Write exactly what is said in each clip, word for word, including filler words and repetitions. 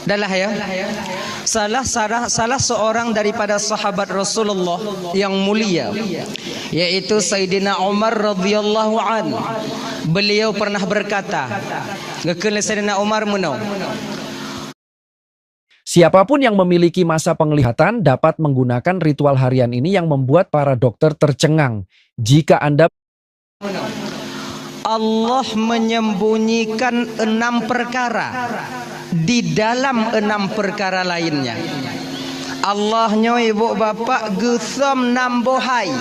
Adalah, ya, salah, salah, salah seorang daripada sahabat Rasulullah yang mulia, yaitu Sayyidina Umar radhiyallahu an. Beliau pernah berkata, geukheun lé Sayyidina Umar meunoe, Siapapun yang memiliki masa penglihatan dapat menggunakan ritual harian ini yang membuat para dokter tercengang. Jika Anda Allah menyembunyikan enam perkara di dalam enam perkara lainnya. Allah nyoe, ibu bapak, geusöm nam boh hai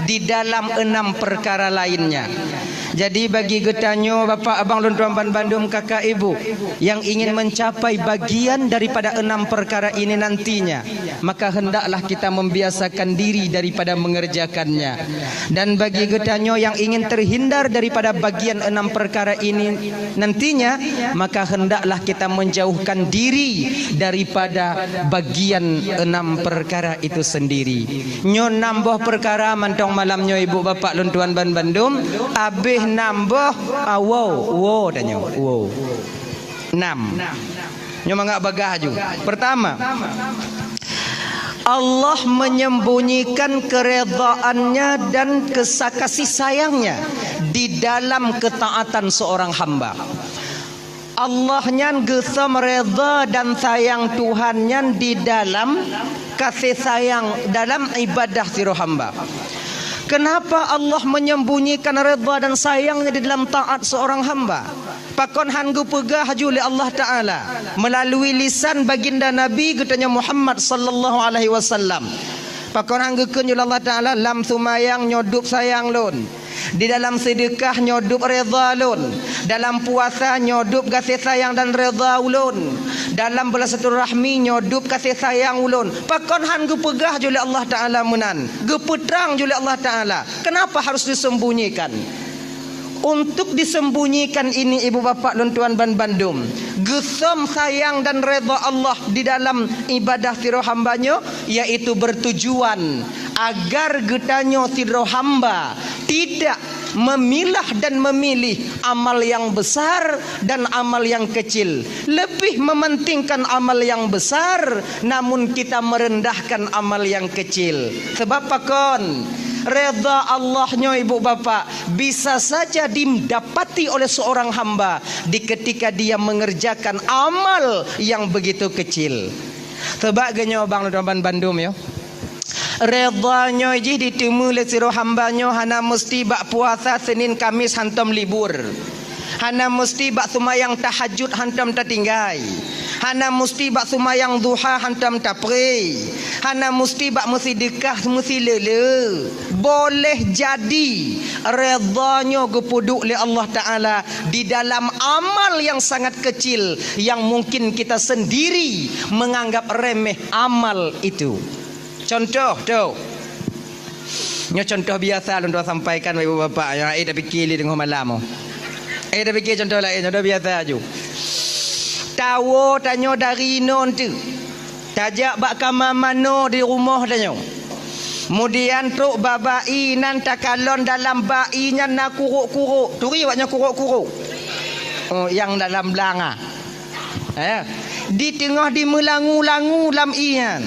di dalam enam perkara lainnya. Jadi, bagi geutanyoe, bapak, abang lôn tuan ban bandum, kakak ibu, yang ingin mencapai bagian daripada enam perkara ini nantinya, maka hendaklah kita membiasakan diri daripada mengerjakannya. Dan bagi geutanyoe yang ingin terhindar daripada bagian enam perkara ini nantinya, maka hendaklah kita menjauhkan diri daripada bagian enam perkara itu sendiri. Nyoe nam boh perkara mantong malam nyoe, ibu bapak lôn tuan ban bandum, abéh nam boh, ah, woe, woe tanyoe, woe. Nam. Nyoe mangat bagah aju. Pertama, Allah menyembunyikan keredaannya dan kesa-, kasih sayangnya di dalam ketaatan seorang hamba. Allah nyan geusöm reda dan sayang Tuhan nyan di dalam kasih sayang dalam ibadah sidroe hamba. Kenapa Allah menyembunyikan reda dan sayangnya di dalam taat seorang hamba? Pakon han geupeugah aju lé Allah Ta'ala melalui lisan baginda Nabi geutanyoe Muhammad sallallahu alaihi wasallam? Pakon han geukheun aju lé Allah Ta'ala, lam seumayang nyoe dub sayang lôn, di dalam seudeukah nyoe dub reda lôn, dalam puasa nyoe dub gaséh sayang dan reda ulôn, dalam beulah silaturahmi nyoe dub gaséh sayang ulôn? Pakon han geupeugah aju lé Allah Ta'ala meunan, geupeutrang aju lé Allah Ta'ala? Kenapa harus disembunyikan? Untuk disembunyikan ini, ibu bapak lôn tuan ban bandum, geusöm sayang dan reda Allah di dalam ibadah sidroe hamba nyoe, yaitu bertujuan agar geutanyoe sidroe hamba tidak memilah dan memilih amal yang besar dan amal yang kecil, lebih mementingkan amal yang besar, namun kita merendahkan amal yang kecil. Sebab pakon? Reda Allah nyoe, ibu bapak, bisa saja didapati oleh seorang hamba di ketika dia mengerjakan amal yang begitu kecil. Sebab geutanyoe bang lôn tuan ban bandum, ya. Reda nyoe jih diteumé lé sidroe hamba nyoe hana meusti bak puasa Senin Kamis hantom libur. Hana meusti bak seumayang tahajud hantom tatinggai. Hana meusti bak seumayang duha hantom tapré. Hana meusti bak meuseudeukah meusileule. Boleh jadi reda nyoe geupeuduek lé Allah Ta'ala di dalam amal yang sangat kecil yang mungkin kita sendiri menganggap remeh amal itu. Contoh tu. Nyoe contoh biasa lôn tuan sampaikan bak ibu bapak nyang ai tapike lé teungoh malam. Ai tapike contoh laén, contoh biasa aju. Tawoe tanyoe dari inoe teuk. Tajak bak kama manoe di rumoh tanyoe. Kemudian trok bak bai nan takalon dalam bai nyan na kurok-kurok. Turi awak nyoe kurok-kurok. Oh, nyang dalam blanga. Eh, di teungoh dimeulangu-langu lam ié nyan.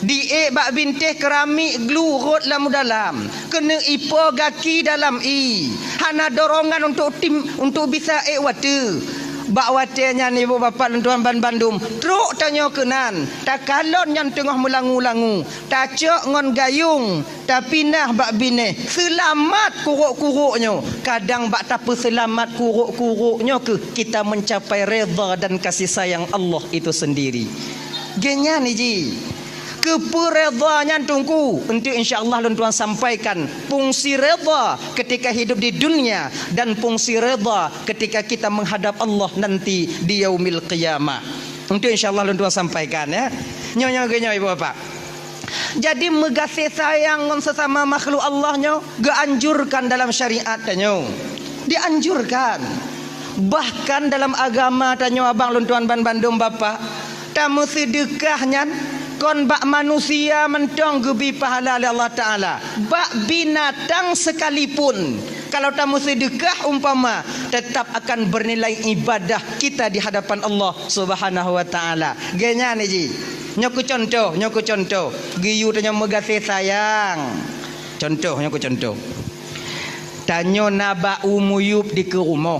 Diék bak bintéh keuramik glu rot lam dalam. Keuneuk ipo gaki dalam ié. Hana dorongan untuk tim, untuk bisa ék watée. Bak watée nyan ibu bapak lôn tuan ban bandum, trok tanyoe keunan. Takalon nyan teungoh meulangu-langu. Tacok ngon gayong. Tapinah bak binéh, seulamat kurok-kurok nyoe. Kadang bak tapeuseulamat kurok-kurok nyoe keuh kita mencapai reda dan kasih sayang Allah itu sendiri. Geuhnyan iji. Keupeue reda nyan teungku? Enteuk insya Allah lôn tuan sampaikan fungsi reda ketika hidup di dunia dan fungsi reda ketika kita menghadap Allah nanti di yaumil qiyamah. Enteuk insya Allah lôn tuan sampaikan, ya. Nyoe-nyoe geuhnyoe ibu bapak. Jadi meugaséh sayang ngon sesama makhluk Allah nyoe geuanjurkan dalam syariat tanyoe. Dianjurkan. Bahkan dalam agama tanyoe abang lôn tuan ban bandum bapak, tameuseudeukah nyan kon bak manusia mantong geubi pahala lé Allah Ta'ala, bak binatang sekalipun. Kalau tameuseudeukah umpama, tetap akan bernilai ibadah kita di hadapan Allah Subhanahu wa Taala. Geuh nyan jih. Nyoe keu contoh, nyoe keu contoh. Geuyue tanyoe meugaséh sayang. Contoh, nyoe keu contoh. Tanyoe na bak u muyueb dikeue rumoh.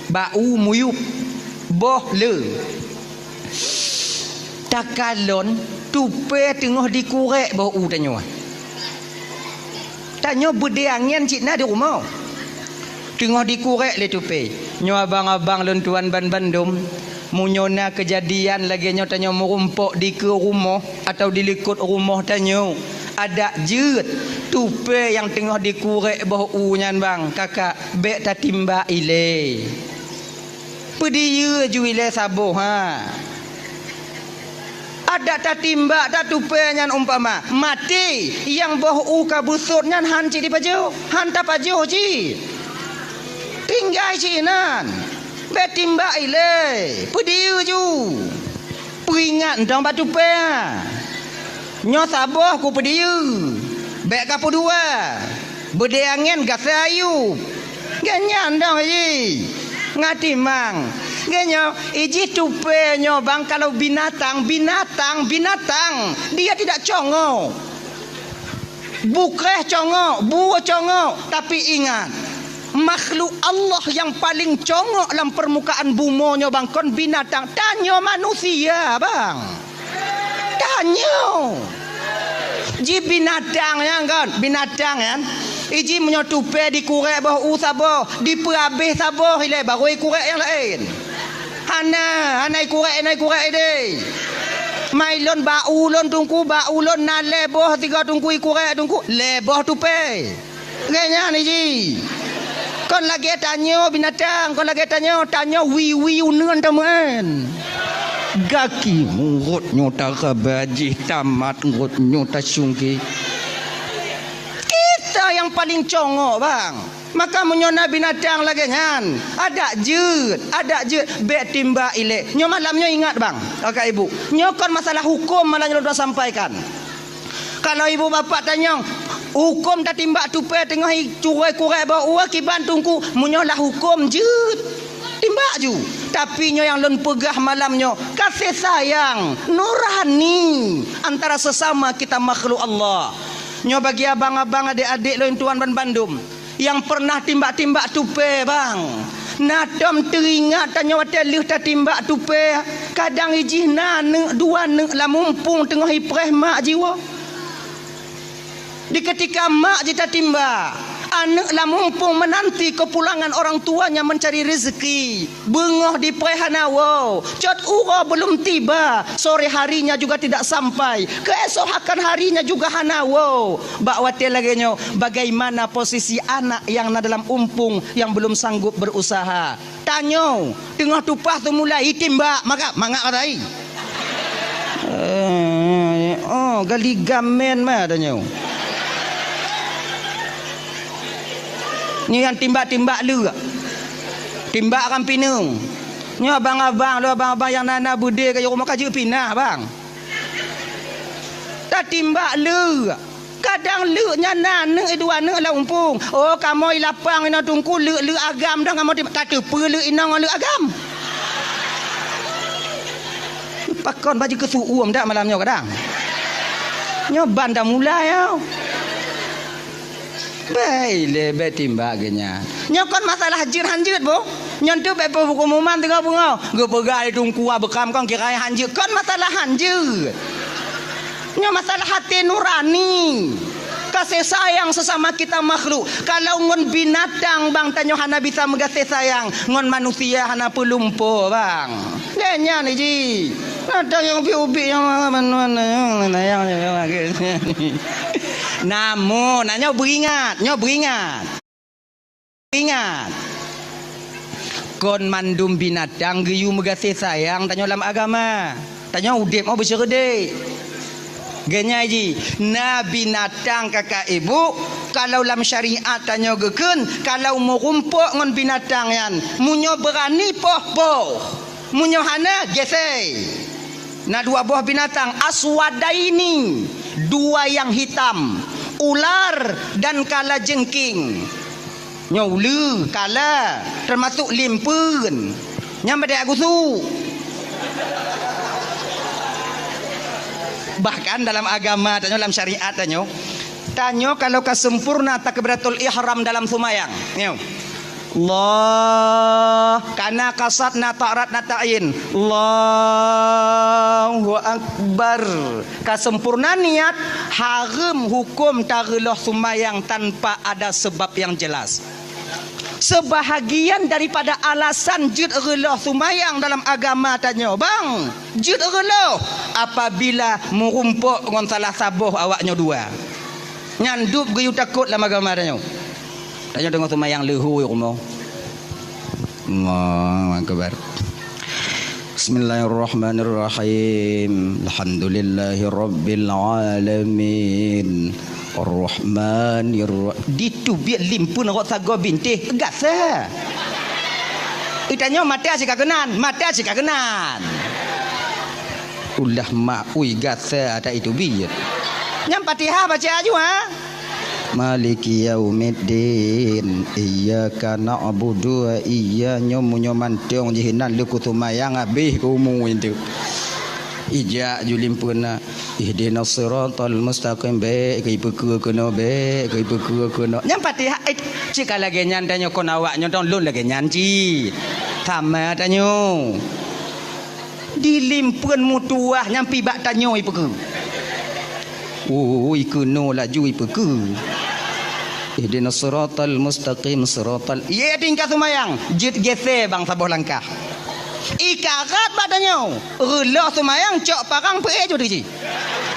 Bak u muyueb. Boh le. Takalon tupée teungoh dikurek boh u tanyoe. Tanyoe beudée angén cit na di rumoh. Teungoh dikurek lé tupée. Nyoe abang-abang lôn tuan banbandum, meunyoe na keujadian lagée nyoe tanyoe meurumpok dikeue rumoh atawa dilikot rumoh tanyoe, adak jeuet tupée nyang teungoh dikurek boh u nyan bang, kakak, bék tatimbak ilée. Peudiyeu ju ilée saboh, ha. Adak tatimbak that tupée nyan umpama maté, nyang boh u ka beusot nyan han cit dipajoh, han tapajoh cit. Tinggai cit inan. Bék timbak ilée, peudiyeu ju. Peuingat dong bak tupée. Nyoe saboh kupeudiyeu, bék kapeudua. Beudée angén gaséh ayub. Geuh nyan dong jih. Ngatimang. Geuh nyoe, ijih tupée nyoe bang kalau binatang, binatang, binatang. Dia tidak congok. Bukréh congok, bue congok, tapi ingat, makhluk Allah nyang paleng congok lam peurmukaan bumoe nyoe bang kon binatang, tanyoe manusia bang. Tanyoe. Jih binatang nyan kon, binatang nyan. Ijih meunyoe tupée dikurek boh u saboh, dipeuabéh saboh ilée baru ikurek nyang laén. Hana, hana ikurek, hana ikurek ideh. Mai lôn bak u lôn teungku, bak u lôn na lhée boh tiga teungku ikurek teungku, lhée boh tupée. Lagée nyan jih. Kon lagée tanyoe binatang, kon lagée tanyoe, tanyoe wiwi uneuen tameuén. Gaki murot nyoe taraba jih tamat ngot nyoe tasungke. Kita nyang paleng congok bang. Maka meunyoe na binatang lagée nyan, adak jeuet, adak jeuet, bék timbak ilée. Nyoe malam nyoe ingat bang, kakak ibu. Nyoe kon masalah huköm malam nyoe lôn sampaikan. Kalau ibu bapak tanyong, huköm tatimbak tupée teungoh i-, curôi kurek boh u kiban teungku, meunyoe lah huköm jeuet, timbak ju. Tapi nyoe nyang lôn peugah malam nyoe, kasih sayang nurani antara sesama kita makhluk Allah. Nyoe bagi abang-abang, adék-adék lôn tuan banbandum. Nyang peureunah timbak-timbak tupée, bang. Na tom teuingat tanyoe watée lheueh tatimbak tupée, kadang ijih na aneuk dua aneuk lam mumpung teungoh ipreh mak jiwoe. Di keutika mak jitatimbak, aneuk lam mumpung meunanti keupulangan orang tuanya meuncari reuzeuki. Beungoh dipreh hana woe, cot uroe beulom tiba, sore harinya juga tidak sampai, keuesohakan harinya juga hana woe. Bak watée lagée nyoe, bagaimana posisi anak nyang na dalam umpung nyang beulom sanggob beurusaha? Tanyoe, teungoh tupah teumulai itimbak, maka mangat katai. Eh, oh, gali gamen ma tanyoe. Nyoe nyang timbak-timbak leuk. Timbak ram pineung. Nyoe abang-abang, lôn abang-abang nyang na-na beudé ka jeuet rumoh ka jeuet pinah, bang. Tatimbak leuk. Kadang leuk nyan na aneuk dua aneuk lam umpung. Oh, kamoe lapang inoe teungku leuk-leuk agam dah kamoe timbak. Tateupeue leuk inong ngon leuk agam. Pakon baju keusuum dak malam nyoe kadang. Nyoe ban dah mulai, oh. Bai lé, bék timbak geuh nyan. Nyoe kon masalah jeuet han jeuet, boh. Nyoe tu bék peuhuköman teungoh beungoh. Geupeugah lé teungku beukam kon kira han jeuet. Kon masalah han jeuet. Nyoe masalah hati nurani. Kasih sayang sesama kita makhluk. Kalau ngon binatang, bang, tanyoe hana bisa meugaséh sayang, ngon manusia hana peulumpo, bang. Deh nyan iji. Ada nyang ubit-ubit nyang mana-mana nyang, nyang, nyang, nyang. Namun, nah, nyoe beuingat, nyoe beuingat. Ingat, kon mandum binatang geuyue meugaséh sayang tanyoe lam agama. Tanyoe udeb mau beuseureude. Geunyai jih, na binatang kakak ibu, kalau lam syariat tanyoe geukheun, kalau meurumpok ngon binatang nyan, meunyoe beurani poh-poh, meunyoe hana, gesei. Na dua boh binatang, aswadaini, dua yang hitam, ular dan kalajengking. Nyoe uleue, kala, teumasok limpeuen. Nyan bak tajak gusuk. Bahkan dalam agama tanyoe, dalam syariat tanyoe, tanyoe kalau ka sempurna takbiratul ihram dalam seumayang. Nyoe. Allah, kana kasat na ta'rat na ta'in. Allahu Akbar. Ka sempurna niat, hareuem huköm tareuloh seumayang tanpa ada sebab yang jelas. Seubahagian daripada alasan jeuet reuloh seumayang dalam agama tanyoe, bang, jeuet reuloh apabila meurumpok ngon salah saboh awak nyoe dua. Nyan dub geuyue takot lam agama tanyoe. Tanyoe teungoh seumayang leuhô rumoh. Allahu Akbar. Bismillahirrahmanirrahim. Alhamdulillahirabbil alamin. Arrahmanirra-, diteubiet limpeuen rot sagoe bintéh, gasa. Itanyoe mata cit ka keunan, mata cit ka keunan. Ulah mak ui gasa ata iteubiet. Nyang Fatihah baca aju, ha? Maliki yaumiddin. Iyyaka na'budu wa iyya-, nyoe meunyoe mantong jih inan leuku seumayang habéh umu itu. Ijak ju limpeuna, ihdinas siratal mustaqim, bék keu ipeukeue keunoe, bék keu ipeukeue keunoe. Nyang Fatihah, eh, cit ka lagée nyan tanyoe kon awak nyoe dong lôn lagée nyan cit. Sama tanyoe. Di limpeuen meutuwah nyang pih bak tanyoe ipeukeue. Ui, keunoe laju ipeukeue. Ihdinas siratal mustaqim, siratal, ié tingkat seumayang, jeuet gésé bang saboh langkah. Ikarat bak tanyoe, reuloh seumayang cok parang peuéh ju teuji.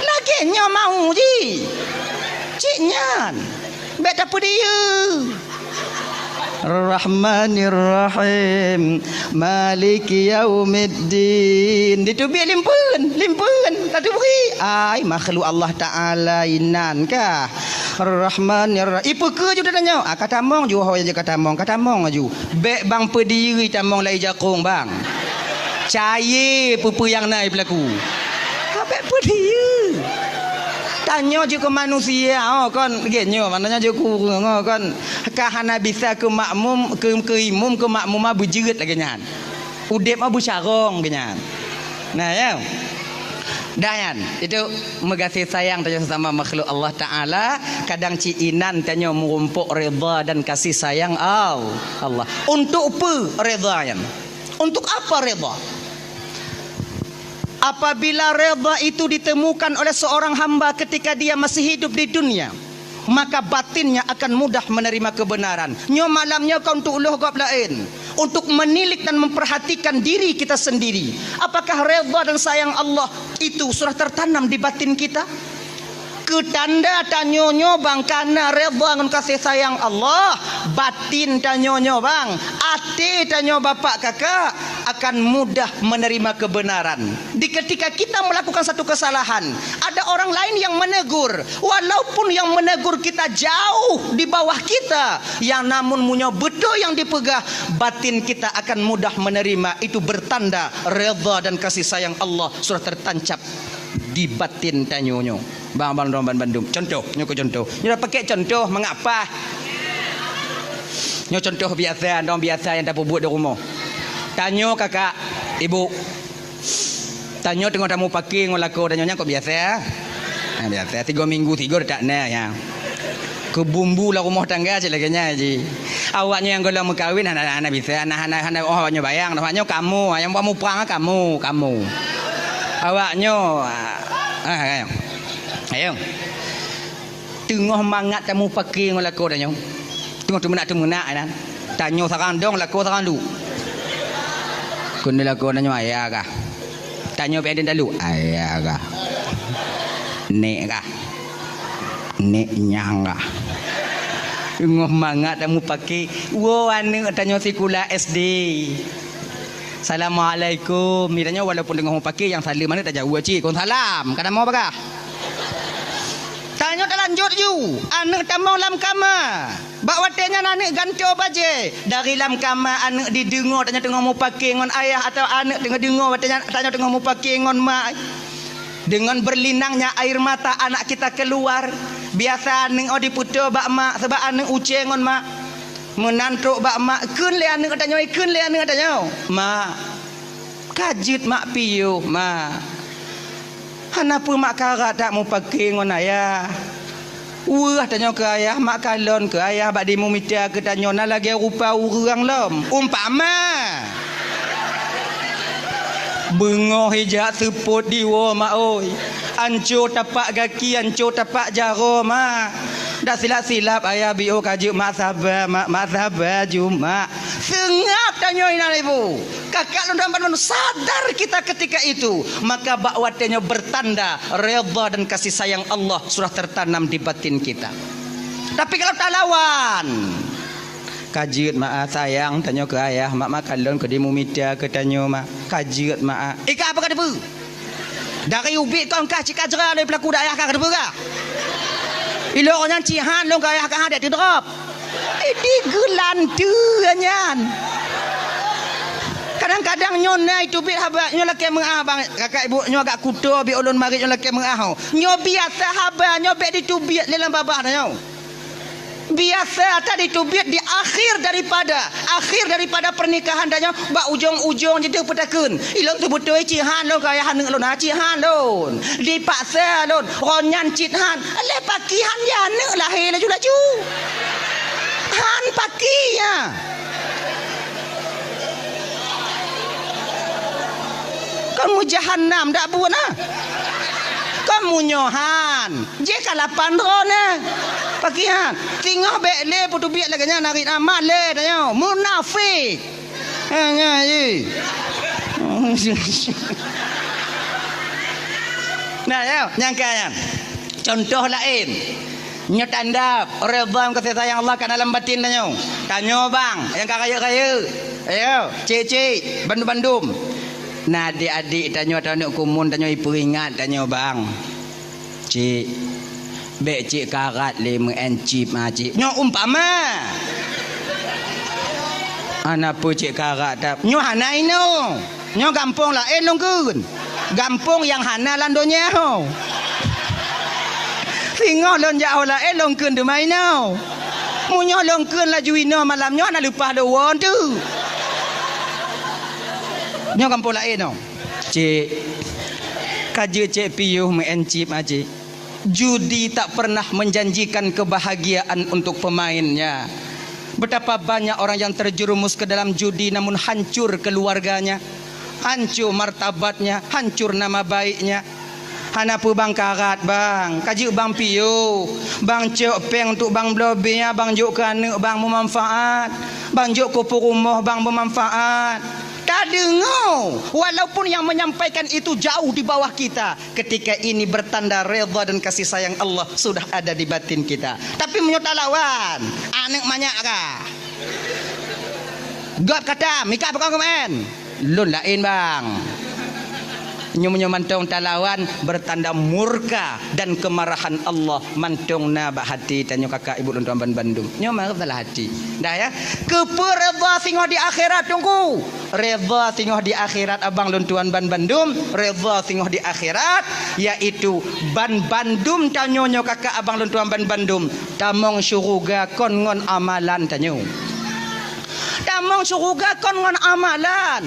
Lagée nyoe mau ji. Cit nyan. Bék tapeudiyeu. Rahmanirrahim. Maliki yaumiddin. Diteubiet limpeuen, limpeuen. Tateubiet. Ai, makhluk Allah Taala inan kah. Rahmanirra-, ipeukeue ju tanyoe. Ah, ka tamong ju, ho, ka tamong, ka tamong ju. Bék bang peudiyeu tamong lai jakong, bang. Cayée peue-peue nyang na ipeulaku. Habéh peudiyeu. Tanyoe jeuet keu manusia, oh, kon, lagée nyoe, maknanya jeuet keu ureuëng, oh, kon. Ka hana bisa keu makmum, keu, keu imum, keu makmuma beujeuet lagée nyan. Udeb mah beucarông geuh nyan. Nah, ya. Dah nyan, itu meugaséh sayang tanyoe sesama makhluk Allah Taala, kadang cit inan tanyoe meurumpok redha dan kasih sayang Al-, Allah. Untuk peue redha nyan? Untuk apa redha? Apabila redha itu ditemukan oleh seorang hamba ketika dia masih hidup di dunia, maka batinnya akan mudah menerima kebenaran. Nyoe malam nyoe kon untuk lheueh gob laén, untuk menilik dan memperhatikan diri kita sendiri. Apakah redha dan sayang Allah itu sudah tertanam di batin kita? Keu tanda tanyoe nyoe bang kana redha ngon kasih sayang Allah, batin tanyoe nyoe bang, até tanyoe bapak kakak akan mudah menerima kebenaran. Di ketika kita melakukan satu kesalahan, ada orang lain yang menegur, walaupun yang menegur kita jauh di bawah kita, yang namun meunyoe beutôi nyang dipeugah, batin kita akan mudah menerima. Itu bertanda redha dan kasih sayang Allah sudah tertancap di batin tanyoe nyoe. Bang, bang, dong, ban, bandum. Contoh, nyoe keu contoh. Nyoe dah pakai contoh, mengapa? Nyoe contoh biasa, dong biasa nyang tapeubuet di rumoh. Tanyoe kakak, ibu. Tanyoe teungoh tamupake ngon lakoe tanyoe nyan kok biasa. Ha, biasa. Tiga minggu, tiga dak na, ya. Keu bumbu lam rumoh tangga cit lagée nyan ji. Awaknyoe nyang gohlom meukawen hana, hana bisa, hana, hana, hana, oh, awaknyoe bayang, awaknyoe kamoe, nyang buat muprang kamoe, kamoe. Awaknyoe, ah, ah, ayo. Teungoh mangat tamupake ngon lakoe tanyoe. Teungoh teumeunak-teumeunak nyan. Tanyoe sarang dong, lakoe sarang duek. Keuneuk lakoe tanyoe ayah kah. Tanyoe pih aden talu, ayah kah. Nek kah. Nek nyang kah. Teungoh mangat tamupake, woe aneuëk tanyoe sikula S D. Assalamualaikum. Mitanyoe walaupun teungoh mupake nyang saleuem aneuëk tajaweueb cit, kon salam. Ka tamong bagah. Tanyoe talanjut ju, aneuëk tamong lam kama. Bak watée nyan aneuëk gantoe bajée. Dari lam kama aneuëk dideungoe tanyoe teungoh mupake ngon ayah atawa aneuëk teungoh deungoe watée nyan tanyoe teungoh mupake ngon mak. Dengan berlinangnya air mata anak kita keluar. Biasa aneuëk oh dipeutoe bak mak, sabab aneuëk ucée ngon mak. Meunan trok bak mak, kheun lé aneuk tanyoe, kheun lé aneuk tanyoe, "Mak, ka jeuet mak piôh, Mak. Hana peue mak karat that mupake ngon ayah. Weueh tanyoe keu ayah, mak kalon keu ayah bak dimumita keu tanyoe na lagée rupa ureuëng lom." Umpama. Beungoh ijak seupôt diwoe, Mak oi. Anco tapak gaki, anco tapak jaroe, Mak. Dak silap-silap ayah biôh ka jeuet, Mak, saba, Mak, Mak, saba ju, Mak. Seungab tanyoe inan ibu. Kakak lôn dan padum, sadar kita ketika itu. Maka bak watée nyoe bertanda redha dan kasih sayang Allah sudah tertanam di batin kita. Tapi kalau talawan, "Ka jeuet, Mak, ah, sayang tanyoe keu ayah, Mak, Mak, kalon keu dimumita keu tanyoe, Mak. Ka jeuet, Mak, ah." Ika apa ka teupeu? Dari ubit kon kah cit ka jra lé peulaku dak ayah ka teupeu kah? Ilok nyan cit han lôn keu ayah ka han dek teudrop. Idi geulanteue nyan. Kadang-kadang nyoe na iteubiet haba, nyoe lakée meuah bang, kakak ibu nyoe agak kuto bi ulôn marit nyoe lakée meuah ho. Nyoe biasa haba nyoe bék diteubiet lé lam babah tanyoe. Biasa that diteubiet di akhir daripada, akhir daripada pernikahan tanyoe, bak ujong-ujong jiteupeue takheun. Ilôn teubeutôi cit han lôn keu ayah aneuk lôn, ha, cit han lôn. Dipaksa lôn, ron nyan cit han. Lé paki han ya aneuk lahé laju-laju. Han paki ya. Kon mu jahannam dak buet na. Kon mu nyoe han. Jih ka lapan droe na. Paki han. Singoh bék lé peuteubiet lagée nyan narit amat lé tanyoe. Munafik. Ha, nyan jih. Nah, ya, nyangka nyan. Contoh laén. Nyoe tanda redha kasih sayang Allah ka dalam batin tanyoe. Tanyoe bang, nyang ka rayeuk-rayeuk. Ayo, cik-cik, bandum-bandum. Na adik-adik tanyoe atau aneuk kumun tanyoe ipeuingat tanyoe bang. Cik, bék cik karat lé meu'en chip ma cik. Nyoe umpama. Hana peue cik karat that. Nyoe hana inoe. Nyoe gampông laén lôn kheun. Gampông nyang hana lam donya ho. Singoh lôn jak ho laén lôn kheun teuma inoe. Meunyoe lôn kheun laju inoe malam nyoe hana leupah lôn woe teuk. Nyoe gampông laén ho. Cik, ka jeuet cik piôh meu'en chip ma cik. Judi tak pernah menjanjikan kebahagiaan untuk pemainnya. Betapa banyak orang yang terjerumus ke dalam judi namun hancur keluarganya, hancur martabatnya, hancur nama baiknya. Hana peue bang karat bang, ka jeuet bang piôh, bang cok péng untuk bang bloe bir, bang jok keu aneuk bang meumanfaat, bang jok keu peurumoh bang meumanfaat. Tadeungoe, walaupun yang menyampaikan itu jauh di bawah kita, ketika ini bertanda redha dan kasih sayang Allah sudah ada di batin kita. Tapi meunyoe talawan, aneuk manyak kah? Gob kata, mika pakon keumaén? Lôn laén bang. Nyoe meunyoe mantong talawan, bertanda murka dan kemarahan Allah mantong na bak hati tanyoe kakak ibu lôn tuan ban bandum. Nyoe meusalah hati. Dah ya. Keupeue redha singoh di akhirat teungku? Redha singoh di akhirat abang lôn tuan ban bandum, redha singoh di akhirat, yaitu ban bandum tanyoe nyoe kakak abang lôn tuan ban bandum, tamong syuruga kon ngon amalan tanyoe. Tamong syuruga kon ngon amalan.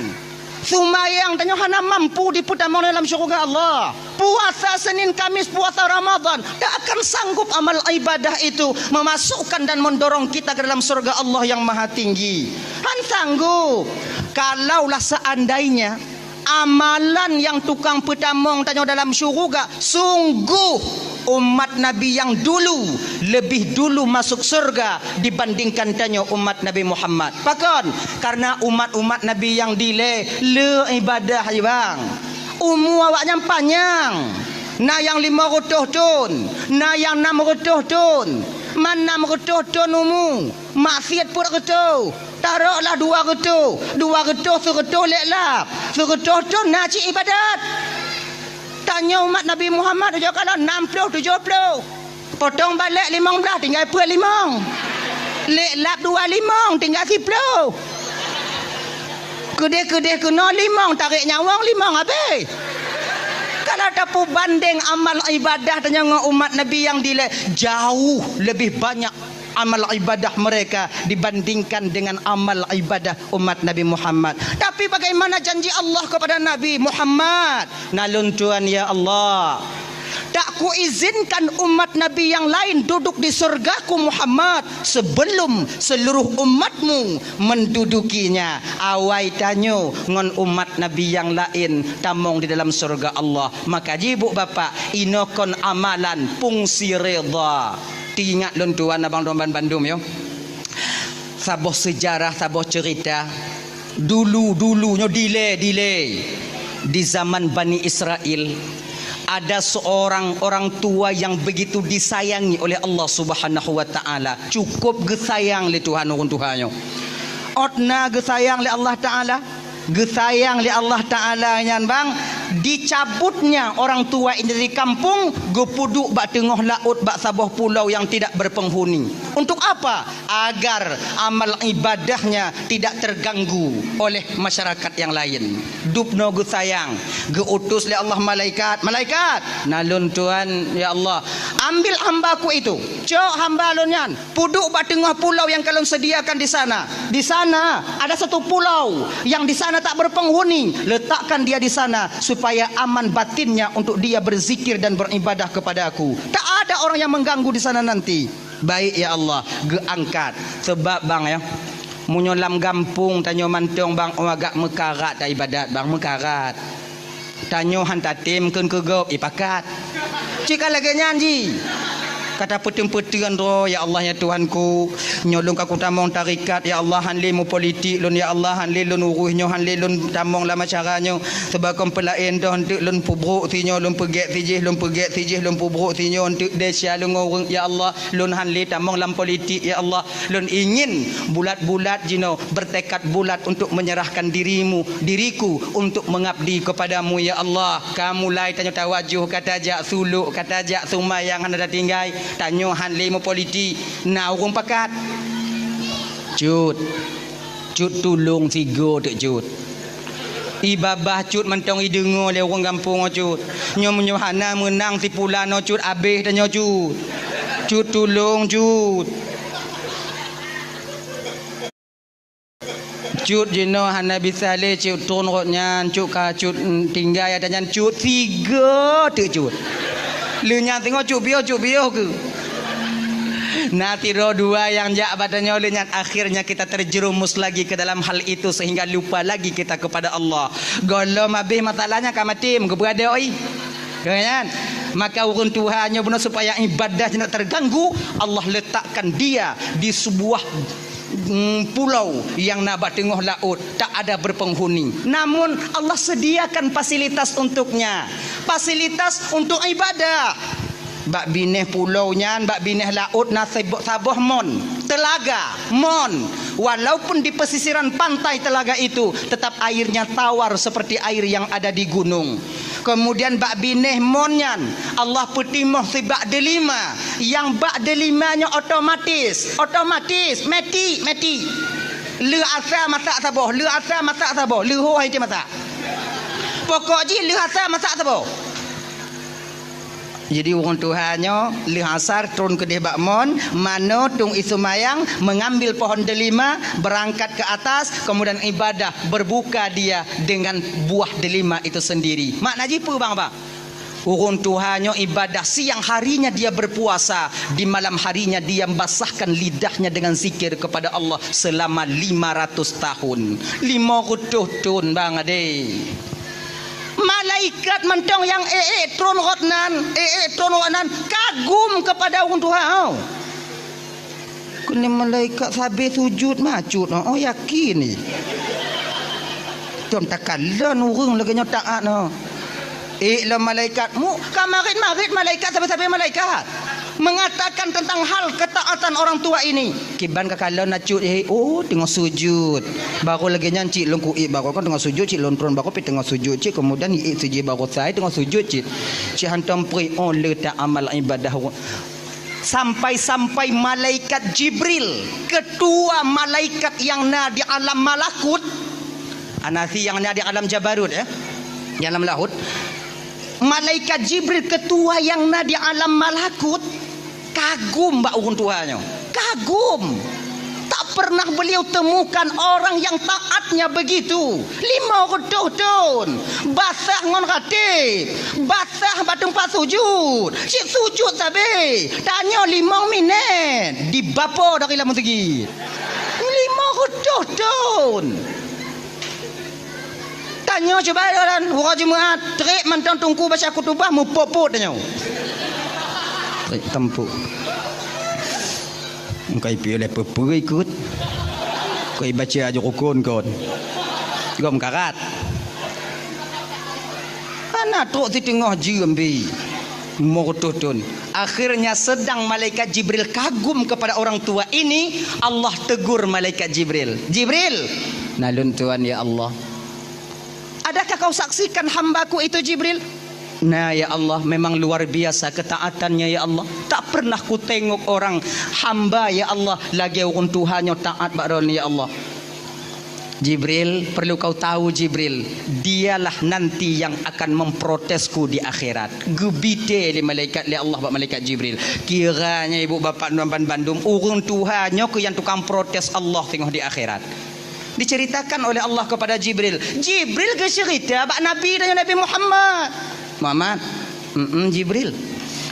Sumayang tanyoe hana mampu dipeutamong dalam syuruga Allah. Puasa Senin Kamis, puasa Ramadan, tak akan sanggup amal ibadah itu memasukkan dan mendorong kita ke dalam surga Allah yang Maha Tinggi. Han sanggup. Kalaulah seandainya amalan yang tukang peutamong tanyoe dalam syuruga, sungguh umat Nabi yang dulu lebih dulu masuk surga dibandingkan tanyoe umat Nabi Muhammad. Pakon? Karena umat-umat Nabi yang dilée le ibadah, bang. Umu awaknyan panyang. Na nyang limong reutôh thon, na nyang nam reutôh thon. Man nam reutôh thon umu, maksiat peuet reutôh. Taroklah dua reutôh, dua reutôh seureutôh lek lap. Seureutôh thon na cit ibadat. Tanyoe umat Nabi Muhammad ujoe kalon nam ploh tujoh ploh. Potong balek limong blaih tinggai peuet limong. Lek lap dua limong tinggai siploh. Keudeh-keudeh keunoe limong, tarek nyawöng limong habéh. Kalau tapeubandeng amal ibadah tanyoe ngon umat Nabi nyang dilée, jauh lebih banyak amal ibadah mereka dibandingkan dengan amal ibadah umat Nabi Muhammad. Tapi bagaimana janji Allah kepada Nabi Muhammad? Na lôn tuan, ya Allah, tak kuizinkan umat Nabi yang lain duduk di surgaku Muhammad sebelum seluruh umatmu mendudukinya. Awai tanyoe ngon umat Nabi yang lain tamong di dalam surga Allah. Maka jibuk Bapak, inoe kon amalan fungsi ridha. Teuingat lôn tuan abang lôn bandum yo. Saboh seujarah, saboh ceurita. Dulu-dulu nyoe dilée-dilée, di zaman Bani Israel, ada seorang orang tua yang begitu disayangi oleh Allah Subhanahu wa Ta'ala. Cukup geusayang lé Tuhan ureuëng tuha nyoe. Ôt na geusayang lé Allah Ta'ala, geusayang lé Allah Ta'ala nyan bang, dicabutnya orang tua ini dari kampung, geupeuduek bak teungoh laôt, bak saboh pulau yang tidak berpenghuni. Untuk apa? Agar amal ibadahnya tidak terganggu oleh masyarakat yang lain. Dubnoe geusayang, geu-utus lé Allah malaikat, "Malaikat, na lôn tuan, ya Allah, ambil hambaku itu, cok hamba lôn nyan, peuduek bak teungoh pulau yang ka lôn sediakan di sana. Di sana ada satu pulau yang di sana tak berpenghuni, letakkan dia di sana supaya aman batinnya untuk dia berzikir dan beribadah kepada-Ku. Tak ada orang yang mengganggu di sana nanti." "Baik, ya Allah," geuangkat. Sebab bang ya, meunyoe lam gampông tanyoe mantong bang, oh, agak meukarat ta ibadat bang, meukarat. Tanyoe han tatem kheun keu gob, ipakat. Cit ka lagée nyan jih. Ka tapeuteun-peuteun droe, "Ya Allah, ya Tuhanku, nyoe lôn ka kutamong tarekat, ya Allah, han lé meupolitik lôn, ya Allah, han lé lôn uruih nyoe, han lé lôn tamong lam acara nyoe. Sebab kon peulaén doh, eunteuk lôn peubrok sinyoe, lôn peugét sijih, lôn peugét sijih, lôn peubrok sinyoe, eunteuk desya lôn ngon ureuëng, ya Allah." Lôn han lé tamong lam politik, ya Allah. Lôn ingin bulat-bulat jinoe, bertekad bulat untuk menyerahkan dirimu, diriku untuk mengabdi kepada-Mu, ya Allah. Ka mulai tanyoe tawajoh, ka tajak suluk, ka tajak seumayang hana tatinggai, tanyoe han lé meupolitik, na ureuëng pakat. Cut. Cut tulông sigoe teuk Cut. Ié babah Cut mantong ideungoe lé ureuëng gampông nyoe Cut. Nyoe meunyoe hana meunang si pulan nyoe Cut, abéh tanyoe Cut. Cut tulông Cut. Cut jinoe hana bisa lé Cut tron rot nyan, Cut ka Cut, mm, tinggai ata nyan Cut sigoe teuk Cut. Lheueh nyan teungoh Cut piôh, Cut piôh keuh. Na sidroe dua nyang jak bak tanyoe, lheueh nyan akhirnya kita terjerumus lagi ke dalam hal itu sehingga lupa lagi kita kepada Allah. Gohlom abéh masalahnya ka maté, meugeubeuradoi. Kan? Maka ureuëng tuha nyoe bunoe supaya ibadah tidak terganggu, Allah letakkan dia di sebuah, mm, pulau yang na bak teungoh laôt, tak ada berpenghuni. Namun Allah sediakan fasilitas untuknya. Fasilitas untuk ibadah. Bak binéh pulo nyan, bak binéh laôt na sebo-, saboh mon, telaga, mon. Walaupun di pesisiran pantai telaga itu, tetap airnya tawar seperti air yang ada di gunung. Kemudian bak binéh mon nyan, Allah peutimoh sibak delima, nyang bak delima nyoe otomatis, otomatis, meuti, meuti. Lheueh asa masak saboh, lheueh asa masak saboh, lheueh ho hai masak. Pokok jih lheueh asa masak saboh. Jadi, ureuëng tuha nyoe lheueh asar tron keudeh bak mon, manoe tueng ie seumayang, mengambil pohon delima, berangkat ke atas, kemudian ibadah, berbuka dia dengan buah delima itu sendiri. Makna jih peue, bang, bang? Ureuëng tuha nyoe ibadah, siang harinya dia berpuasa, di malam harinya dia membasahkan lidahnya dengan zikir kepada Allah selama lima ratus tahun. Lima reutôh thon, bang, adé. Malaikat mantong nyang ék-ék tron rot nan, ék-ék tron rot nan kagum kepada ureuëng tuha nyoe. Keuneuk malaikat sabe sujud macut, oh, yakin ni. Tom takalon ureuëng lagée nyoe taát nyoe. Ék lom malaikat, mu ka marit-marit malaikat sabe-sabe malaikat. Mengatakan tentang hal ketaatan orang tua ini. Kiban ka kalon na cut, eh, oh, teungoh sujud. Baru lagée nyan cit lôn kuék, baru kan teungoh sujud cit, lôn tron baru pih teungoh sujud cit, kemudian iék sijih baru sai teungoh sujud cit. Cit hantom preh, oh, le ta amal ibadah. Sampai-sampai malaikat Jibril, ketua malaikat yang na di alam malakut, anasi yang na di alam jabarut, ya, di alam lahut. Malaikat Jibril, ketua yang na di alam malakut, Kagum bak ureuëng tuha nyoe. Kagum. Tak pernah beliau temukan orang yang taatnya begitu. Lima reutôh thon. Basah ngon rateb. Basah bak teumpat sujud. Cit sujud sabe. Tanyoe limong minét. Dibapo dari lam meuseujid. Lima reutôh thon. Tanyoe cuba jalan, uroe Jumat, trép mantong teungku baca khutubah, mupot-pot tanyoe. Trép tampok. Engkai piôh lé peue-peue ikot. Koi baca aju rukun kon. Gom karat. Hana trok siteungoh jeuem bi. Lima reutôh thon. Akhirnya sedang malaikat Jibril kagum kepada orang tua ini, Allah tegur malaikat Jibril. "Jibril, na lôn tuan ya Allah." "Adakah kau saksikan hambaku itu, Jibril?" "Na, ya Allah, memang luar biasa ketaatannya, ya Allah. Tak pernah kutengok orang hamba, ya Allah, lagée ureuëng tuha nyoe taat bak droeneuh, ya Allah." "Jibril, perlu kau tahu, Jibril, dialah nanti yang akan memprotesku di akhirat." Geubite lé malaikat, lé Allah bak malaikat Jibril. Kiranya ibu bapak nuan ban bandum, ureuëng tuha nyoe keuh nyang tukang protes Allah teungoh di akhirat. Diceritakan oleh Allah kepada Jibril. Jibril geuceurita bak Nabi dan Nabi Muhammad. "Muhammad, mm Jibril.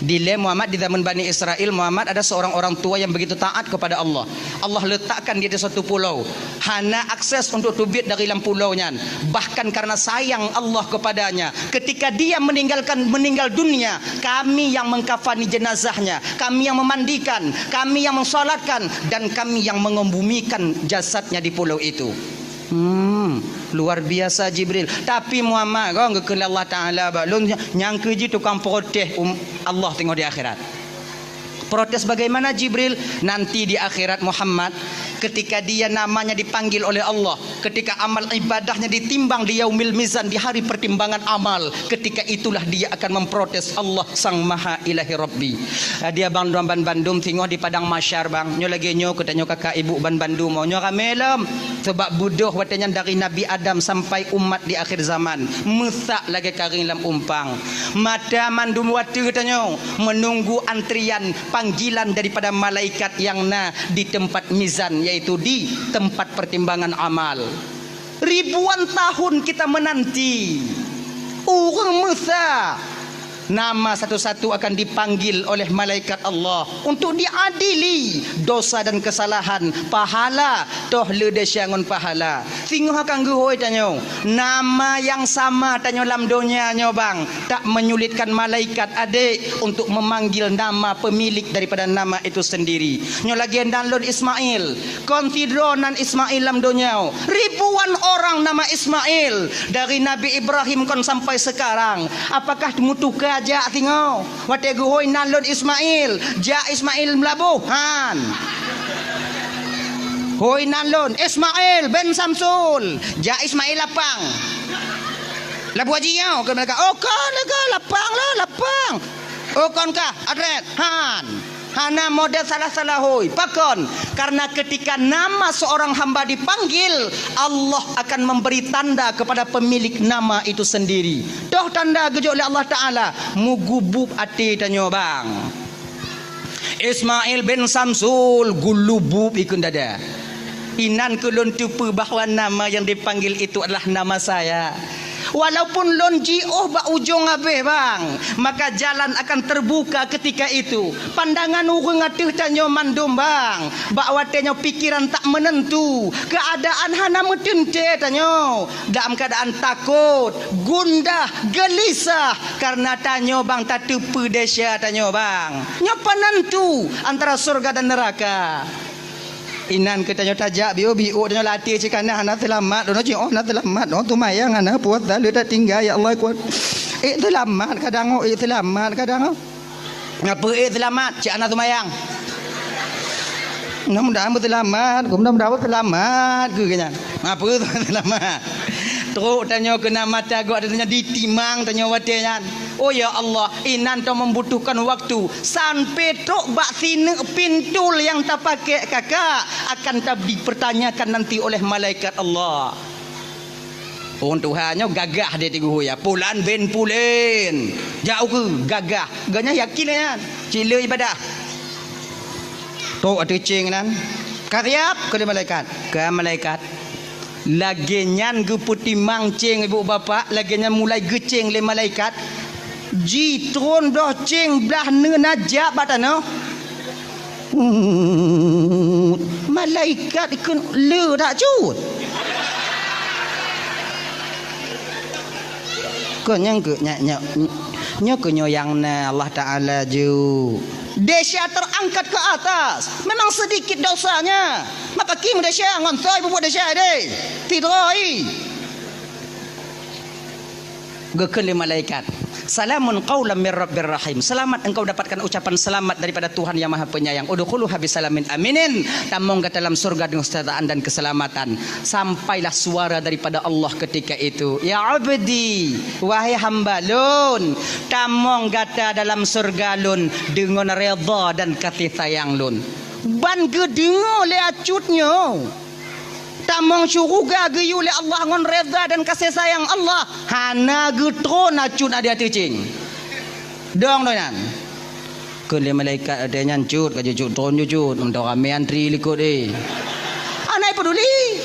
Dilée Muhammad di zaman Bani Israel, Muhammad ada seorang orang tua yang begitu taat kepada Allah. Allah letakkan dia di satu pulau. Hana akses untuk teubiet dari lam pulau nyan. Bahkan karena sayang Allah kepadanya, ketika dia meninggalkan, meninggal dunia, kami yang mengkafani jenazahnya, kami yang memandikan, kami yang mensolatkan, dan kami yang mengembumikan jasadnya di pulau itu." Hmm, luar biasa Jibril. Tapi Muhammad, kong geukheun Allah Taala bak lôn, nyang keuji tukang protes um, Allah teungoh di akhirat. Protes bagaimana Jibril? Nanti di akhirat Muhammad, ketika dia namanya dipanggil oleh Allah, ketika amal ibadahnya ditimbang di yaumil mizan, di hari pertimbangan amal, ketika itulah dia akan memprotes Allah Sang Maha Ilahi Rabbi. Dia bang dua ban bandum singoh di padang mahsyar bang. Nyoe lagée nyoe keu tanyoe kakak ibu ban bandum. Nyoe ramé lom. Sebab beudôh watée nyan dari Nabi Adam sampai umat di akhir zaman. Meusak lagée karing lam umpang. Mata mandum watée tanyoe menunggu antrian panggilan daripada malaikat yang na di tempat mizan, yaitu di tempat pertimbangan amal. Ribuan tahun kita menanti. Ureuëng meusa nama satu-satu akan dipanggil oleh malaikat Allah untuk diadili dosa dan kesalahan, pahala, toh le desya ngon pahala. Singoh akan geuhôi tanyoe, nama yang sama tanyoe lam donya nyoe bang, tak menyulitkan malaikat adek untuk memanggil nama pemilik daripada nama itu sendiri. Nyoe lagée nan lôn Ismail, kon sidroe nan Ismail lam donya. Ribuan orang nama Ismail, dari Nabi Ibrahim kon sampai sekarang. Apakah meutuka jak singoh? Watée geuhôi nan lôn Ismail, jak Ismail Meulaboh, han. Hôi nan lôn Ismail bin Samsul, jak Ismail Lapang. Labuah Jiyau ke mereka. Oh, kon lega Lapang lah, Lapang. Oh, kon kah? Adret. Han. Hana model salah-salah hôi. Pakon? Karena ketika nama seorang hamba dipanggil, Allah akan memberi tanda kepada pemilik nama itu sendiri. Toh tanda geujok lé Allah Taala, mugubub até tanyoe bang. Ismail bin Samsul gulubub ikun dada. Inan keu lôn teupeue bahwa nama yang dipanggil itu adalah nama saya. Walaupun lôn jiôh bak ujong abéh bang, maka jalan akan terbuka ketika itu. Pandangan ureuëng ateueh tanyoe mandum bang, bak watée nyoe pikiran tak menentu, keadaan hana meuteuntée tanyoe, dalam keadaan takot, gundah, gelisah, karena tanyoe bang tateupeue desya tanyoe bang. Nyoe penentu antara surga dan neraka. Inan keu tanyoe tajak biôh-biôh tanyoe latih cit kana hana seulamat, droeneuh cit oh hana seulamat, oh teumayang hana puasa le tatinggai ya Allah kuat. Eh seulamat kadang oh, eh seulamat kadang oh. Ngapeue eh seulamat cit hana teumayang. Mudah-mudahan beuseulamat, mudah-mudahan beuseulamat keu nyan. Ngapeue seulamat? Trok tanyoe keunan mata gok tanyoe ditimang tanyoe watée nyan. Oh ya Allah, inan ta membutuhkan waktu sampai trok bak sineuk pintul yang tapakai kakak akan ta dipertanyakan nanti oleh malaikat Allah. Ureuëng tuha nyoe gagah dia tigu ya, pulan bin pulen. Jak ukeue gagah. Ganya yakin nyan. Cile ibadah. Trok ateueh céng nyan. "Ka siap?" kheun lé malaikat. "Ka, malaikat." Lagée nyan geupeutimang céng ibu bapak, lagée nyan mulai geucéng lé malaikat. Jitron bloh céng blah neuen na jak bak tanoh. Malaikat kheun le that cut. Kon nyang keu nyak nyak nyoe keu nyoe nyang na Allah Taala ju. Desya terangkat ke atas. Memang sedikit dosanya. Maka kim desya ngon soe bubuet desya deh. Tidroi. Geukheun lé malaikat, "Salamun qaulam mir rabbir rahim." Selamat engkau dapatkan ucapan selamat daripada Tuhan yang Maha Penyayang. "Udkhuluha bisalamin aminin." Tamong gata dalam surga dengan kesejahteraan dan keselamatan. Sampailah suara daripada Allah ketika itu, "Ya abdi, wahai hamba lôn, tamong gata dalam surga lôn deungon redha dan kasih sayang lôn." Ban geudeungoe lé acut nyoe. Tamong syuruga geuyue lé Allah ngon redha dan kasih sayang Allah, hana geutron acut na di ateueh céng. Dong doh nyan. Kheun lé malaikat watée nyan, "Cut, ka jeuet cut tron jeuet cut, mantong ramé antri likot eh." Hana peduli.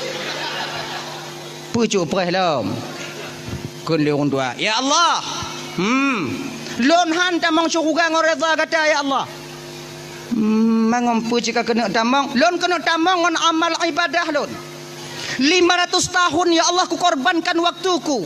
Peucok preh lom. Kheun lé ureuëng tuha, "Ya Allah, hmm, lôn han tamong syuruga ngon redha gata ya Allah." Hmm, mangon peue cit ka keuneuk tamong? Lôn keuneuk tamong ngon amal ibadah lôn. Lima ratus tahun, ya Allah, kukorbankan waktuku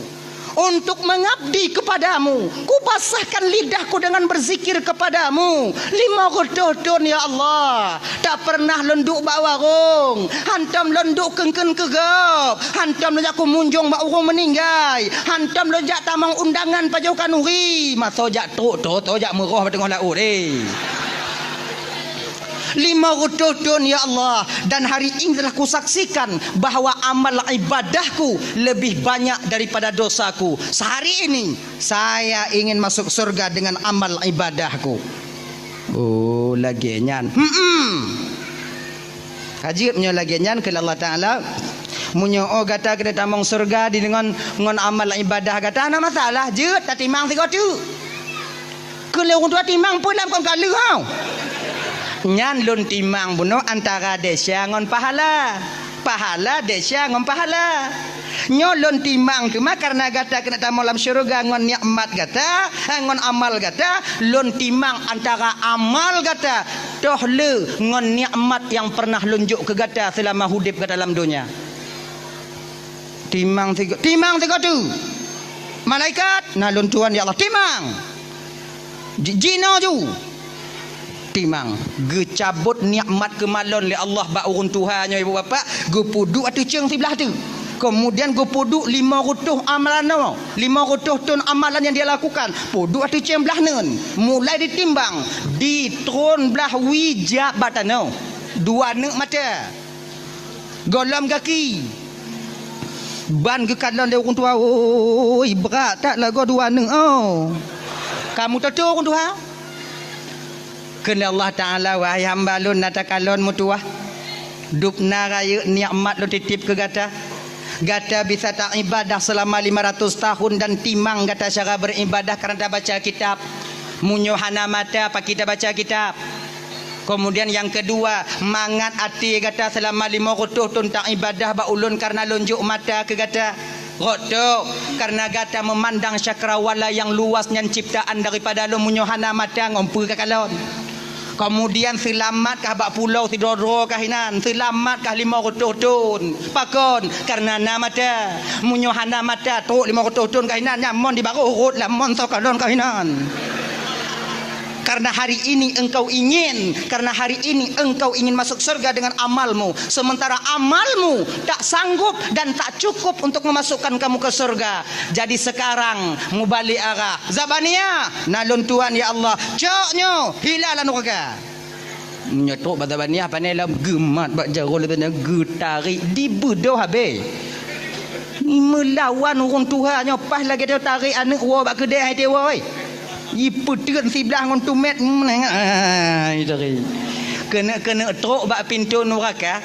untuk mengabdi kepadamu. Kubasahkan lidahku dengan berzikir kepadamu. Lima reutôh thon, ya Allah. Tak pernah lôn duek bak warong. Hantom lôn duek keun-keun keu gob. Hantom lôn jak kumunjong bak ureuëng meuninggai. Hantom lôn jak tamong undangan pajoh khanuri. Masa jak trok, trok, trok jak meuroh bak teungoh laôt, eh. Lima reutôh thon, ya Allah, dan hari ini telah kusaksikan bahwa amal ibadahku lebih banyak daripada dosaku. Sehari ini, saya ingin masuk surga dengan amal ibadahku. Oh, lagée nyan. Hmm. Ka jeuet meunyoe lagée nyan, kheun Allah Taala, "Meunyoe oh gata keuneuk tamong surga di deungon ngon amal ibadah gata, hana masalah, jeuet tatimang sigoe teuk." Kheun lé ureuëng tuha, "Timang peue lam kon ka lheueh hau?" "Nyan lôn timang bunoe antara desya ngon pahala. Pahala desya ngon pahala. Nyoe lôn timang teuma kareuna gata keuneuk tamong lam syeuruga ngon nikmat gata, eh, ngon amal gata, lôn timang antara amal gata toh le ngon nikmat nyang pernah lôn jok keu gata seulama udeb gata lam donya." Timang sigo-, timang sigoe teuk. Malaikat, "Na lôn tuan, ya Allah, timang." Ji-, jinoe ju. Timang. Geucabot nikmat keumalon lé Allah bak ureuëng tuha nyoe, ibu bapak, geupeuduek ateueh ceueng siblah teuk. Kemudian geupeuduek lima reutôh amalan nyoe, lima reutôh thon amalan nyang dia lakukan, peuduek ateueh ceueng blah neuen, mulai ditimbang, di tron blah wie jak bak tanoh, dua neuk mata. Gohlom gaki. Ban geukalon lé ureuëng tuha, "Oi, brat that lagoe dua neuk, oh." Ka meutoto ureuëng tuha. Kheun lé Allah Taala, "Wahai hamba lôn na takalon meutuwah. Dubna rayeuk nikmat lôn titip keu gata. Gata bisa taibadah seulama lima ratus tahun dan timang gata cara beribadah karena tabaca kitab. Meunyoe hana mata, pakri tabaca kitab?" Kemudian nyang keudua, mangat até gata seulama lima reutôh thon taibadah bak ulôn kareuna lôn jok mata keu gata. Rot tok, kareuna gata meumandang cakrawala nyang luas nyan ciptaan daripada lôn, meunyoe hana mata ngon peue kakalon. Kemudian seulamat kah bak pulo sidroe-droe kah inan, seulamat kah lima reutôh thon. Pakon? Kareuna na mata. Meunyoe hana mata, trok lima reutôh thon kah inan, nyan mon di barôh rot lam mon soe kalon kah inan. Karena hari ini engkau ingin, karena hari ini engkau ingin masuk surga dengan amalmu, sementara amalmu tak sanggup dan tak cukup untuk memasukkan kamu ke surga. Jadi sekarang, mubalik arah. Zabaniah, na lôn tuan, ya Allah. Cok nyoe, hila lam nuraka. Nyoe trok bak Zabaniah, pane lom geumat bak jaroe lé Zabaniah, geutarek, dibeudôh habéh. Meulawan ureuëng tuha nyoe, paih lagée tatarek aneuëk woe bak keudée hai teuwoe. Jipeuteun siblah ngon tumét, ai, dari. Keuneuk-keuneuk trok bak pintoe nuraka.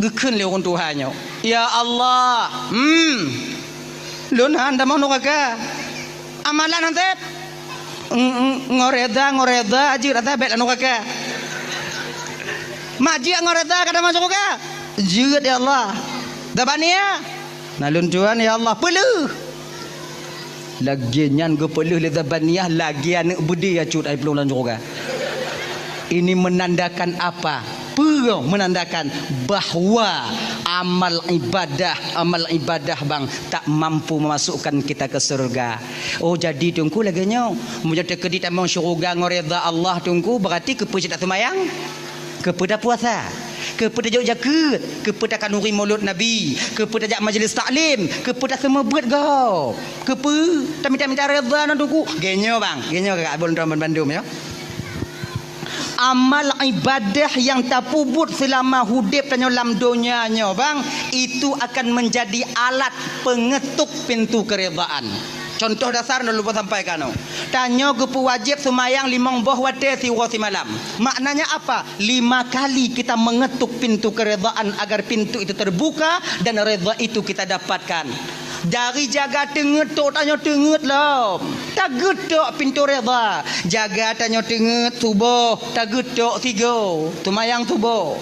Geukheun lé ureuëng tuha nyoe, "Ya Allah, hmm, lôn han tamong nuraka. Amalan han sép. Ng-, ng-, ngon reda, ngon reda jeuet rasa bék lam nuraka." Mak jeuet ngon reda ka tamong syeuruga? Jeuet, ya Allah. Zabaniah? Na lôn tuan, ya Allah, peuleueh. Lagée nyan geupeuleueh lé Zabaniah lagée aneuëk beudé ya cut ai plueng lam syeuruga. Ini menandakan apa? Peue menandakan bahwa amal ibadah, amal ibadah bang tak mampu memasukkan kita ke surga. Oh, jadi Teungku lagée nyoe, meunyoe teukeudi tamong syeuruga ngon reda Allah Teungku, berarti keupeue cit taseumayang? Keupeue tapuasa? Keupeue tajok jakeuet? Keupeue takhanuri mulod Nabi? Keupeue tajak majlis taklim? Keupeue taseumeubeuet gob? Keupeue tamita-mita reda ngon Teungku? Lagée nyoe bang, lagée nyoe kakak abon tuan bandum ya. Amal ibadah nyang tapeubuet seulama udeb tanyoe lam donya nyoe bang, itu akan menjadi alat pengetuk pintu keredaan. Contoh dasar nyang lôn sampaikan nyoe. Tanyoe geupeuwajéb seumayang limong boh watée siuroe simalam. Maknanya apa? Lima kali kita mengetuk pintu keredaan agar pintu itu terbuka dan reda itu kita dapatkan. Dari jaga teungeut tok tanyoe teungeut lom. Tageutok pintoe reda. Jaga tanyoe teungeut suboh, tageutok sigoe. Seumayang suboh.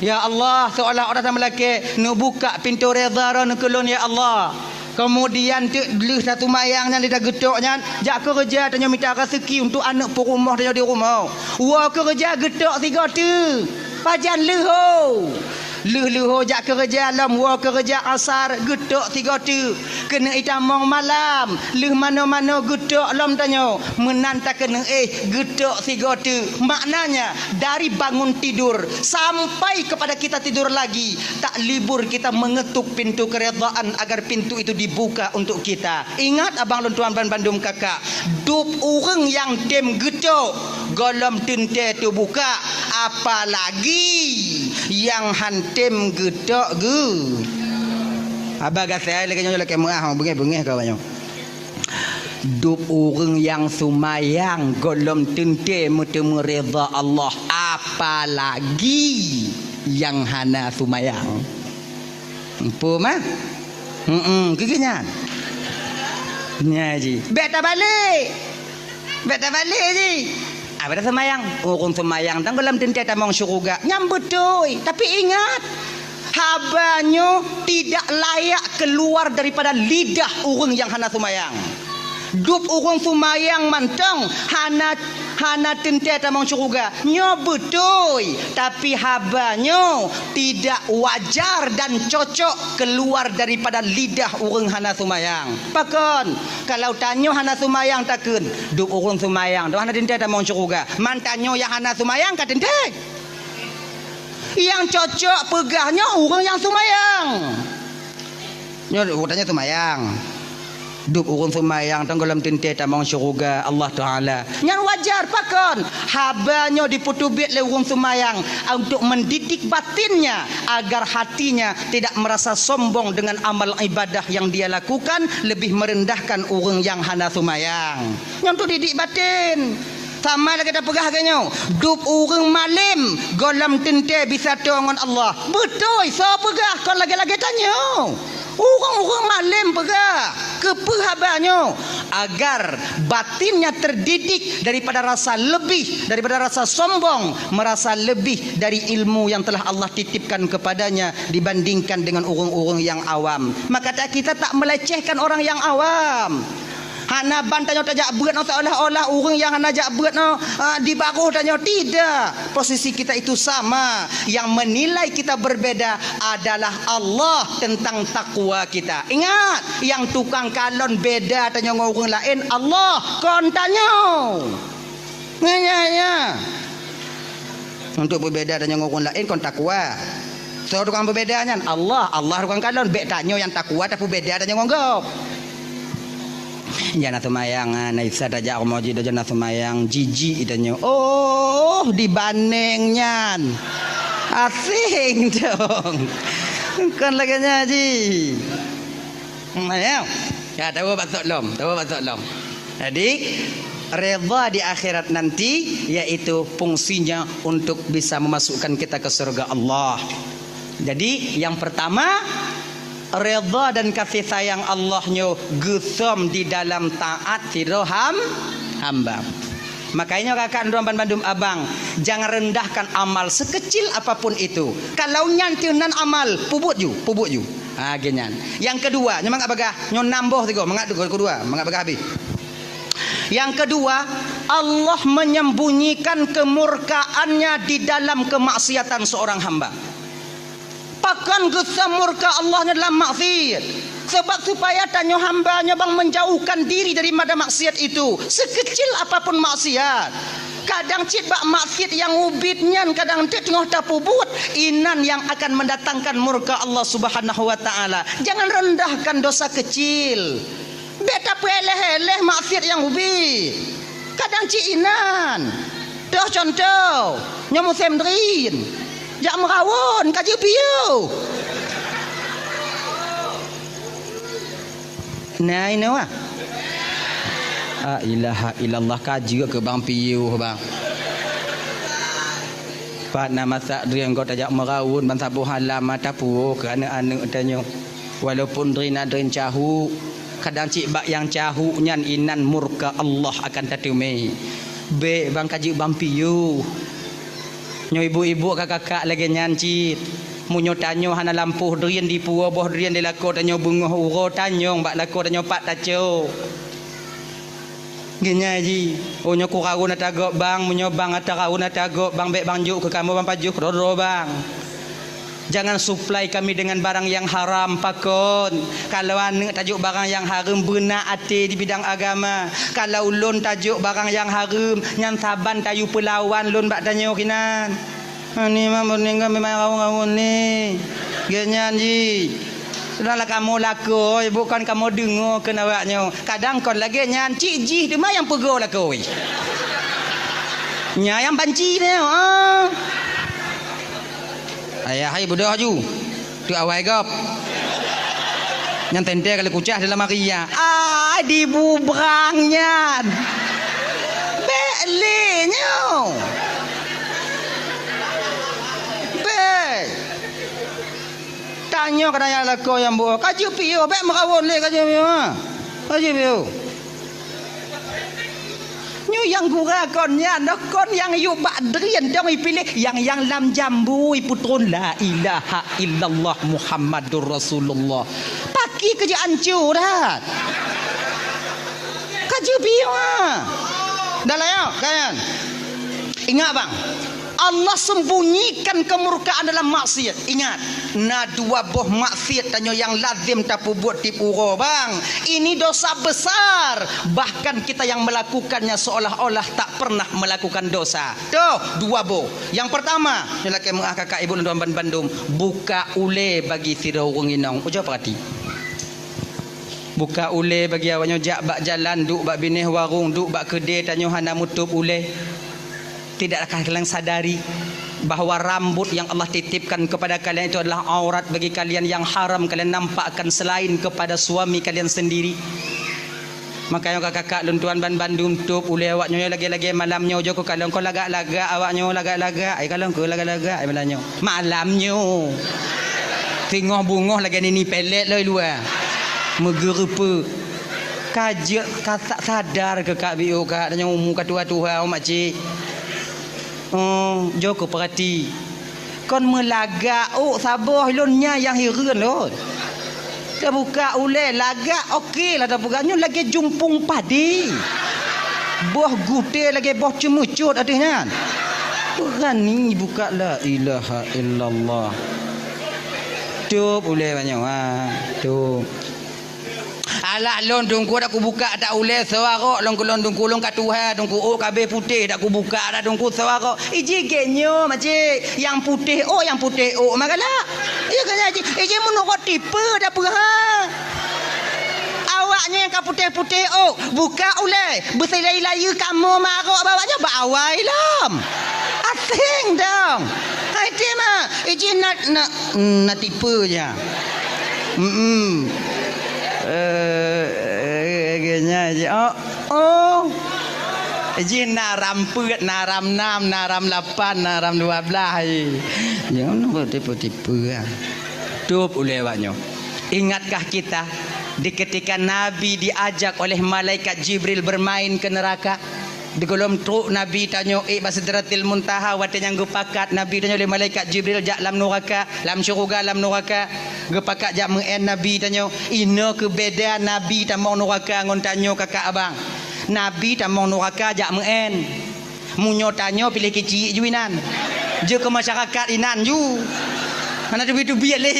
Ya Allah, seolah-olah tameulakée, neubukak pintoe reda droe neukeulon, ya Allah. Keumudian teuk lheueh taseumayang nyan di tageutok nyan, jak keureuja tanyoe mita raseuki untuk aneuëk peurumoh tanyoe di rumoh. Woe keureuja geutok sigoe teuk. Pajan leuho. Lheueh leuho jak keureuja lom woe keureuja asar geutok sigoe teuk. Keuneuk itamong malam, lheueh manoe-manoe geutok lom tanyoe. Meunan takeuneuk éh geutok sigoe teuk. Maknanya, dari bangun tidur sampai kepada kita tidur lagi, tak libur kita mengetuk pintu keredaan agar pintu itu dibuka untuk kita. Ingat abang lôn tuan ban bandum kakak, dub ureuëng nyang tem geutok gohlom teuntée teubukak, apalagi nyang han tem geutok geu. Haba gasai lagée nyoe lakée meuah beungéh-beungéh ka nyoe. Dub ureuëng nyang seumayang gohlom teuntée meuteumé reda Allah, apalagi nyang hana seumayang. Empu mah? Heeh, keu nyan. Nya ji. Bék tabalek. Bék tabalek ji. Abada seumayang. Ureuëng seumayang dan gohlom teuntée tamong syeuruga. Nyan beutôi. Tapi ingat, haba nyoe tidak layak keluar daripada lidah ureuëng nyang hana seumayang. Dub ureuëng seumayang mantong hana, hana teuntée tamong syeuruga. Nyoe beutôi, tapi haba nyoe tidak wajar dan cocok keluar daripada lidah ureuëng hana seumayang. Pakon? Kalau tanyoe hana seumayang takheun, dub ureuëng seumayang tu hana teuntée tamong syeuruga. Man tanyoe nyang hana seumayang ka teuntée. Nyang cocok peugah nyoe ureuëng nyang seumayang. Nyoe urotannya seumayang. Dub ureuëng seumayang tong gohlom teuntée tamong syeuruga Allah Taala. Nyan wajar pakon? Haba nyoe dipeuteubiet lé ureuëng seumayang untuk mendidik batinnya agar hatinya tidak merasa sombong dengan amal ibadah yang dia lakukan, lebih merendahkan ureuëng nyang hana seumayang. Nyan untuk didik batin. Sama lagée tapeugah lagée nyoe, dub ureuëng malém gohlom teuntée bisa toe ngon Allah. Beutôi, soe peugah kon lagée-lagée tanyoe. Ureuëng-ureuëng malém peugah, keupeue haba nyoe? Agar batinnya terdidik daripada rasa lebih, daripada rasa sombong, merasa lebih dari ilmu yang telah Allah titipkan kepadanya dibandingkan dengan ureuëng-ureuëng yang awam. Maka ta-, kita tak melecehkan orang yang awam. Hana ban tanyoe tajak beuet nyoe seolah-olah ureuëng nyang hana jak beuet nyoe, ah, di baroh tanyoe. Tidak. Posisi kita itu sama. Yang menilai kita berbeda adalah Allah tentang takwa kita. Ingat, nyang tukang kalon beda tanyoe ngon ureuëng laén Allah, kon tanyoe. Nyan, nyan, nyan. Untuk beubeda tanyoe ngon ureuëng laén kon takwa. Soe tukang beubeda nyan? Allah. Allah tukang kalon. Bék tanyoe nyang takwa tapeubeda tanyoe ngon gob. Nyang na seumayang, ah, na Isa tajak rumoh jih, tajak na seumayang, jijik tanyoe. Oh, dibandéng nyan. Aséng dong. Kon lagée nyan jih. Hmm, ya. Ya, tahu maksud lom, tahu maksud lom. Jadi, redha di akhirat nanti yaitu fungsinya untuk bisa memasukkan kita ke surga Allah. Jadi, yang pertama, redha dan kasih sayang Allah nyoe geusom di dalam taat sidroe ham-, hamba. Makanya kakak droe ban bandum abang, jangan rendahkan amal sekecil apapun itu. Kalau nyan teuh nan amal, pubuet ju, pubuet ju. Ha, gen nyan. Yang kedua, nyoe mangat bagah, nyoe nam boh sigoe, mangat kedua, mangat bagah habéh. Yang kedua, Allah menyembunyikan kemurkaannya di dalam kemaksiatan seorang hamba. Pakon geuseumurka Allah nyan lam maksiat? Sebab supaya tanyoe hamba nyoe bang menjauhkan diri daripada maksiat itu, sekecil apapun maksiat. Kadang cit bak maksiat nyang ubit nyan kadang teuk teungoh tapubuet, inan nyang akan mendatangkan murka Allah Subhanahu wa Ta'ala. Jangan rendahkan dosa kecil. Bék tapeuéléh-éléh maksiat nyang ubit. Kadang cit inan. Toh contoh, nyoe musém drien. Jak meurawon, ka jeuet piôh. Nah, inoe wah. La ilaha illallah, ka jeuet keu bang piôh, bang. Pat na masak drien gob tajak meurawon ban saboh alam mata puwoe keu aneuk-aneuk tanyoe. Walaupun drien na drien cahuk, kadang cit bak nyang cahuk nyan inan murka Allah akan tateumé. Bék bang ka jeuet bang piôh. Nyoe ibu-ibu ka kakak lagée nyan cit. Meunyoe tanyoe hana lampôh drien dipuwoe boh drien di lakoe tanyoe beungoh uroe tanyong bak lakoe tanyoe pat tacok. Geunyai jih, oh nyoe kuraun ata gob bang, meunyoe bang ata raun ata gob bang, bék bang jok keu kamoe bang pajoh keudroe-droe bang. Jangan supply kami dengan barang yang haram, pakon. Kalau aneuk tajok barang yang hareuem, beuna até di bidang agama. Kalau lôn tajok barang yang hareuem, nyan saban tayue peulawan lôn bak tanyoe kinan. Ani mah meuneuk kami mai raun-raun ni. Gét nyan jih. Sudahlah kamoe lakoe, bukan kamoe deungoe keu awaknyoe. Kadang kon lagée nyan, cit jih teuma nyang peugoe lakoe. Nya nyang banci nyoe, ah. Ayah hai beudôh aju. Tu awai gob. Nyang teuntée kali kucah dalam hari ya. Ah, dibubrang nyan. Bék lé nyoe. Bék. Tanyoe keu dayah lakoe nyang buet, ka jeuet piôh, bék meurawon lé ka jeuet piôh, ha. Ka jeuet piôh. Nyoe nyang gura kon nyan, kon nyang yue bak drien dong ipiléh, nyang, nyang lam jambu ipeutron la ilaha illallah Muhammadur Rasulullah. Paki keu jeuet anco that. Ka jeuet piôh, ha. Dah lah, ya, kan? Ingat, bang. Allah sembunyikan kemurkaan dalam maksiat. Ingat, na dua boh maksiat tanyoe nyang lazem tapeubuet tiep uroe, bang. Ini dosa besar. Bahkan kita yang melakukannya seolah-olah tak pernah melakukan dosa. Tuh, dua boh. Yang pertama, nyoe lakée meu'ah kakak ibu lôn tuan ban bandum, buka ulée bagi sidroe ureuëng inong. Ujoe peurati. Buka ulée bagi awaknyoe jak bak jalan, duek bak binéh warong, duek bak keudée tanyoe hana meutôb ulée. Tidakkah kalian sadari bahwa rambut yang Allah titipkan kepada kalian itu adalah aurat bagi kalian yang haram kalian nampakkan selain kepada suami kalian sendiri? Makanya kakak-kakak lôn tuan ban bandum tôb ulée awaknyoe lagée-lagée malam nyoe jok kalon kon lagak-lagak awaknyoe lagak-lagak, ai kalon kon lagak-lagak ai malam nyoe. Malam nyoe. Teungoh beungoh lagée nini pelet lom i luwa. Meugeureupeuk. Ka jeuet ka sa-, sadar keu kak biôh kak, nyang umu ka tuha-tuha, oh, makcik. Oh, jok keu peurati. Kon meulagak ôk saboh lôn nyan nyang hireuen lôn. Teubuka ulée lagak, oke lah teubuka. Nyoe lagée jumpung padi. Boh gutée lagée boh ceumeucot ateueh nyan. Beurani buka, la ilaha illallah. Tôb ulée banyoe, ha. Tôb. Alah lôn teungku dak kubuka dak ulée soe arok lôn keu lôn teungku lôn ka tuha teungku ôk ka abéh putéh dak kubuka dak teungku soe arok. Iji gét nyoe makcik, nyang putéh ôk, nyang putéh ôk mah galak. Iya kan iji, iji meunurot tipe dak peue ha. Awaknyan nyang ka putéh-putéh ôk, buka ulée, beusilai-layeue kamoe marok bak awaknyan bak awai lom. Aséng dong. Hai ti mah, iji na, na, na tipe nya. Hmm. Eh, eh, eh, nya, ji, oh, oh. Jih na ram peuet, na ram nam, na ram lapan, na ram dua belas, eh. Jangan buat tipu-tipu, ya. Tôb ulée awaknyoe. Ingatkah kita di ketika Nabi diajak oleh malaikat Jibril bermain ke neraka? Di gohlom trok Nabi tanyoe ék bak Sidratil Muntaha, watée nyan geupakat Nabi tanyoe lé malaikat Jibril jak lam nuraka, lam syeuruga lam nuraka. Geupakat jak meu'én Nabi tanyoe, inoe keuh beda Nabi tamong nuraka ngon tanyoe kakak abang. Nabi tamong nuraka jak meu'én. Meunyoe tanyoe piléh keuchik ju inan. Jeuet keu masyarakat inan ju. Hana teubiet-teubiet lé.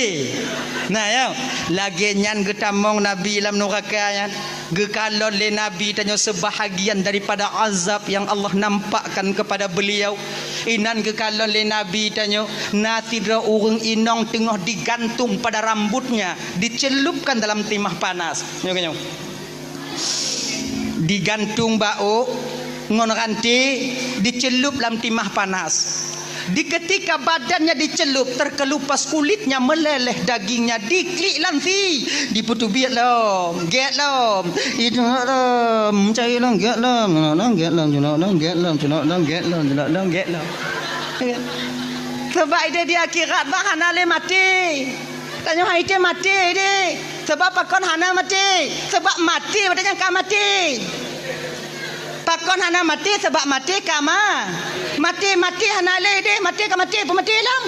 Nah, ya. Lagée nyan geutamong Nabi lam nuraka nyan. Geukalon lé Nabi tanyoe seubahagian daripada azab yang Allah nampakkan kepada beliau. Inan geukalon lé Nabi tanyoe, na sidroe ureuëng inong teungoh digantung pada rambutnya, dicelupkan dalam timah panas. Nyoe, nyoe. Digantung bak ôk ngon ranté, dicelup lam timah panas. Di ketika badannya dicelup, terkelupas kulitnya, meleleh dagingnya, diklik lansi, dipeuteubiet lom, gét lom, idok lom, cai lom, gét lom, gét lom, gét lom, gét lom. Sabab ideh di akhirat bah hana lé maté. Tanyoe hai teuh maté deh. Sabab pakon hana maté? Sabab maté watée nyan ka maté. Pakon hana maté? Sabab maté ka ma-, maté, maté hana lé deh, maté ka maté, peumaté lom.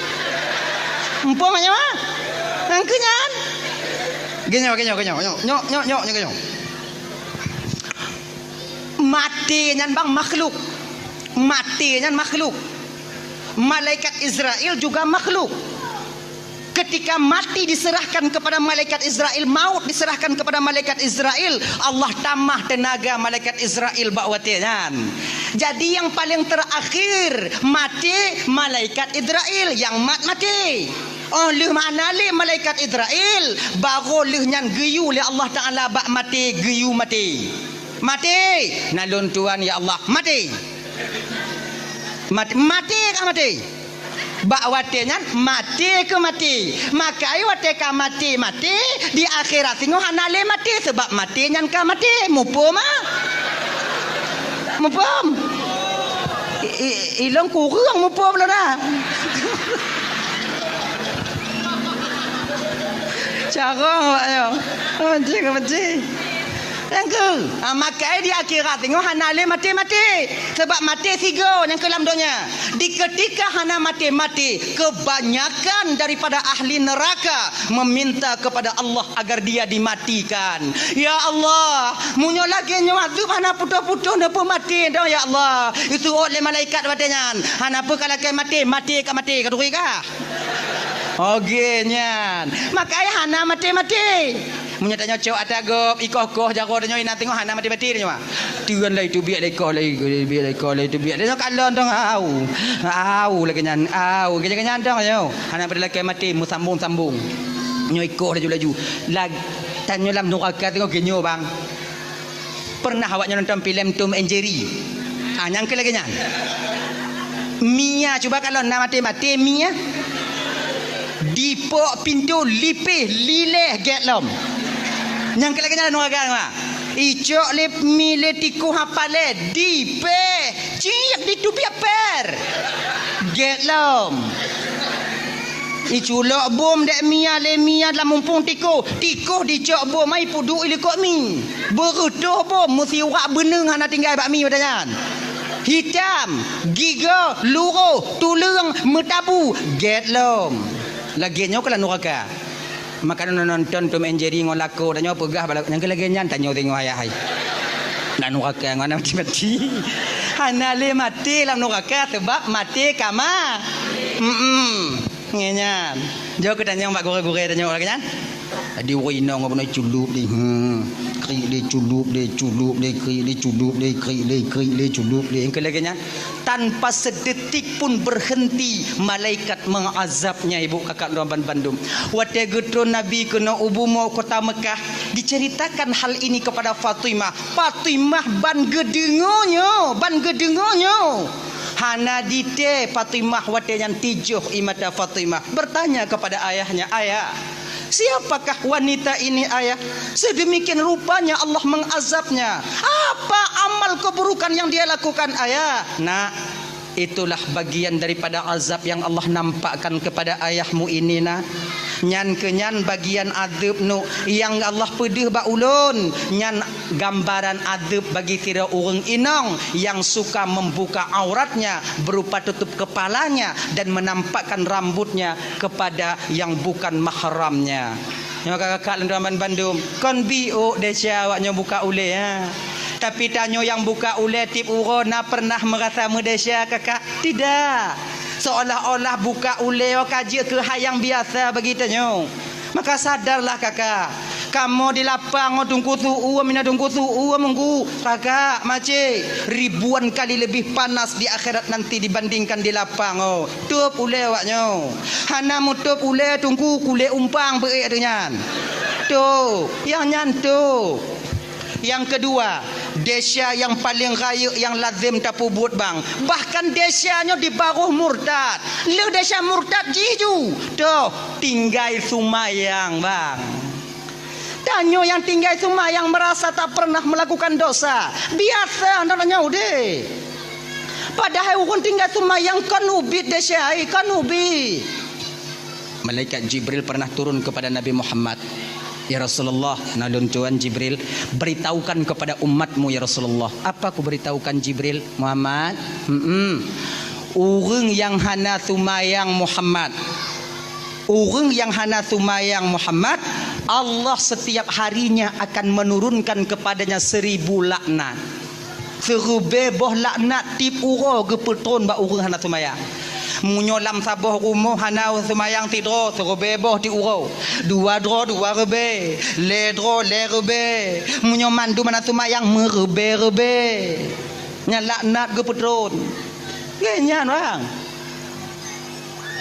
Muphom nyoe? Nyang keu nyan. Geunyoe, geunyoe, geunyoe, nyoe, nyoe, nyoe, nyoe, nyoe, geunyoe. Maté nyan bang makhluk. Maté nyan makhluk. Malaikat Israel juga makhluk. Ketika mati diserahkan kepada malaikat Israel, maut diserahkan kepada malaikat Israel, Allah tamah tenaga malaikat Israel bak watée nyan. Jadi yang paling terakhir mati malaikat Israel, yang mat mati. Oh lheueh mana lé malaikat Israel, baru lheueh nyan geuyue lé Allah Taala bak mati, geuyue mati. Mati, na lôn tuan ya Allah, mati. Mati, mati ka mati. Bak watée nyan mati keu mati. Makai watée ka mati, mati, di akhirat singoh hana lé mati, sabab mati nyan ka mati. Muphom ah? Muphom? I, i, ilong kureueng muphom lôn ah. Carong awak nyoe. Benci, benci. Nyang keu, ah, makai di akhirat singoh hana lé maté-maté. Sabab maté sigoe nyang keu lam donya. Di ketika hana maté-maté, kebanyakan daripada ahli neraka meminta kepada Allah agar dia dimatikan. Ya Allah, meunyoe lagée nyoe azeueb hana putôh-putôh neupeumaté droe, ya Allah. Isuôt lé malaikat watée nyan. Hana peue ka lakée maté, maté ka maté, ka turi kah? Oke nyan. Makai hana maté-maté. Meunyoe tanyoe cok ata gob, ikoh-koh jaroe tanyoe inan teungoh hana maté-maté tanyoe. Teun lé teubiet lé ikoh lé, teubiet lé ikoh lé, teubiet lé. Tanyoe kalon dong au. Au lagée nyan, au. Lagée nyan dong nyoe. Hana pada lakée maté meusambong-sambong. Nyoe ikoh laju-laju. Lag-, tanyoe lam nuraka teungoh geunyoe bang. Pernah awak nyoe nonton filem Tom and Jerry? Ah, nyang keu lagée nyan. Mia, cuba kalau na maté-maté Mia. Dipok pintoe lipéh lileh gét lom. Nyang keu lagée nyan nuraka nyoe. Icok lé mi lé tikoh hapalé dipéh ciek diteubiet pér. Gét lom. Iculok bom dek Mia lé Mia lam mumpung tikoh. Tikoh dicok bom ai peuduek ilikot mi. Beureutoh bom meusiwak beuneueng hana tinggai bak mi watée nyan. Hitam, gigoe, luroh, tuleueng, meutabu, gét lom. Lagée nyoe keuh lam nuraka. Maka nonton Tom and Jerry ngon lakoe tanyoe peugah bala nyang keu lagée nyan tanyoe teungoh ayah hai. Lam nuraka ngon aneuk maté-maté. Hana lé maté lam nuraka sabab maté ka ma-, mm-mm. Ngieng nyan. Jok keu tanyong bak gurée-gurée tanyoe lagée nyan. Jadi ureuëng inong bunoe culup deh. Hmm. Krik deh culup deh, culup deh, krik deh culup deh, krik deh, krik deh culup deh. Nyang keu lagée nyan tanpa sedetik pun berhenti malaikat mengazabnya, ibu kakak lôn ban bandum. Watée geutron Nabi keunoe u bumoe kota Mekah, diceritakan hal ini kepada Fatimah. Fatimah ban geudeungoe nyoe, ban geudeungoe nyoe. Hana ditée Fatimah watée nyan tijoh ie mata Fatimah. Bertanya kepada ayahnya, "Ayah, siapakah wanita ini, Ayah? Sedemikian rupanya Allah mengazabnya. Apa amal keburukan yang dia lakukan, Ayah?" "Nak, itulah bagian daripada azab yang Allah nampakkan kepada ayahmu ini, Nak. Nyan keuh nyan bagian azeub nuh nyang Allah peudeuh bak ulôn, nyan gambaran azeub bagi sidroe ureuëng inong nyang suka membuka auratnya berupa tutup kepalanya dan menampakkan rambutnya kepada yang bukan mahramnya. Nyoe ka kakak lôn tuan bandum, kon biôk desya awak nyoe buka ulée, ha. Tapi tanyoe nyang buka ulée tieb uroe na pernah meurasa meudesya kakak? Tidak. Seolah-olah buka ulée ka jeuet keu hai nyang biasa bagi tanyoe. Maka sadarlah kakak, kamoe di lapang ngon Teungku Su'u, mina Teungku Su'u meunggu kakak mace ribuan kali lebih panas di akhirat nanti dibandingkan di lapang. Oh, tôb ulée awak nyoe. Hana meutôb ulée Teungku, kulét umpang beuék teuh nyan. Tôb, nyang nyan tôb. Nyang keudua, desya nyang paleng rayeuk nyang lazem tapeubuet bang. Bahkan desya nyoe di baroh murtad. Lheueh desya murtad jih ju, toh tinggai sumayang bang. Tanyoe nyang tinggai sumayang meurasa tak pernah meulakukan dosa. Biasa na tanyoe udeh. Padahai ureuëng tinggai sumayang kon ubit desya, kon ubit. Malaikat Jibril pernah turun kepada Nabi Muhammad, "Ya Rasulullah," na lôn tuan Jibril, "beritahukan kepada umatmu, ya Rasulullah." "Apa kuberitahukan, Jibril?" "Muhammad, hmm, ureuëng nyang hana sumayang, Muhammad, ureuëng nyang hana sumayang, Muhammad, Allah setiap harinya akan menurunkan kepadanya seribu laknat." Siribée boh laknat tieb uroe geupeutron bak ureuëng hana sumayang. Meunyoe lam saboh rumoh hana sumayang sidroe, siribée boh tieb uroe. Dua droe, dua ribée. Lhée droe, lhée ribée. Meunyoe mandum hana sumayang, meuribée-ribée. Nyan laknat geupeutron. Nyan, bang.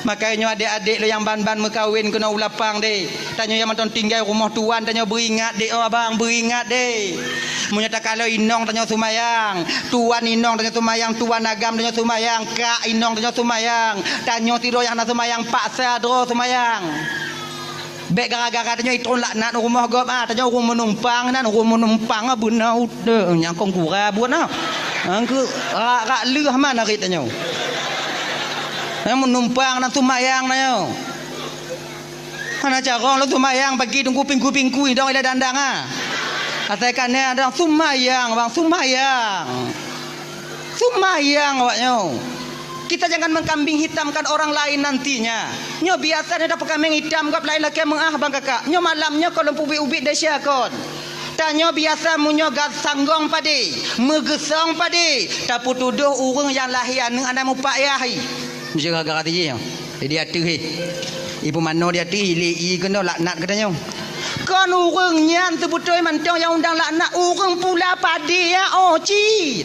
Makajih nyoe adék-adék lôn nyang ban-ban meukawen keunoe u lapang deh. Tanyoe nyang mantong tinggai rumoh tuan, tanyoe beuingat deh, oh abang, beuingat deh. Meunyoe takalon inong tanyoe sumayang, tuan inong tanyoe sumayang, tuan agam tanyoe sumayang, kak inong tanyoe sumayang, tanyoe sidroe nyang hana sumayang, paksa droe sumayang. Bék gara-gara tanyoe itron laknat u rumoh gob, ah, tanyoe ureuëng meunumpang nan, ureuëng meunumpang, ah, beuna udeueng nyang kong gura buet na. Angkeu rak-rak leuh man arit tanyoe. Nyang meunumpang nan sumayang tanyoe. Hana carông lôn sumayang pagi teungku pingku-pingku idong ilée dandang, ah. Asai ka nyan dong sumayang, bang, sumayang. Sumayang awak nyoe. Kita jangan mengkambing hitamkan orang lain nantinya. Nyoe biasa nyoe tapeukameng itam gob laén lakée meuáh bang kakak. Nyoe malam nyoe kon lôn peubiet-ubiet desya kon. Tanyoe biasa meunyoe gab sanggong padé, meugeusong padé, tapeutudôh ureuëng nyang lahé aneuëk hana mupak yah. Meuseuh gara-gara tijih nyoe. Di ateueh hé. Ipeumanoe di ateueh, ilée ié keunoe laknat geutanyoe. Kon ureuëng nyan teubeutôi mantong nyang undang laknat, ureuëng pula padé ya, oh, cit.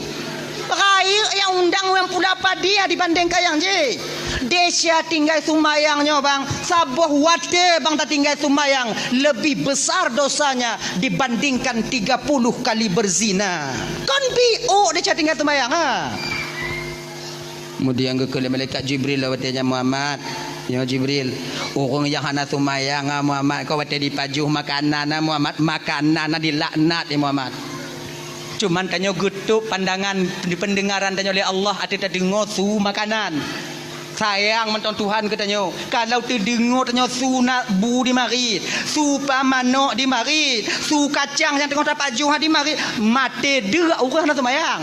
Rayeuk nyang undang ureuëng pula padé ya dibandingkan nyang jih. Desya tinggai sumayang nyoe, bang, saboh watée bang tatinggai sumayang, lebih besar dosanya dibandingkan tiga puluh kali berzina. Kon biôk desya tinggai sumayang, ha? Kemudian geukheun lé malaikat Jibril lom watée nyan, "Muhammad, ya Jibril, ureuëng nyang hana sumayang, ah, Muhammad, kon watée jipajoh makanan, ah, Muhammad, makanan, ah, jilaknat, ya Muhammad. Cuman tanyoe geutôb pandangan, peundeungaran tanyoe lé Allah ateueh tadeungoe su makanan. Sayang mantong Tuhan keu tanyoe. Kalau teudeungoe tanyoe su na bu jimarit, su pamanok jimarit, su kacang nyang teungoh tapajoh jimarit, maté deuk ureuëng hana sumayang."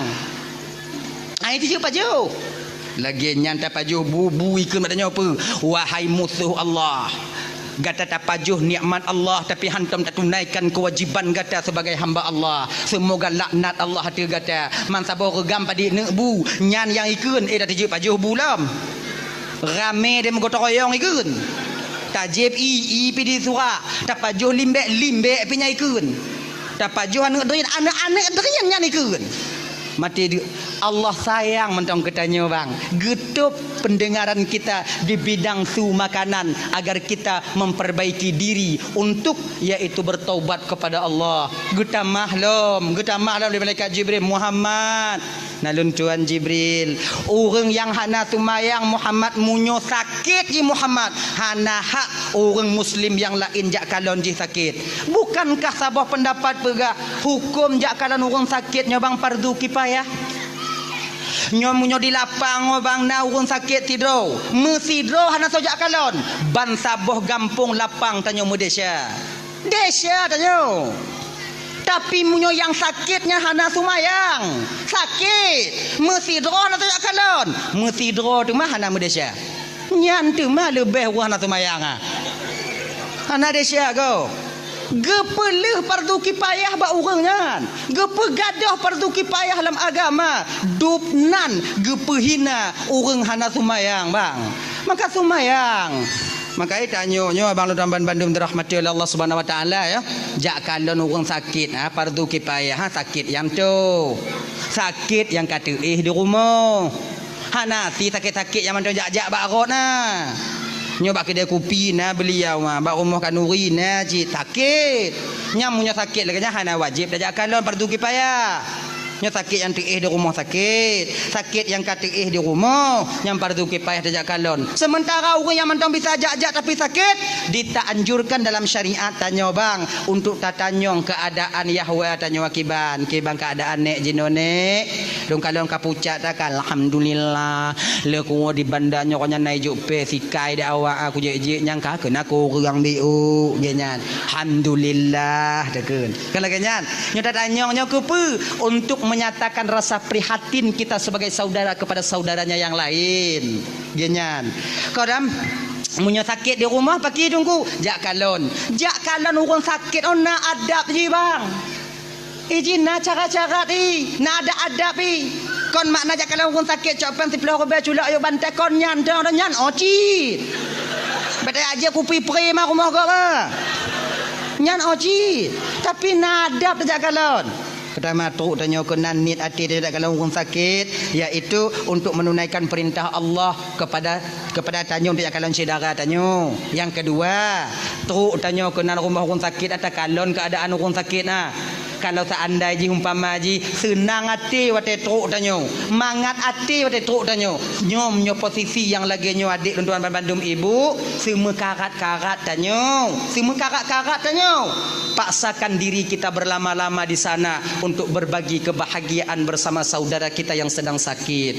Ai tijeuet pajoh. Lagée nyan tapajoh bu, bu ikheun bak tanyoe peue? Wahai musoh Allah, gata tapajoh nikmat Allah, tapi hantom tatunaikan keuwajiban gata sebagai hamba Allah. Seumoga laknat Allah ateueh gata. Man saboh reugam padit neuk bu, nyan nyang ikheun, eh, dah tijeuet pajoh bu lom. Ramé deh meugotong royong ikheun. Tajieb ié, ié pih disurak. Tapajoh limbék, limbék pih nyan ikheun. Tapajoh aneuëk drien, aneuëk-aneuëk drien nyan ikheun. Maté deuk. Allah sayang mantong keu tanyoe, bang. Geutôb peundeungaran kita di bidang su makanan agar kita memperbaiki diri untuk, yaitu bertaubat kepada Allah. Geutamah lom, geutamah lom lé malaikat Jibril, "Muhammad, na lôn tuan Jibril, ureuëng nyang hana sumayang Muhammad, meunyoe sakét jih Muhammad, hana hak ureuëng muslim nyang laén jak kalon jih sakét." Bukankah saboh peundapat peugah hukôm jak kalon ureuëng sakét nyoe bang fardu kifayah? Nyoe meunyoe di lapang nyoe bang na ureuëng sakét sidroe, meusidroe hana soe jak kalon, ban saboh gampông lapang tanyoe meudesya. Desya tanyoe. Tapi meunyoe nyang sakét nyan hana seumayang, sakét, meusidroe hana soe jak kalon, meusidroe teuma hana meudesya. Nyan teuma leubeh ureuëng hana seumayang, ah. Hana desya goe. Geupeuleueh fardu kifayah bak ureuëng nyan. Geupeugadôh fardu kifayah lam agama. Dub nan geupeuhina ureuëng hana seumayang, bang. Maka seumayang. Maka tanyoe nyoe abang lôn ban bandum dirahmati oleh Allah Subhanahu Wa Taala, ya. Jak kalon ureuëng sakét, ha, fardu kifayah, ha, sakét nyang toe. Sakét nyang ka teuéh di rumoh. Hana si sakét-sakét nyang mantong jak-jak bak rot na. Nyoe bak keudè kupi na beuliau, ha, bak rumoh khanuri na cit sakét. Nyang meunyoe sakét lagée nyan hana wajéb tajak kalon, fardu kifayah. Nyoe sakét nyang teuéh di rumoh sakét, sakét nyang ka teuéh di rumoh, nyang fardu kifayah tajak kalon. Sementara ureuëng nyang mantong bisa jak-jak tapi sakét, ditaanjurkan dalam syariat tanyoe bang untuk tatanyong keuadaan yahwa tanyoe kiban, kiban keuadaan nék jinoe nék. Lôn kalon ka pucak takan, alhamdulillah. Lé kuwoe di banda nyoe nyan na ijok pé sikai dak awak aku jek-jek nyang ka keunan kureueng biuk gét nyan. Alhamdulillah takheun. Kan lagée nyan. Nyoe tatanyong nyoe keupeue? Untuk menyatakan rasa prihatin kita sebagai saudara kepada saudaranya yang lain. Gét nyan. Kadang meunyoe sakét di rumoh paki tunggu, jak kalon. Jak kalon ureuëng sakét oh na adab jih bang. Iji na cara-cara ti, na adab-adab ti. Kon makna jak kalon ureuëng sakét cok péng siploh rubée culok yue bantai kon nyan dong nyan oci. Beda aja kupi prima rumoh gob. Nyan oci. Tapi na adab tajak kalon. Pertama trok tanyoe keunan niet até tajak kalon ureuëng sakét, yaitu untuk menunaikan perintah Allah kepada kepada tanyoe tajak kalon syedara tanyoe. Yang kedua, trok tanyoe keunan rumoh ureuëng sakét atawa kalon keuadaan ureuëng sakét na. Kalau seandai jih umpama jih seunang até watée trok tanyoe, mangat até watée trok tanyoe. Nyoe nyoe posisi nyang lagée nyoe adék lôn tuan bandum ibu, seumeukarat-karat tanyoe, seumeukarat-karat tanyoe. Paksakan diri kita berlama-lama di sana untuk berbagi kebahagiaan bersama saudara kita yang sedang sakit.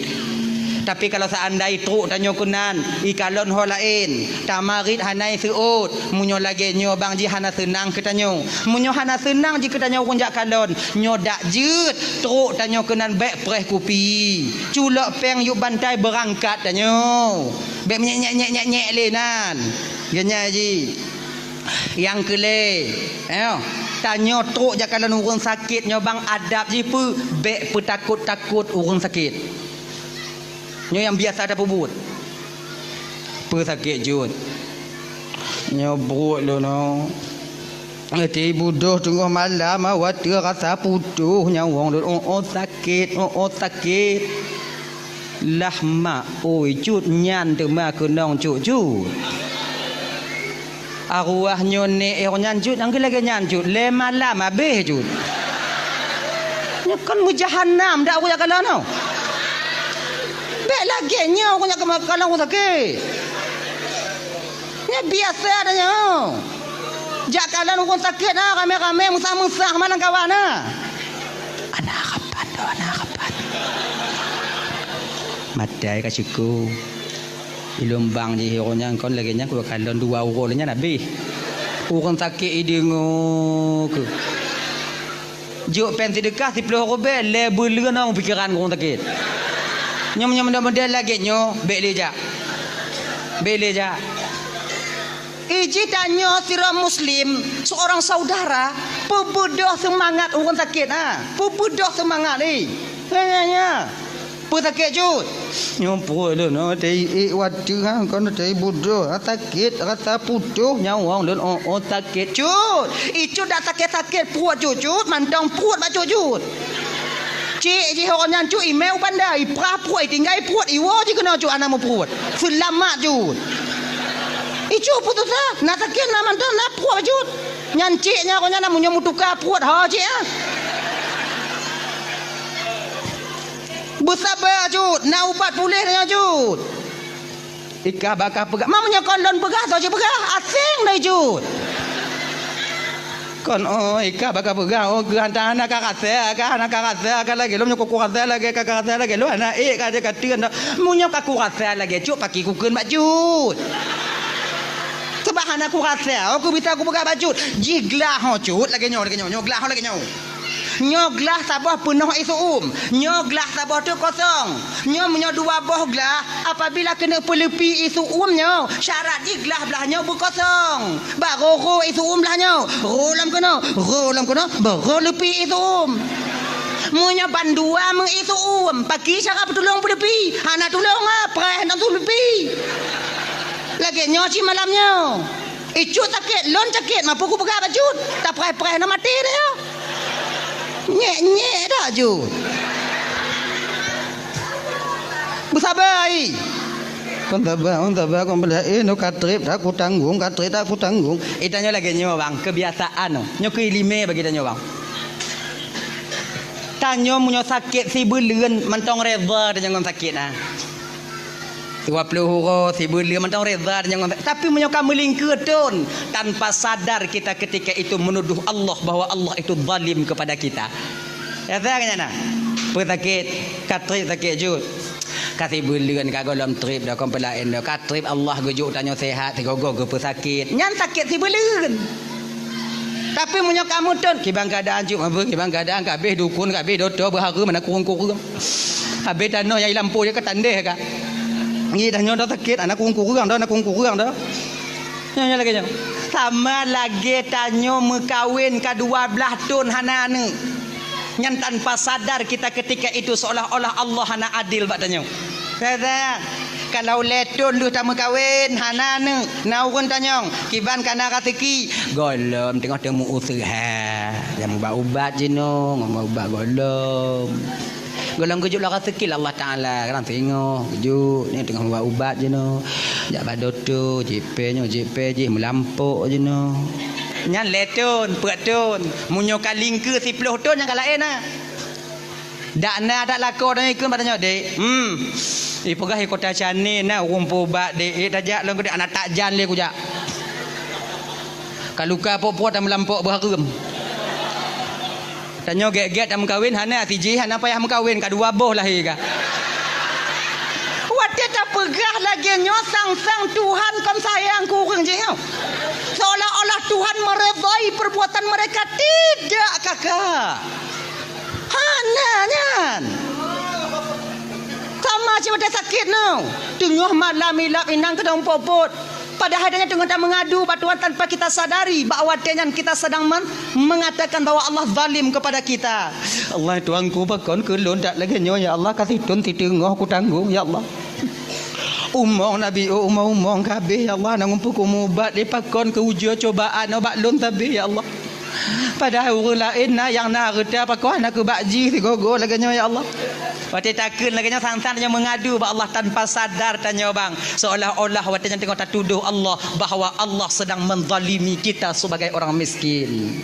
Tapi kalau seandai trok tanyoe keunan, ikalon ho laén, tamarit hana iseuôt, meunyoe lagée nyoe bang jih hana seunang keu tanyoe. Meunyoe hana seunang jih keu tanyoe ureuëng jak kalon, nyoe dak jeuet trok tanyoe keunan bék preh kupi. Culok péng yue bantai beurangkat tanyoe. Bék menyek-nyek-nyek-nyek lé nan. Gét nyan jih. Nyang keulhée, eh, tanyoe trok jak kalon ureuëng sakét nyoe bang adab jih peue, bék peutakot-takot ureuëng sakét. Nyoe nyang biasa tapeubuet. Peue sakét jeuet? Nyoe pruet lôn nyoe. Ati budôh teungoh malam, watée rasa putôh nyawöng lôn, oh, oh, sakét, oh, oh, sakét. Lah mak, oi, cut nyan teuma keunong cut-cut. Arwah nyoe nék eh nyan cut, nyang lagée nyan cut, lé malam habéh cut. Nyoe kon meujahanam dak ureuëng jak kalon nyoe. Bék lagée nyoe ureuëng jak kalon ureuëng sakét. Nyoe biasa dah nyoe. Jak kalon ureuëng sakét na ramé-ramé meusah-meusah meunan kawan na. Ana kapan tu, ana kapan? Matai ka syukur. Ilôn bang jih ureuëng nyan kon lagée nyan kukalon dua uroe lé nyan habéh. Ureuëng sakét ideungoe keuh. Jok péng seudeukah siploh rubée lé beuleuen ong pikeran ureuëng sakét. Nyoe meunyoe model-model lagée nyoe bék lé jak. Bék lé jak. Iji tanyoe sidroe muslim, seorang saudara, peubeudoh seumangat ureuëng sakét ha. Peubeudoh seumangat lé. Nya nya nya. Peue sakét cut? Nyoe pruet lôn, oh, teuiek watée ha, kon teuiek budôh, ha, sakét rasa putôh nyawöng lôn, oh, oh, sakét cut. Icut dak sakét-sakét pruet cut-cut, mantong pruet bak cut-cut. Cik jih ureuëng nyan cut imé u banda, iprah pruet, itinggai pruet, iwoe jih keunoe cut hana meupruet. Seulamat cut. Icut putus asa, na sakét na mantong na pruet bak cut. Nyan cik nyan ureuëng nyan na meunyoe meutuka pruet ho cik ah. Beusaba cut, na ubat puléh nyan cut. Ikah bakah peugah, ma meunyoe kon lôn peugah, soe jipeugah, aséng dai cut. Kon oi, ka baka peugah, oh, keu hana, hana ka rasa, ka hana ka rasa, ka lagèe lom nyoe ku rasa lagèe ka, ka rasa lagèe lom hana ék ka, ka teun dah. Meunyoe ka ku rasa lagèe cut, pakri kukheun bak cut. Sabab hana ku rasa, oh, ku bisa ku peugah bak cut. Jih glah ho cut, lagèe nyoe, lagèe nyoe, nyoe glah ho lagèe nyoe. Nyoe glah saboh peunoh ié su'um. Nyoe glah saboh teuk kosong. Nyoe meunyoe dua boh glah, apabila keuneuk peuleupi ié su'um nyoe, syarat jih glah blah nyoe beukosong. Barô rô ié su'um blah nyoe. Rô lam keunoe, rô lam keunoe, barô leupi ié su'um. Meunyoe bandua meu ié su'um, pakri cara peutulông peuleupi. Hana tulông ah, preh nang tuleupi. Lagèe nyoe cit malam nyoe. Icut sakét, lôn sakét, mampu kupeugah bak cut. Tapreh-preh na maté dah nyoe. Nyék-nyék dah cut. Beusaba ai. Kon saba, kon saba, kon bela, eh, nyoe ka trép dah kutanggong, ka trép dah kutanggong. Eh, tanyoe lagèe nyoe, bang, kebiasaan nyoe. Nyoe keuiéleumé bagi tanyoe, bang. Tanyoe meunyoe sakét sibeuleuen mantong reda tanyoe ngon sakét, nah. Dua ploh uroe, sibeuleuen mantong reda tanyoe ngon, tapi meunyoe ka meulingkeue thon, tanpa sadar kita ketika itu menuduh Allah bahwa Allah itu zalim kepada kita. Ya, saya kata, nah. Peusakét, ka trép sakét cut. Ka sibeuleuen ka gohlom trép dah, kon peulaén dah. Ka trép Allah geujok tanyoe sehat, sigoe-goe geupeusakét. Nyan sakét sibeuleuen. Tapi meunyoe kamoe thon, kiban keuadaan cut, apa kiban keuadaan, ka habéh dukon, ka habéh dokto, beuhareuem, hana kureueng-kureueng. Habéh tanoh nyang i lampôh jih ka tandeh ka. Ngi dah nyoe dah sakét, hana kureueng-kureueng dah, hana kureueng-kureueng dah. Nyoe, nyoe lagèe nyoe. Sama lagèe tanyoe meukawen ka dua blaih thon hana aneuk. Nyan tanpa sadar kita ketika itu seolah-olah Allah hana adil bak tanyoe. Saya, saya, kalau lhèe thon lheueh tameukawen, hana aneuk, na ureueng tanyong, kiban ka na raseuki, gohlom teungoh teumeuuseuha. Nyang ubat-ubat jinoe, ngon ubat gohlom. Gohlom geujok lam raseuki lé Allah Taala, kadang singoh geujok, nyoe teungoh ubat-ubat jinoe. Jak bak dokto, jieb pèng nyoe, jieb pèng jih, meulampôk jinoe. Nyan lhèe thon, peuet thon. Meunyoe ka lingkeue siploh thon, nyan ka laén na. Dak na, dak lakoe tanyoe ikheun bak tanyoe, "Dek, hmm, ipeugah i Kota Chennai na ureueng peuubat, Dek. Eh, tajak lôn keu Dek, hana tajak lé kujak. Ka luka pok-pok dan meulampôk beuhareuem." Tanyoe gét-gét tameukawen, hana sijih, hana payah meukawen, ka dua boh lahé ka. Watèe tapeugah lagèe nyoe, sang-sang Tuhan kon sayang keu ureueng jih nyoe. Seolah-olah Tuhan meredai perbuatan mereka, tidak, kakak. Hana nyan. Sama cit watèe sakét nyoe. Teungoh malam ilap inong keudong pot-pot. Padahai tanyoe teungoh tameungadu bak Tuhan tanpa kita sadari bahwa watèe nyan kita sedang men-, mengatakan bahwa Allah zalim kepada kita. Allah Tuhanku, pakon keu lôn dak lagèe nyoe, ya Allah, ka sithon siteungoh kutanggong, ya Allah. Umong Nabi, oh, umong-umong ka habéh, ya Allah, na ureueng peukumeubat lé pakon keu ujoe cobaan nyoe bak lôn sabé, ya Allah. Padahai ureueng laén na nyang na hareuta pakon hana keu bak jih sigoe-goe lagèe nyoe, ya Allah. Watèe takheun lagèe nyoe, sang-sang tanyoe meungadu bak Allah tanpa sadar tanyoe, bang. Seolah-olah watèe nyan teungoh tatudoh Allah bahwa Allah sedang menzalimi kita sebagai orang miskin.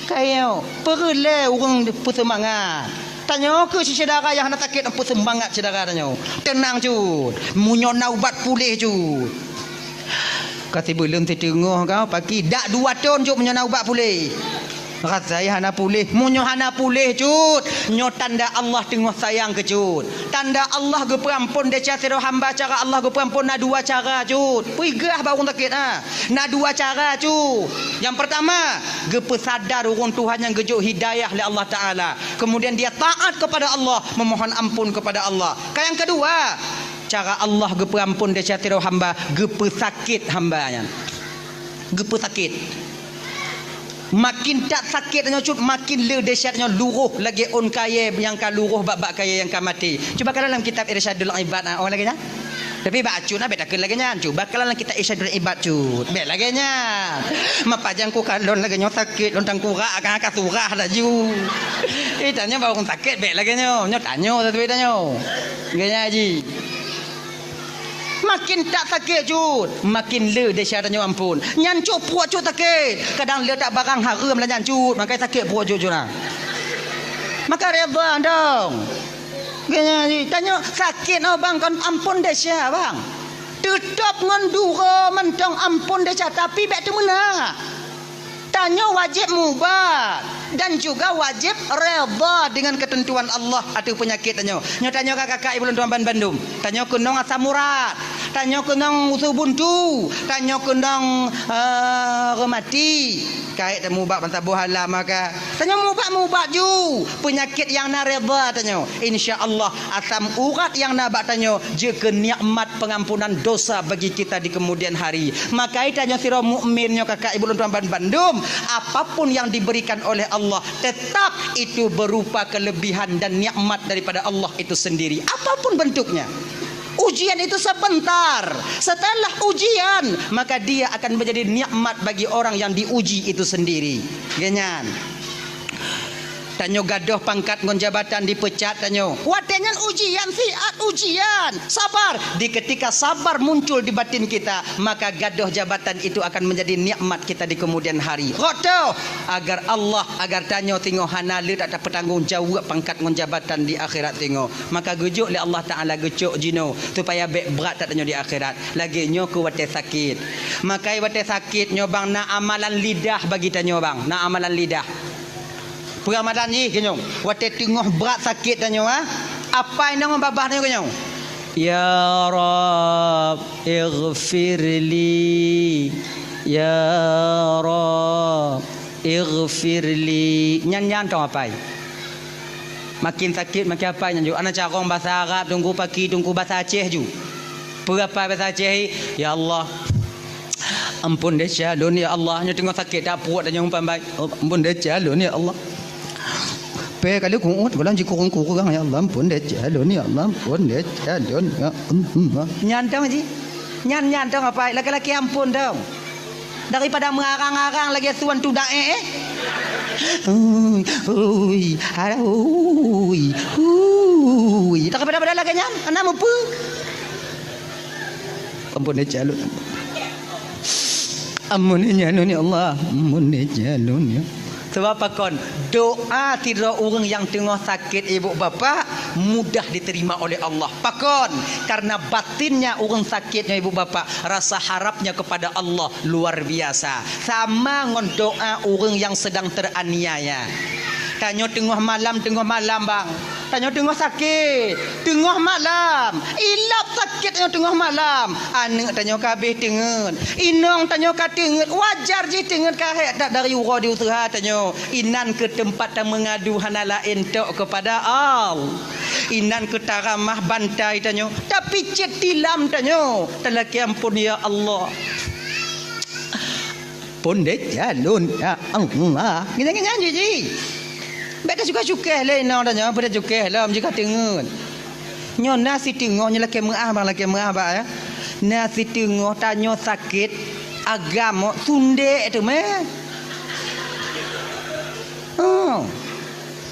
Kayo, peureulèe ureueng peuseumangat. Tanyoe keu syedara nyang hana sakét, peuseumangat syedara tanyoe. Teunang cut, meunyoe na ubat puléh cut. Ka sibeuleuen siteungoh ka, pakri dak dua thon cut meunyoe na ubat puléh. Rasai hana puléh, meunyoe hana puléh cut, nyoe tanda Allah teungoh sayang keu cut. Tanda Allah geupeuampon desya sidroe hamba, cara Allah geupeuampon na dua cara cut. Peugah bak ureueng sakét, ha. Na dua cara cut. Nyang peurtama, geupeusadar ureueng Tuhan nyang geujok hidayah lé Allah Taala. Kemudian dia taat kepada Allah, memohon ampun kepada Allah. Ka nyang keudua, cara Allah geupeuampon desya sidroe hamba, geupeusakét hamba nyan. Geupeusakét. Makin that sakét nyoe cut, makin le desya nyoe luroh lagèe ôn kayèe nyang ka luroh bak-bak kayèe nyang ka maté. Cuba kalon lam kitab Irsyadul Ibad, ah, oh, lagèe nyan. Tapi bak cut na bèk takheun lagèe nyan. Cuba kalon lam kitab Irsyadul Ibad cut. Bèk lagèe nyan. Mapajang ku kalon lagèe nyoe sakét lôn tangkurak ka, ka surah laju. Eh, tanyoe bak ureueng sakét bèk lagèe nyoe. Nyoe tanyoe, tapi tanyoe. Lagèe nyan, Haji. Makin that sakét cut, makin le desya tanyoe ampon. Nyan cut pruet cut sakét. Kadang le that barang hareuem lah nyan cut, maka sakét pruet cut, cut na. Maka reda dong. Geutanyoe sakét nyoe bang kon ampon desya bang. Teutap ngon duro mantong ampon desya, tapi bèk teumeunak. Tanyoe wajéb mubat dan juga wajéb redha dengan ketentuan Allah ateueh peunyakét tanyoe. Nyoe tanyoe ka kakak ibu lôn tuan ban bandum. Tanyoe keunong asam urat, tanyoe keunong usus buntu, tanyoe keunong, eh, rematik. Kayém tamubat ban saboh alam maka. Tanyoe mubat-mubat ju. Peunyakét nyang na redha tanyoe. Insya Allah, asam urat nyang na bak tanyoe jeuet keu nikmat pengampunan dosa bagi kita di kemudian hari. Maka tanyoe sidroe mukmin nyoe kakak ibu lôn tuan ban bandum, apapun yang diberikan oleh Allah, tetap itu berupa kelebihan dan nikmat daripada Allah itu sendiri. Apapun bentuknya. Ujian itu sebentar. Setelah ujian, maka dia akan menjadi nikmat bagi orang yang diuji itu sendiri. Genyan. Tanyoe gadôh pangkat ngon jabatan, dipecat tanyoe. Watée nyan ujian, siat ujian. Sabar. Di ketika sabar muncul di batin kita, maka gadôh jabatan itu akan menjadi nikmat kita di kemudian hari. Rot teuh, agar Allah, agar tanyoe singoh hana le that tapeutanggong jaweueb pangkat ngon jabatan di akhirat singoh. Maka geujok lé Allah Taala geucok jinoe supaya bék brat that tanyoe di akhirat. Lagée nyoe keu watée sakét. Maka watée sakét nyoe bang na amalan lidah bagi tanyoe bang, na amalan lidah. Peuramalan jih keunoe, watée teungoh brat sakét tanyoe, ha? Apai ngon babah tanyoe keunoe, "Ya Rabb, ighfirli. Ya Rabb, ighfirli." Nyan, nyan tong apai. Makin sakét, makin apai nyan ju. Ana carông basa Arab, teungku paki, teungku basa Aceh ju. Peue apai basa Aceh, "Ya Allah, ampôn desya lôn, ya Allah." Nyoe teungoh sakét that pruet, nyoe umpan bai. "Oh, ampôn desya lôn, ya Allah. Pé ka lheueh kuuet, gohlom jikurong-kurong, ya Allah, ampôn desya lôn, ya Allah, ampôn desya lôn, ya Allah." Nyan tong jih. Nyan, nyan tong apai, laki-laki ampôn tong. Daripada meurarang-arang lagée suan tudak, eh, eh. Ui, ui, alah, ui, ui. Daripada-pada lagée nyan, hana meupeue. Ampôn desya lôn. Ampôn desya lôn, ya Allah. Ampôn desya lôn, ya. Sebab pakon, doa sidroe ureuëng nyang teungoh sakét ibu bapak mudah diterima oleh Allah. Pakon, karena batinnya ureuëng sakét nyoe ibu bapak rasa harapnya kepada Allah luar biasa. Sama ngon doa ureuëng nyang sedang teraniaya. Tanyoe teungoh malam, teungoh malam bang. Tanyoe teungoh sakét, teungoh malam. Ilab sakét tanyoe teungoh malam. Aneuëk tanyoe ka habéh teungeut. Inong tanyoe ka teungeut. Wajar jih teungeut ka hék that dari uroe di useuha tanyoe. Inan keu teumpat tameungadu hana laén tok keupada Allah. Inan keu taramah bantai tanyoe. Tapicét tilam tanyoe. Talakée ampôn, ya Allah. Pondét jalon, ya Allah. Nyan, nyan, nyan, ji, ji. Bék teucukéh-cukéh lé inong tanyoe, bék teucukéh lom jih ka teungeut. Nyoe na siteungoh nyoe lakée meuáh bang, lakée meuáh bak, ya. Na siteungoh tanyoe sakét agam, sundék teumé. Oh.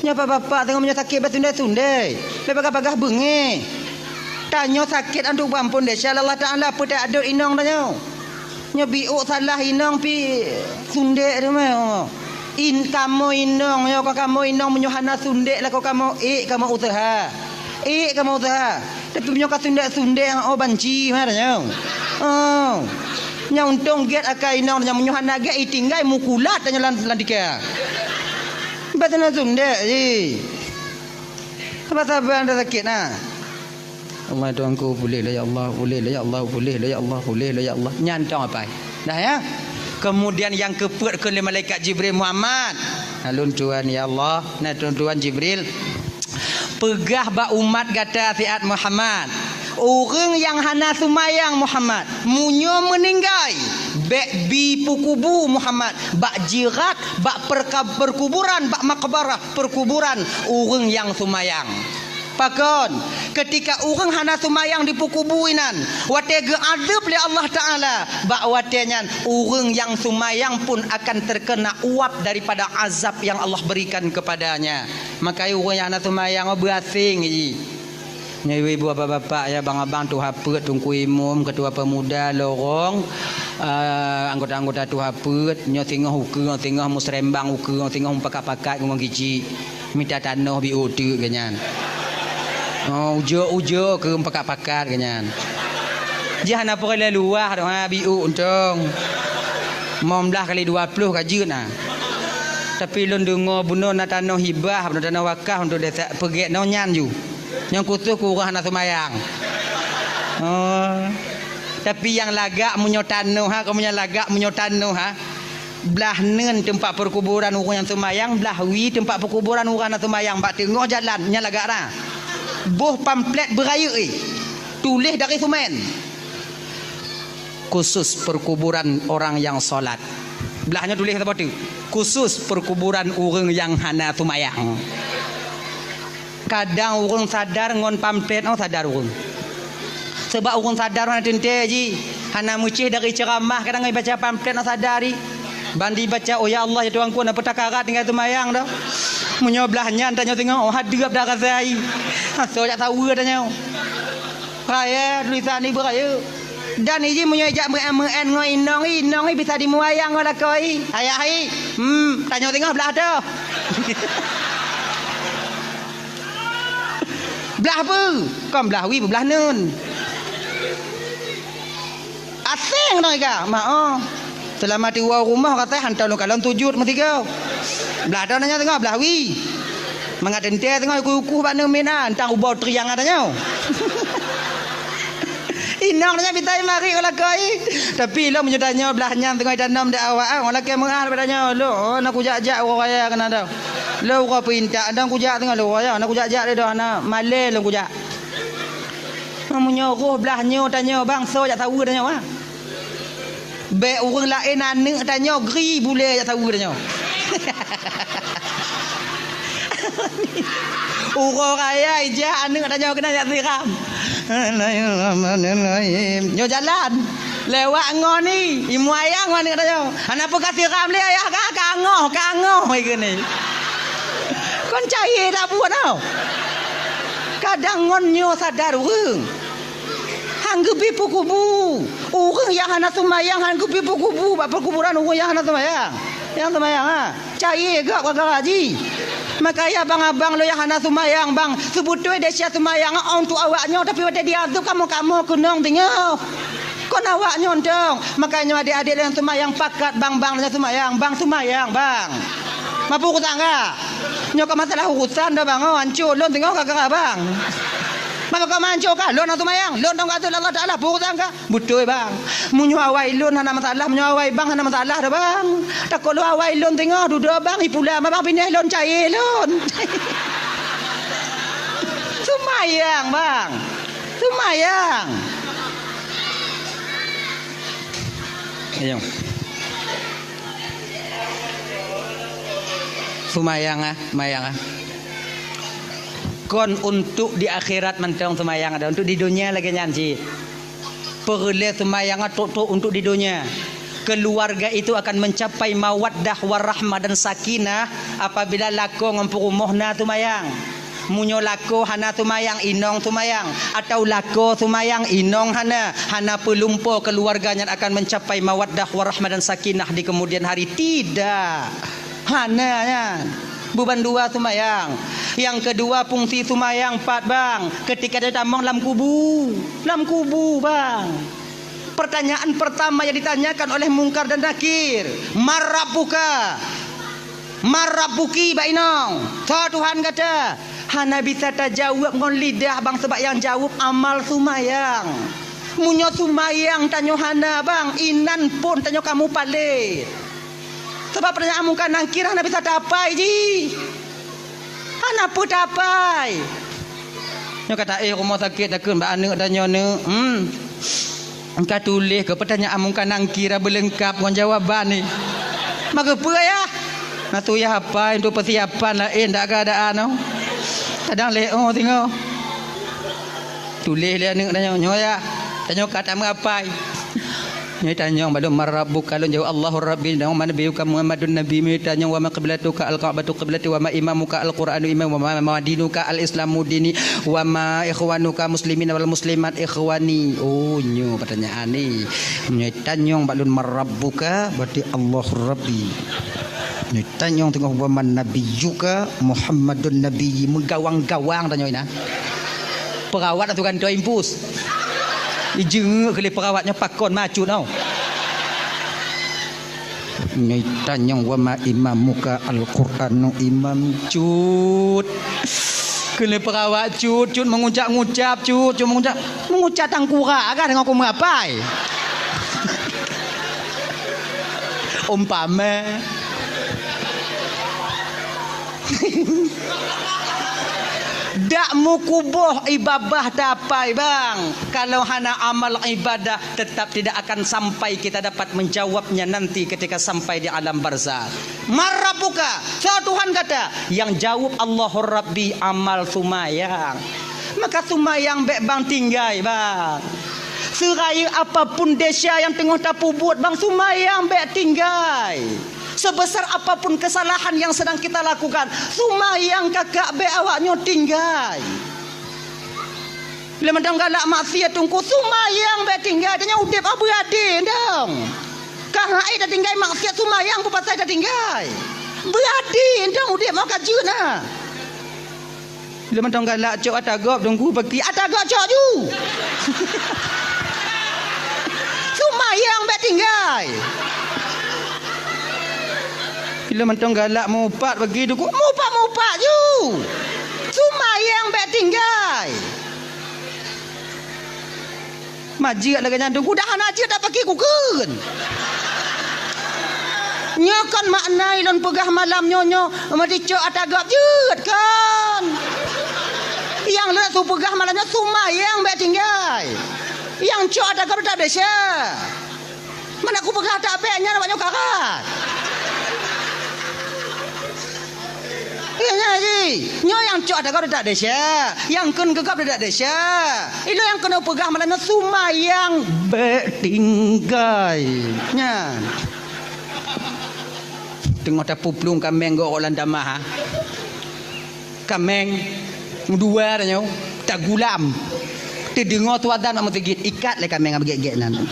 Nyoe bapak-bapak teungoh meunyoe sakét bak sundék-sundék. Bék bagah-bagah beungéh. Tanyoe sakét antu bang pondét, insya Allah Taala peutak dot inong tanyoe. Nyoe biôk salah inong pih sundék teumé. In, kamoe inong, nyoe ka kamoe inong meunyoe hana sundék lakoe kamoe, ék kamoe useuha. Ék kamoe useuha. Tapi meunyoe ka sundék-sundék, oh banci meunan nyoe. Oh. Nyoe untông gét akai inong nyoe meunyoe hana gét itinggai mukulat nyoe lam, lam tika. Bah sundék-sundék jih. Saban-saban dah sakét nah. Allah Tuhanku, puléh lé ya Allah, puléh lé ya Allah, puléh lé ya Allah, puléh lé ya Allah. Nyan tong apai. Dah ya. Kemudian nyang keupeuet keu lé malaikat Jibril, Muhammad. Nah, lôn tuan ya Allah, nah lôn tuan Jibril. Peugah bak umat gata siat Muhammad. Ureuëng nyang hana seumayang Muhammad, meunyoe meuninggai, bék bi peukubu Muhammad, bak jirat, bak perka-, perkuburan, bak makbarah, perkuburan ureuëng nyang seumayang. Pakon, ketika ureuëng hana seumayang dipeukubu inan, watée geuadeueb lé Allah Taala, bak watée nyan ureuëng nyang seumayang pun akan terkena uap daripada azab yang Allah berikan kepadanya. Maka ureuëng nyang hana seumayang beuaséng jih. Nyoe ibu-ibu, bapak-bapak, ya, bang-abang, tuha peuet, teungku imum, ketua pemuda, lorong, eh, anggota-anggota tuha peuet, nyoe singoh ukeue, singoh musrembang ukeue, singoh mupakat-pakat ngon kicik. Mita tanoh biôk teuk geuhnyan. Oh, ujoe-ujoe keu mupakat-pakat geuhnyan. Jih hana peureulée luwah doh, ha, biôk untông. Limong blaih kali dua ploh ka jeuet na. Tapi lôn deungoe bunoe na tanoh hibah, bunoe tanoh wakaf untuk desa, peugét nyoe nyan ju. Nyang khusos keu ureuëng hana seumayang. Oh. Tapi nyang lagak meunyoe tanoh ha, kamoe nyang lagak meunyoe tanoh ha. Blaih neun teumpat peukuburan ureuëng nyang seumayang, blaih wie teumpat peukuburan ureuëng hana seumayang bak teungoh jalan nyang lagak na. Boh pamflet beurayeuk eh. Tuléh dari seumén. Khusus perkuburan orang yang salat. Blaih nyoe tuléh saboh teuk. Khusus perkuburan ureuëng nyang hana seumayang. Kadang ureuëng sadar ngon pamflet, oh, sadar ureuëng. Sebab ureuëng sadar hana teuntée jih, hana meucéh dari ceuramah, kadang ibaca pamflet, oh, sadar jih. Ban dibaca, "Oh ya Allah, ya Tuhanku, na peutakarat tinggai seumayang dah." Meunyoe blaih nyan tanyoe singoh, oh, hadeup dah rasa jih. Asoe jak saweue tanyoe. Raya tulisan ibu raya. Dan iji meunyoe jak meu'en-meu'en ngon inong, inong bisa dimuayang ngon lakoe. Ayah i, hmm, tanyoe singoh blaih toh. Blaih peue? Kon blaih wie, blaih neun. Aseng dong ika, mak oh. Selama tiwoe rumoh kata hantom lôn kalon sujud meusigoe. Blaih toh nanya tengok blaih wie. Mangat teuntée tengok uku-uku bak neumit na, entang ubau triang ada nyoe. Inong nanya bitai mari kalau koi. Tapi lom meunyoe tanyoe blaih nyan tengok itanom dek awak ah, orang lakée meuah daripada nyoe. Lo, oh, na kujak-jak uroe raya kena dah. Lo uroe peuintak dong kujak tengok lo raya, na kujak-jak deh dah na malée lôn kujak. Meunyoe roh blaih nyoe tanyoe bang, soe jak saweue tanyoe ah. Bék ureuëng laén aneuëk tanyoe gri bulée jak saweue tanyoe. Uroe raya ijak aneuëk tanyoe keunan jak siram. Bismillahirrahmanirrahim. Nyoe jalan. Lewat ngon i, imuayang aneuëk tanyoe. Hana peue ka siram lé ayah ka, kangoh, kangoh ikeu ni. Kon cayée dak buet tau. Kadang ngon nyoe sadar ureuëng. Han geubri peukubu. Ureuëng nyang hana seumayang han geubri peukubu bak peukuburan ureuëng nyang hana seumayang. Nyang seumayang ha. Cayée gak gara-gara jih. Makanya abang-abang lo nyang hana seumayang bang, seubeutôi desya seumayang untuk awak nyoe tapi watée diazeueb kamoe-kamoe keunong deungoe. Kon awak nyoe dong. Makanya adek-adek nyang seumayang pakat bang, bang nyang seumayang, bang seumayang bang. Mapu kutangga. Nyoe ka masalah urusan dah bang, oh, anco lôn singoh gara-gara bang. Maka kau manco kah? Lôn hana seumayang. Lôn dong kata Allah Taala, peue urusan kah? Beutôi bang. Meunyoe awai lôn hana masalah, meunyoe awai bang hana masalah dah bang. Takot lôn awai lôn singoh dudoe bang, ipula ma bang pineh lôn cayée lôn. Seumayang bang. Seumayang. Ayo. Seumayang ah, seumayang ah. Kon untuk di akhirat mantong seumayang ada, untuk di dunia lagée nyan cit. Peureulée seumayang ah trok-trok untuk di dunia. Keluarga itu akan mencapai mawaddah warahmah dan sakinah apabila lakoe ngon peurumoh na seumayang. Meunyoe lakoe hana seumayang, inong seumayang, atau lakoe seumayang, inong hana, hana peulumpo keuluwarga nyan akan meucapai mawaddah warahmah dan sakinah di keumudian hari. Tidak. Hana nyan. Buban dua seumayang. Nyang keudua fungsi seumayang pat bang, keutika tatamong lam kubu. Lam kubu bang. Pertanyaan pertama yang ditanyakan oleh Mungkar dan Nakir, "Man rabbuka?" Man rabbuki bak inong, soe Tuhan gata? Hana bisa tajaweueb ngon lidah bang, sabab nyang jaweueb amal seumayang. Meunyoe seumayang tanyoe hana bang, inan phon tanyoe kamoe palét. Sabab peurenyaan Mungkar Nakir hana bisa tapai jih. Hana peue tapai. Nyoe ka taéh rumoh sakét takheun bak aneuëk tanyoe, "Neuk, hmm, ka tuléh keu peutanyaan Mungkar Nakir beuleungkab ngon jawaban ni." Maka peue yah? Na tu yah hafai untuk persiapan laén dak keadaan nyoe. Kadang lé oh singoh. Tuléh lé aneuëk tanyoe, nyoe yah. Tanyoe ka tameuapai. Nyoe tanyong bak lôn, "Man rabbuka?" Lôn jaweueb, "Allahu Rabbi." Nyoe, "Man nabiyyuka?" "Muhammadun nabiyyi." Nyoe tanyong, "Wa ma qiblatuka?" "Al-Ka'batu qiblati." "Wa ma imamuka?" "Al-Qur'anu imami." "Wa ma, ma dinuka?" "Al-Islamu dini." "Wa ma ikhwanuka?" "Muslimina wal muslimat ikhwani." Oh, nyoe pertanyaan ni. Nyoe tanyong bak lôn, "Man rabbuka?" Berarti, "Allahu Rabbi." Nyoe tanyong teungoh, "Wa man nabiyyuka?" "Muhammadun nabiyyi." Meugawang-gawang tanyong inan. Perawat atau gantoe impus. Ijeungeuk keu lé perawat nyoe pakon macut tau. Nyoe tanyong, "Wa ma imamuka?" "Al-Qur'anu imam, Cut." Keuneuk peurawak, Cut, Cut meungucap-ngucap, Cut, Cut meungucap, meungucap tangkurak kan deungon kumeuapai. Umpama. Dak meukuboh ibabah tapai, bang. Kalau hana amal ibadah, tetap tidak akan sampai kita dapat menjawabnya nanti ketika sampai di alam barzakh. "Man rabbuka?" Soe Tuhan gata? Nyang jaweueb, "Allahu Rabbi," amal sumayang. Maka sumayang bék bang tinggai, bang. Seurayeuk apapun desya nyang teungoh tapeubuet, bang, sumayang bék tinggai. Sebesar apapun kesalahan yang sedang kita lakukan, sumayang kakak bék awak nyoe tinggai. Lé mantong galak maksiat teungku, sumayang bék tinggai, tanyoe udeb beurade dong. Ka hai tatinggai maksiat, sumayang peue pasai tatinggai. Beurade dong udeb meuka jeuet na. Lé mantong galak cok ata gob teungku, peuki ata gob cok ju. Sumayang bék tinggai. Lé mantong galak mupat peuki teungku, mupat-mupat ju. Sumayang bék tinggai. Majeuet lagée nyan teungku, dah hana jeuet dak paki kukheun. Nyoe kon makna ilôn peugah malam nyoe, nyoe meudicok ata gob jeuet kon. Nyang lôn su peugah malam nyoe sumayang bék tinggai. Nyang cok ata gob dak desya. Mana kupeugah ata bék nyan awak nyoe karat. Iya, nyan ji. Nyoe nyang cok ata gob dak desya, nyang kheun keu gob dak desya. Ilôn nyang keuneuk peugah malam nyoe sumayang bék tinggai. Nyan. Teungoh tapuplueng kaméng gob lam tamah, ha. Kaméng, dua tanyoe, tagulam. Teudeungoe su azan bak meuseujid, ikat lé kaméng beugét-gét nan.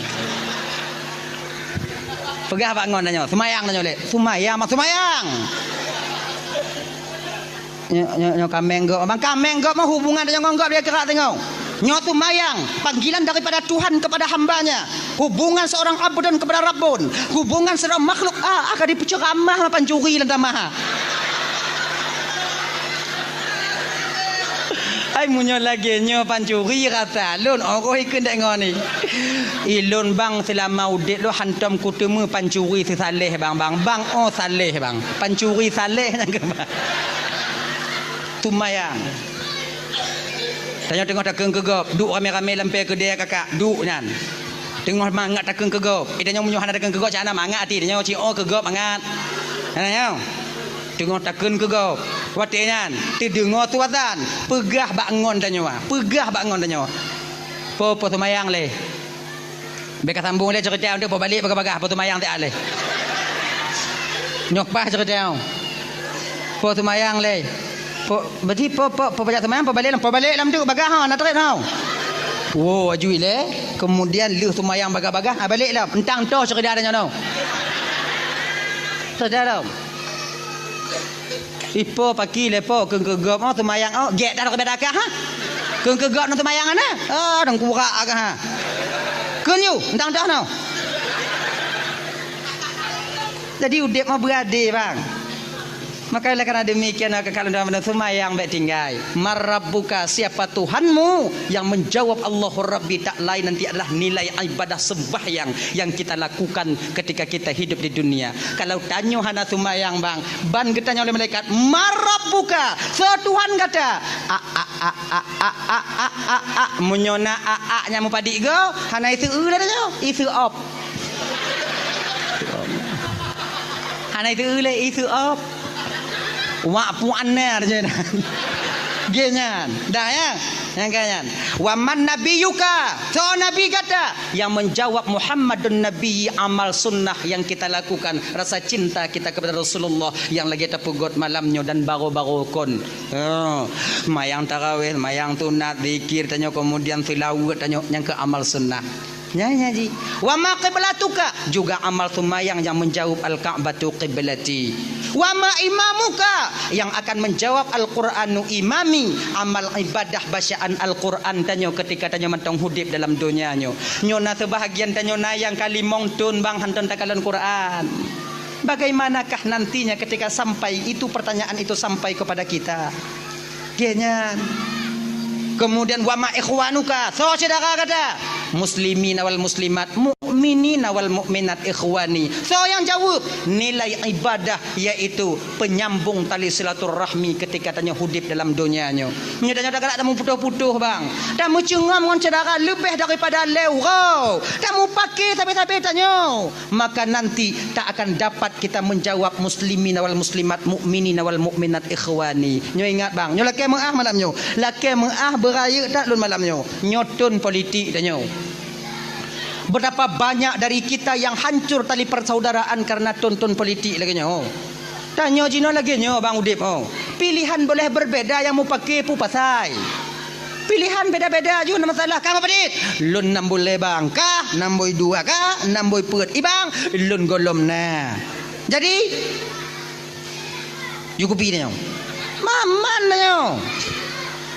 Peugah bak ngon tanyoe, sumayang tanyoe lé. Sumayang, mak sumayang. Nyoe, nyoe, nyoe kaméng gob. Bang kaméng gob mah hubungan tanyoe ngon gob dia keurak tanyoe. Nyoe sumayang, panggilan daripada Tuhan kepada hamba-Nya. Hubungan seorang abdun kepada rabbun. Hubungan seorang makhluk. Ah, ah, ka dipeuceramah lah pancuri lam tamah. Hai, meunyoe lagée nyoe pancuri rasa lôn, oh, roh ikeu ndék ngon ni. Ilôn bang, seulama udeb lôn hantom kuteumé pancuri seusaléh bang, bang. Bang, oh, saléh bang. Pancuri saléh nyang keu bang. Sumayang. Tanyoe teungoh takheun keu gob, duek ramé-ramé lam pée keudée kakak, duek nyan. Teungoh mangat takheun keu gob. Eh, tanyoe meunyoe hana takheun keu gob, cak na mangat até tanyoe, ci oh keu gob mangat. Hana nyoe. Teungoh takheun keu gob. Watée nyan, teudeungoe su azan, peugah bak ngon tanyoe, peugah bak ngon tanyoe. Po, po sumayang lé. Bék ka sambong lé ceurita nyoe, po balek bagah-bagah, po sumayang siat lé. Nyoe paih ceurita nyoe. Po sumayang lé. Po, berarti po, po, po pajak sumayang, po balek lam, po balek lam tu bagah ha, na trép ha. Wo, aju lé. Kemudian lheueh sumayang bagah-bagah, ha, balek lam. Entang toh ceurita nyoe. Toh dah lam. Ipo paki lé po, kheun keu gob, oh, sumayang, oh, gét dah keu beda kah, ha? Kheun keu gob nang sumayang ana? Oh, dong kurak kah, ha? Kheun yu, entang dah no. Jadi udeb mah beurade, bang. Maka oleh karena demikian, maka kalau dalam sumayang bék tinggai. Man rabbuka, siapa Tuhanmu? Yang menjawab Allahu Rabbi tak lain nanti adalah nilai ibadah sembahyang yang kita lakukan ketika kita hidup di dunia. Kalau tanyoe hana sumayang, bang, ban geutanyoe lé malaikat, "Man rabbuka?" Soe Tuhan gata? A, a, a. Meunyoe na a, a nyang meupadik go, hana iseu lé tanyoe, iseu op. Hana iseu lé, iseu op. Wak puan na je. Gé nyan. Dah ya? Nyang ka nyan. "Wa man nabiyyuka?" Soe nabi gata? Yang menjawab, "Muhammadun Nabi," amal sunnah yang kita lakukan, rasa cinta kita kepada Rasulullah yang lagée tapeugot malam nyoe dan baroe-baroe kon. Oh, mayang tarawih, mayang sunat, zikir tanyoe, kemudian seulaweuet tanyoe, nyang keu amal sunnah. Nyan, nyan ji. "Wa ma qiblatuka?" Juga amal sumayang yang menjawab, "Al-Ka'batu qiblati." "Wa ma imamuka?" Yang akan menjawab, "Al-Qur'anu imami." Amal ibadah bacaan Al-Qur'an tanyoe ketika tanyoe mantong udeb dalam donya nyoe. Nyoe na seubahagian tanyoe na nyang ka limong thon bang hantom takalon Qur'an. bagaimanakah nantinya ketika sampai itu, pertanyaan itu sampai kepada kita? Geuh nyan. Kemudian, "Wa ma ikhwanuka?" Soe syedara gata? "Muslimina wal muslimat, mukminina wal mukminat ikhwani." Soe nyang jaweueb? Nilai ibadah, yaitu penyambung tali silaturahmi ketika tanyoe udeb dalam donya nyoe. Meunyoe tanyoe tagalak tameuputoh-putoh, bang, tameucungam ngon syedara leubeh daripada lhèe uroe, tamupake sabe-sabe tanyoe, maka nanti tak akan dapat kita menjawab, "Muslimina wal muslimat, mukminina wal mukminat ikhwani." Nyoe ingat, bang, nyoe lakèe meu'ah malam nyoe. Lakèe meu'ah beurayeuk that lôn malam nyoe. Nyoe thon politik tanyoe. Betapa banyak dari kita yang hancur tali persaudaraan karena thon-thon politik lagèe nyoe. Tanyoe jinoe lagèe nyoe, bang, udeb, oh. Pilihan boleh berbeda, nyang mupake peue pasai. Pilihan beda-beda ju na masalah. Ka meupadit? Lôn nam bui lhèe, bang. Ka nam bui dua, ka nam bui peuet. I, bang, lôn gohlom na. Jadi, ju kupi tanyoe. Maman tanyoe.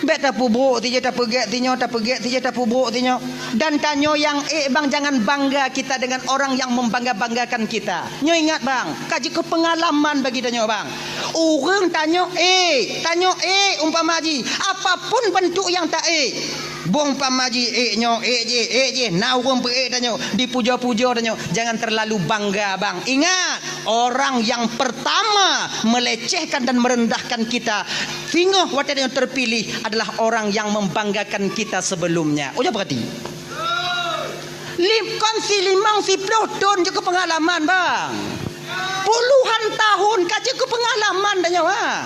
Bèk tapeubrok sijeuh, tapeugèt sinyoe, tapeugèt sijeuh, tapeubrok sinyoe. Dan tanyoe nyang ék, bang, jangan bangga kita dengan orang yang membangga-banggakan kita. Nyoe ingat, bang, ka jeuet keu peungalaman bagi tanyoe, bang. Ureueng tanyoe ék, tanyoe ék umpama jih, apapun bentuk nyang ta ék. Bang umpama jih ék nyoe, ék jih, ék jih, na ureueng peuék tanyoe, dipuja-puja tanyoe, jangan terlalu bangga, bang. Ingat, orang yang pertama melecehkan dan merendahkan kita singoh watèe tanyoe terpilih adalah orang yang membanggakan kita sebelumnya. Ujoe peurati. Lim-, kon silimong siploh thon jeuet keu peungalaman, bang. Puluhan tahun ka jeuet keu peungalaman tanyoe, ha.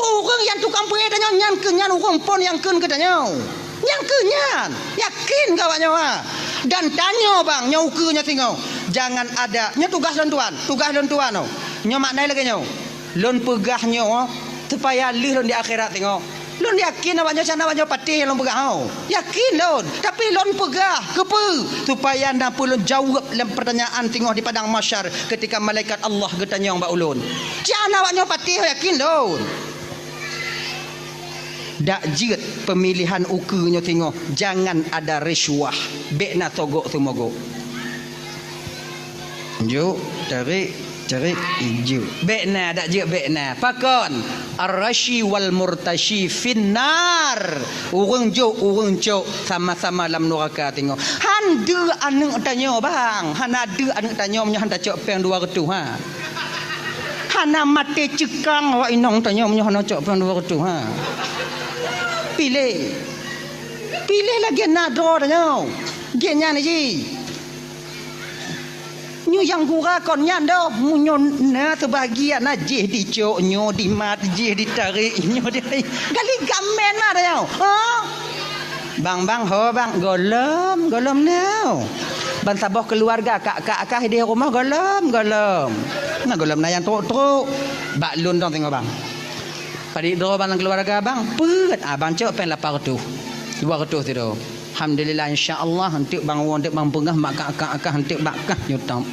Ureueng nyang tukang peuék tanyoe nyan keuh nyan ureueng phon nyang kheun keu tanyoe. Nyan keuh nyan. Yakin keu awak nyoe, ha. Dan tanyoe, bang, nyoe ukeue nyoe singoh. Jangan ada, nyoe tugaih lôn tuan, tugaih lôn tuan, oh. Nyoe makna lagèe nyoe. Lôn peugah nyoe supaya lheueh lôn di akhirat singoh. Lôn yakin awak nyoe, awak nyoe patéh nyang lôn peugah, oh. Yakin lôn. Tapi lôn peugah keupeue? Supaya na peue lôn jaweueb lam pertanyaan singoh di padang mahsyar ketika malaikat Allah geutanyong bak ulôn. Awak nyoe patéh, yakin lôn. Dak jeuet pemilihan ukeue nyoe singoh, jangan ada risuah, bèk na sogok seumogok. Jok, tarék, tarék, jok. Bèk na, dak jeuet bèk na. Pakon? Ar-rashi wal murtashi finnar. Ureueng jok, ureueng cok, sama-sama lam nuraka singoh. Han deuh aneuk tanyoe, bang. Hana deuh aneuk tanyoe meunyoe han tacok péng dua reutôh, ha. Hana maté ceukang awak inong tanyoe meunyoe hana cok péng dua reutôh, ha. Piléh. Piléh lagèe na droe tanyoe. Gét nyan jih. Nyoe nyang gura kon nyan doh, meunyoe na seubahagian na jih dicok, nyoe dimat, jih ditarék, nyoe di-, gali gamen na tanyoe. Ha? Bang, bang, ho, bang, gohlom, gohlom na. Ban saboh keuluwarga, kak, kak, kak, di rumoh gohlom, gohlom. Na gohlom na nyang trok-trok. Bak lôn dong singoh, bang. Padit droe bang lam keuluwarga bang, peuet, ah, bang cok péng lapan reutôh. Dua reutôh sidroe. Alhamdulillah, insya Allah, eunteuk bang woe, eunteuk bang peugah, mak kah, kah, kah, eunteuk bak kah, nyoe tom.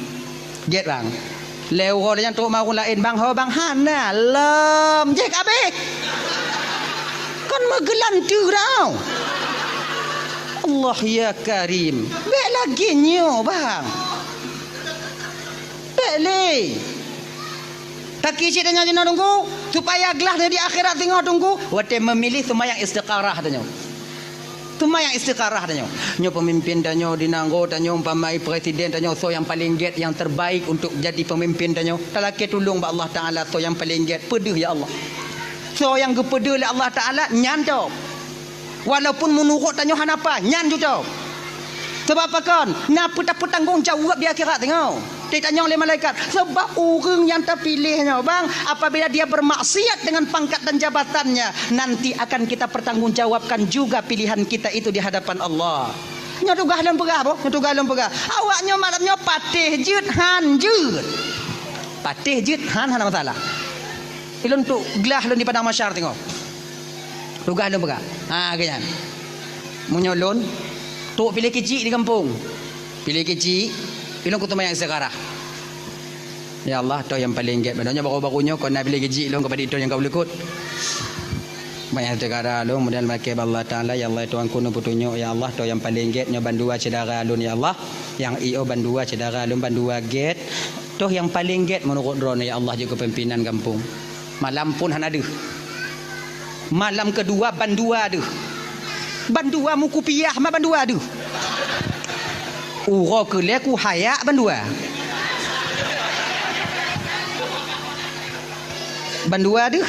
Gét bang. Lhèe uroe lé nyan trok ma ureueng laén, bang, ho bang, hana, lom. Jih ka abéh. Kon meugeulanteue tau. Allah ya Karim. Bèk lagèe nyoe, bang. Bèk lé. Taki cit tanyoe jinoe Teungku, supaya glah di akhirat singoh Teungku, watèe meumiléh seumayang istikharah tanyoe. Seumayang istikharah tanyoe. Nyoe peumimpin tanyoe di nanggroe tanyoe, umpama presiden tanyoe, soe nyang paleng gét, nyang terbaik untuk jadi peumimpin tanyoe. Talakèe tulông bak Allah Taala, soe nyang paleng gét, peudeuh ya Allah. Soe nyang geupeudeuh lé Allah Taala, nyan cok. Walaupun meunurot tanyoe hana paih, nyan ju cok. Sabab pakon? Na peue tapeutanggong jaweueb di akhirat singoh. Ditanyong lé malaikat. Sabab ureueng nyang tapiléh nyoe, bang, apabila dia bermaksiat dengan pangkat dan jabatannya, nanti akan kita pertanggungjawabkan juga pilihan kita itu di hadapan Allah. Nyoe tugaih lôn peugah, boh. Nyoe tugaih lôn peugah. Awak nyoe malam nyoe patéh jeuet, han jeuet. Patéh jeuet, han, hana masalah. Ilôn trok glah lôn di padang mahsyar singoh. Tugaih lôn peugah. Ha, geuh nyan. Meunyoe lôn, trok piléh keuchik di gampông. Piléh keuchik, ilôn kuteumayang istikharah. Ya Allah, toh nyang paleng gét. Padahai nyoe baru-baru nyoe, kon na piléh keuchik lôn keupada toh nyang ka ulukot. Banyak istikharah lôn, kemudian maké bak Allah Taala, ya Allah, Tuhanku, neupeutunyok, ya Allah, toh nyang paleng gét, nyoe bandua syedara lôn, ya Allah. Nyang i oh bandua syedara lôn, bandua gét. Toh nyang paleng gét meunurot droeneuh, ya Allah, jeuet keu pimpinan gampông. Malam phon hana deuh. Malam keudua bandua deuh. Bandua meukupiah ma bandua deuh. Uroe keulhèe kuhayak bandua. Bandua deuh,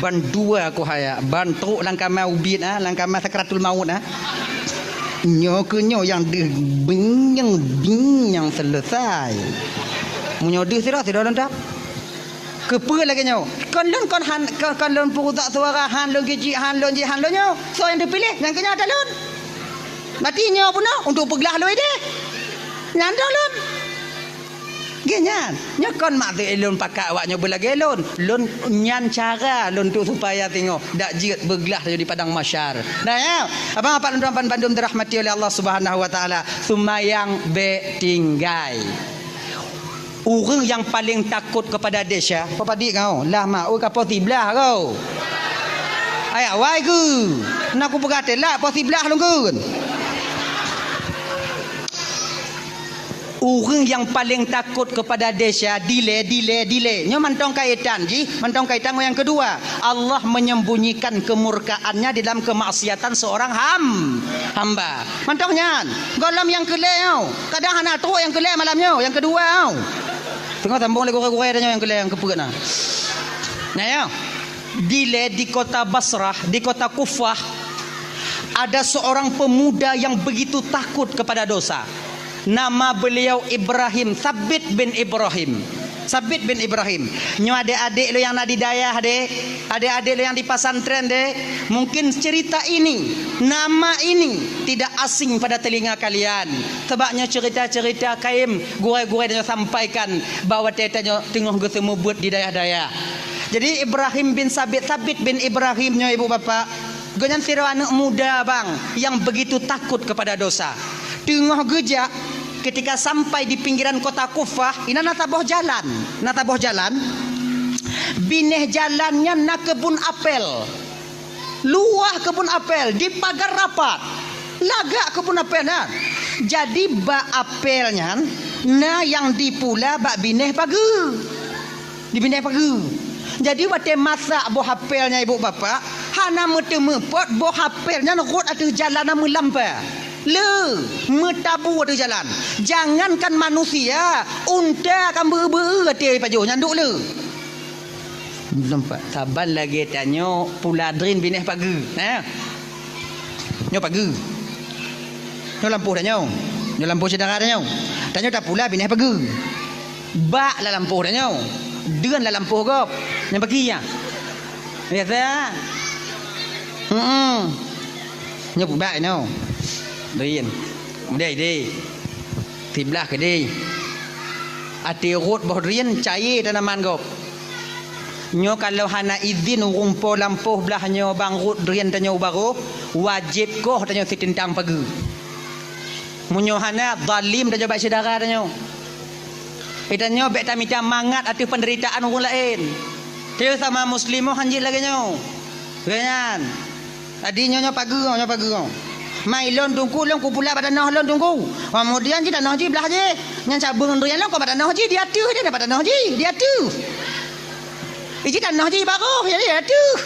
bandua kuhayak, ban trok lam kama ubit, ah, lam kama sakratul maut, ah. Nyoe keuh nyoe nyang deuh bing nyang bing nyang seuleusai. Meunyoe deuh sidroe, sidroe lôn dap. Keupeue lagèe nyoe? Kon lôn kon han, kon, kon lôn peurusok suara, han lôn geucit, han lôn jih, han lôn nyoe. Soe nyang teupiléh? Nyang keu nyoe ata lôn. Berarti nyoe peunoh untuk peuglah lôn idéh. Nyan droe lôn. Geuh nyan, nyoe kon maksud lôn pakat awak nyoe beulagèe lôn. Lôn nyan cara lôn tu supaya singoh dak jeuet beuglah tanyoe di padang mahsyar. Nah, ya, abang apak lôn tuan bandum dirahmati oleh Allah Subhanahu wa Taala. Seumayang bèk tinggai. Ureueng nyang paleng takot keupada desya, peue padit kau? Lah ma, oi ka poh siblaih kau. Ayak wai keu. Na kupeugah teulat poh siblaih lôn kheun. Ureueng nyang paleng takot keupada desya, dilèe, dilèe, dilèe. Nyoe mantong kaitan jih, mantong kaitan ngon nyang keudua. Allah menyembunyikan kemurkaan-Nya di dalam kemaksiatan seorang ham-, hamba. Mantong nyan, gohlom nyang keulhèe nyoe. Kadang hana trok nyang keulhèe malam nyoe, nyang keudua nyoe. Teungoh sambong lé gurèe-gurèe tanyoe nyang keulhèe nyang keupeuet na. Nyan nyoe. Dilèe di kota Basrah, di kota Kufah, ada seorang pemuda yang begitu takut kepada dosa. Nama beliau Ibrahim, Sabit bin Ibrahim. Sabit bin Ibrahim. Nyoe adék-adék lôn nyang na di dayah deh, adék-adék lôn nyang di pesantren deh, mungkin cerita ini, nama ini tidak asing pada telinga kalian. Sebab nyoe cerita-cerita kayém gurèe-gurèe nyoe sampaikan bahwa watèe tanyoe teungoh geuseumeubeuet di dayah-dayah. Jadi Ibrahim bin Sabit, Sabit bin Ibrahim nyoe ibu bapak, gobnyan sidroe aneuk muda bang yang begitu takut kepada dosa. Teungoh geujak, ketika sampai di pinggiran kota Kufah, inan na saboh jalan. Na saboh jalan. Binéh jalan nyan na keubun apel. Luwah keubun apel, dipagar rapat. Lagak keubun apel nyan. Jadi bak apel nyan, na nyang dipula bak binéh pageue. Di binéh pageue. Jadi watèe masak boh apel nyan ibu bapak, hana meuteumeupot boh apel nyan rhot ateueh jalan na meulampa. Le, meutabu ateueh jalan. Jangankan manusia, unta ka beu-beu até pajoh nyan duek le. Nampak? Saban lagèe tanyoe pula drin binéh pageue. Nah. Nyoe pageue. Nyoe lampôh tanyoe. Nyoe lampôh syedara tanyoe. Tanyoe tapula binéh pageue. Bak lam lampôh tanyoe. Deuen lam lampôh gob. Nyang bagi ya. Biasa. Hmm. Nyoe bak nyoe. Drin. Kemudian idéh. Siblaih keudéh. Até rhot boh drin cayé tanaman gob. Nyoe kalau hana idhin ureueng po lampôh blah nyoe bang rhot drin tanyoe u barôh, wajéb koh tanyoe siteuntang pageue. Meunyoe hana, zalim tanyoe bak syedara tanyoe. Tanyoe bèk tamita mangat ateueh peunderitaan ureueng laén. Tanyoe sama muslim han jeuet lagèe nyoe. Lagèe nyan. Jadi nyoe, nyoe pageue, nyoe pageue. Mai lôn teungku, lôn kupula bak tanoh lôn teungku. Kemudian jih tanoh jih blah jih. Nyan cabeueng drin lôn keu bak tanoh jih, di ateueh jih bak tanoh jih, di ateueh. Iji tanoh jih barôh, jadi di ateueh.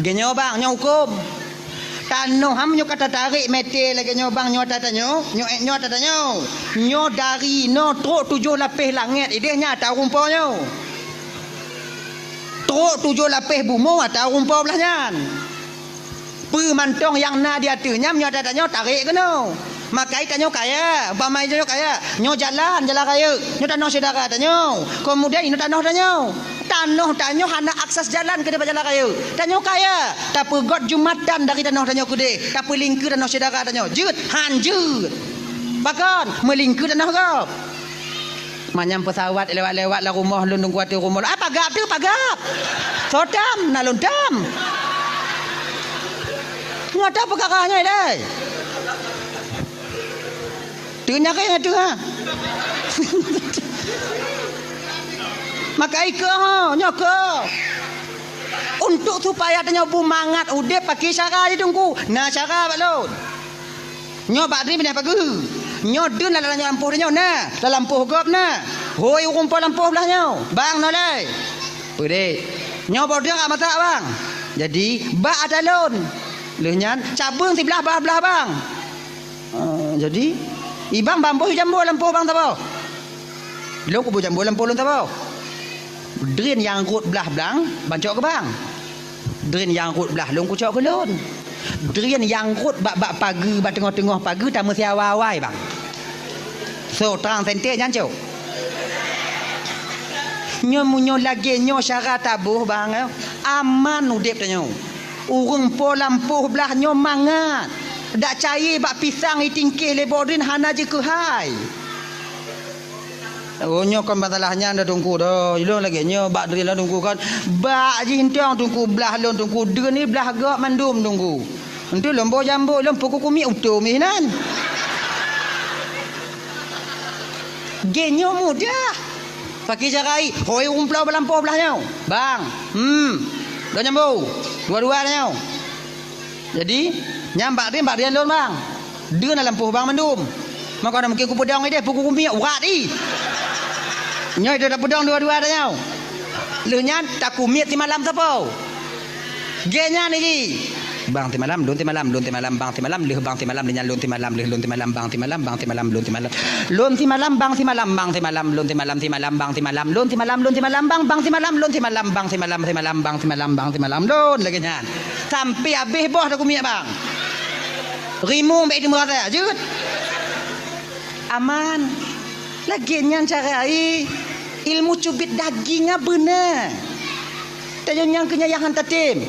Geuh nyoe bang, nyoe hukôm. Tanoh ham nyoe ka tatarek mètè lagèe nyoe bang, nyoe ata tanyoe, nyoe, nyoe ata tanyoe. Nyoe dari noe trok tujoh lapéh langèt, idéh nyan ata ureueng po nyoe. Trok tujoh lapéh bumoe ata ureueng po blah nyan. Peue mantong nyang na di ateueh nyan, nyoe ata tanyoe tarek keunoe. Makai tanyoe kaya, umpama tanyoe kaya, nyoe jalan, jalan rayeuk, nyoe tanoh syedara tanyoe. Kemudian inoe tanoh tanyoe. Tanoh tanyoe hana akses jalan keu bak jalan rayeuk. Tanyoe kaya, tapeugot jumatan dari tanoh tanyoe keudéh, tapeulingkeue tanoh syedara tanyoe. Jeuet, han jeuet. Pakon, meulingkeue tanoh gob. Manyang peusawat lewat-lewat lam rumoh lôn, teungku, ateueh rumoh lôn. Ah, pagab teuh, pagab. Soe tam, na lôn tam. Nyoe ata peukara nyoe, dai. Teunyareng ateueh, ha. Maka ikeu, ha, nyoe keu. Untuk supaya tanyoe beumangat udép pakai cara jih, teungku. Na cara bak lôn. Nyoe bak drin binéh pageue. Nyoe deun lam lampôh tanyoe na, lam lampôh gob na. "Hôi ureuëng po lampôh blah nyoe, bang nolai." "Peudeh, nyoe boh drien ka masak, bang." "Jadi, bak ata lôn." Lheueh nyan, cabeueng siblah blah-blah, bang. "Ah, jadi, ibang bamboh jambo lampôh bang saboh." "Lôn kuboh jambo lampôh lôn saboh." "Drien nyang rhot blah blang, bang cok keu bang. Drien nyang rhot blah lôn kucok keu lôn. Drien nyang rhot bak-bak pageue, bak teungoh-teungoh pageue tameusiawa awai, bang." So, trang sente nyan cok. Nyoe meunyoe lagée nyoe syara taboh, bang, eh, aman udeb tanyoe. Ureuëng po lampôh blah nyoe mangat. Dak cayée bak pisang itingkeh lé boh drien hana jikeuhai. Oh, nyoe kon masalah nyan dah Teungku dah. Ilôn lagée nyoe bak drien lôn Teungku kon. Bak jih entong Teungku blah lôn Teungku. Drien ni blah gok mandum Teungku. Entu lôn boh jambo lôn pukul kumiek utom ih nan. Geuh nyoe mudah. Pakri cara ai, hôi ureuëng po lampôh blah nyoe. Bang, hmm, dua jambo. Dua-dua nyoe. Jadi, nyan bak drien, bak drien lôn, bang. Drien na lampôh bang mandum. Maka na mungkin kupeudong ideh, pukul kumiek, urat ih. Nyoe ideh tapeudong dua-dua tanyoe. Lheueh nyan, takumiet simalam sapo? Geuh nyan iji. Bang simalam, lôn simalam, lôn simalam, bang simalam, lheueh bang simalam, lheueh nyan lôn simalam, lheueh lôn simalam, bang simalam, bang simalam, lôn simalam. Lôn simalam, bang simalam, bang simalam, lôn simalam, simalam, bang simalam, lôn simalam, lôn simalam, bang, bang simalam, lôn simalam, bang simalam, simalam, bang simalam, bang simalam, lôn lagée nyan. Sampai habéh boh takumiek, bang. Rimueng bék teumeu rasa, jeuet. Aman. Lagée nyan cara ai. Ilmu cubit daging nyan beuna. Tanyoe nyang keu nyan nyang han tatem.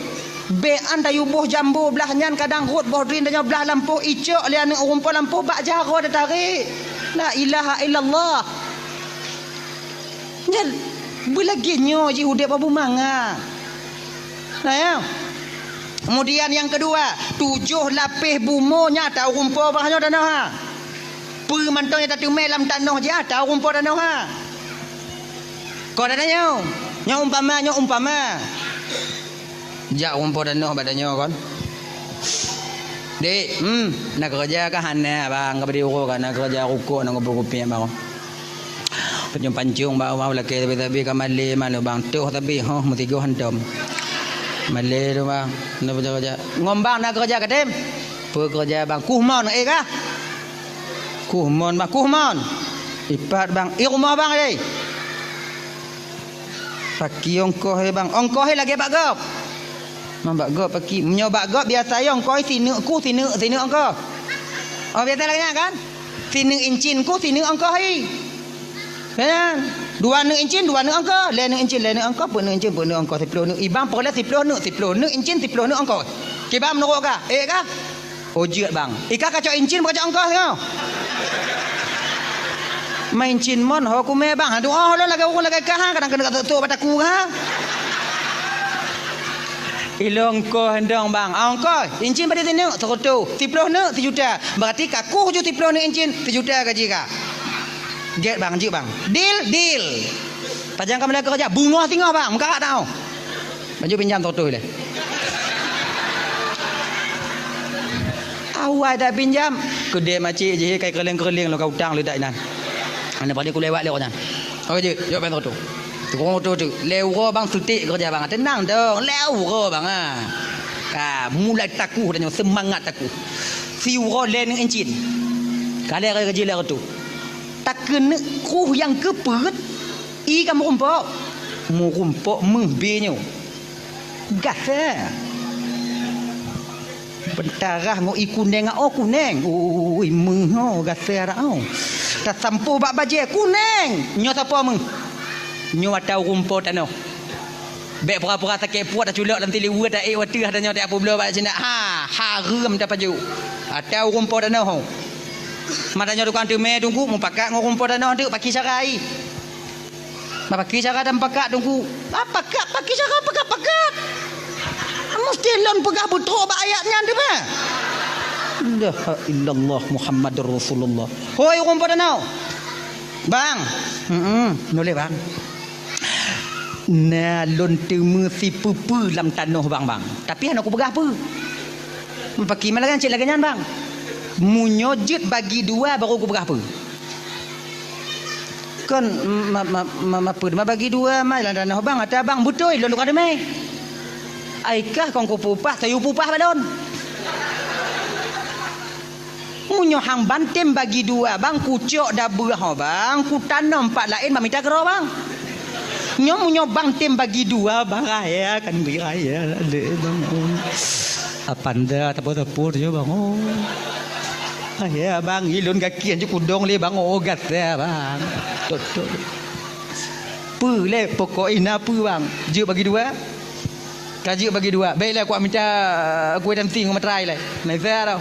Bék an tayue boh jambo blah nyan kadang rhot boh drien tanyoe blah lampôh icok lé aneuëk ureuëng po lampôh bak jaroe tatarek. La ilaha illallah. Nyan beulagée nyoe jih udeb Abu Manga. Nah, ya. Kemudian nyang keudua, tujoh lapéh bumoe nyata ureuëng po blah nyoe tanoh ha. Peue mantong nyang tateumé lam tanoh jih ata ureuëng po tanoh ha. Kon ata nyoe, nyoe umpama, nyoe umpama. Jak ureuëng po tanoh bak tanyoe kon. Dek, hmm, na keureuja kah? Hana, bang, ka bri uroe ka na keureuja rukok na kupeue kupiek, bang. Pancung-pancung bak uroe lakée sabe-sabe ka malée malu, bang. Toh sabe, hoh, meusigoe hantom. Malée tu, bang. Na keureuja. Ngon bang na keureuja katem? Peue keureuja, bang? Kuh mon, eh, kah? Kuh mon, bang. Kuh mon. Ipat, bang. I rumoh, bang, deh. Pakri ongkoh, eh, bang. Ongkoh, eh, lagée bak gob. Mang bak gob pakri. Meunyoe bak gob biasa, eh, ongkoh, eh, sineuk kuh, sineuk, sineuk ongkoh. Oh, biasa lagée nyan, kan? Sineuk incin kuh, sineuk ongkoh, eh. Kan? Dua neuk incin, dua neuk ongkoh. Lhée neuk incin, lhée neuk ongkoh. Peuet neuk incin, peuet neuk ongkoh. Siploh neuk. Ibang peureulée siploh neuk, siploh neuk incin, siploh neuk ongkoh. Kiban meunurot kah? Eh, kah? Oh, jeuet, bang. Ika kacok incin, bukan cok ongkoh, tengok. Main incin mon, ho kumé, bang. Aduh, oh, lôn lagée ureuëng lagée kah, ha? Kadang keuneuk ka tok-tok bak takue, ha? Ilôn ongkoh handong, bang. Ah, ongkoh. Incin padum sineuk? Seureutôh. Siploh neuk? Sijuta. Berarti ka kuh ju siploh neuk incin, sijuta gaji ka. Gét, bang, jeuet, bang. Deal, deal. Pajan ka meulakée keureuja, beungoh singoh, bang. Meukarat tau. Baju pinjam seratus ilée. Awai dak pinjam, keudeh macik jih kai keureuling-keureuling lom ka utang leudak inan. Aneuk padé kulewat lé nyan. Oke, jeuet, jok pèng seratus. Tukang oto tu, lhèe uroe bang sutik keureuja bang. Teunang dong, lhèe uroe bang, ha. Ka mulai takuh tanyoe, seumangat takuh. Siuroe lhèe neuk incin. Ka lhèe gaji lhèe reutôh. Takeuneuk kruh nyang keu peuet, ie ka meurumpok. Meurumpok meuh bie nyoe. Gasa. Beutarah ngon ie kuneng, oh kuneng. Ui, meuh oh, gasa dak oh. Tasampôh bak bajèe, kuneng. Nyoe sapo meuh? Nyoe ata ureueng po tanoh. Bèk pura-pura sakét puet taculok lam siliweuet, taék u ateueh, tanyoe tapeubloe bak sinan. Ha, hareuem tapajoh. Ata ureueng po tanoh. Mata nyoe tukang teumè teungku, mupakat ngon ureueng po tanoh teuk, pakri cara ie. Bah, pakri cara tamupakat teungku. Ah, pakat, pakri cara pakat-pakat. Musti lôn peugah beutrok bak ayat nyan teuma. La ilaha illallah Muhammadur Rasulullah. Hôi ureueng po tanoh. Bang. Heeh, noleh bang. Na lôn teumè sipeue-peue lam tanoh bang, bang. Tapi hana kupeugah peue. Pakri ma lagèe nyan, cit lagèe nyan bang. Meunyoe jeuet bagi dua baru kupeugah peue. Kon ma-, ma-, ma-, ma-, peue, ma bagi dua mai lam tanoh bang, ata bang beutôi lôn ka teumé. Ai kah kon kupeupah, tayue peupah bak lôn. Meunyoe hang ban tem bagi dua bang, kucok dabeuh ho bang, kutanom pat laén bak mita keudroe bang. Nyoe meunyoe bang tem bagi dua bang, raya kan bri raya lé bang. Apanda tapot-tapot nyoe bang. Oh. Raya bang, ilôn gaki anjuk kudong lé bang. Oh, gata bang. Tok, tok. Peue lé pokok ina peue bang? Jeuet bagi dua? Ka jeuet bagi dua. Baiklah, kuat mita kueh dansi ngon materai lé. Naisa tau.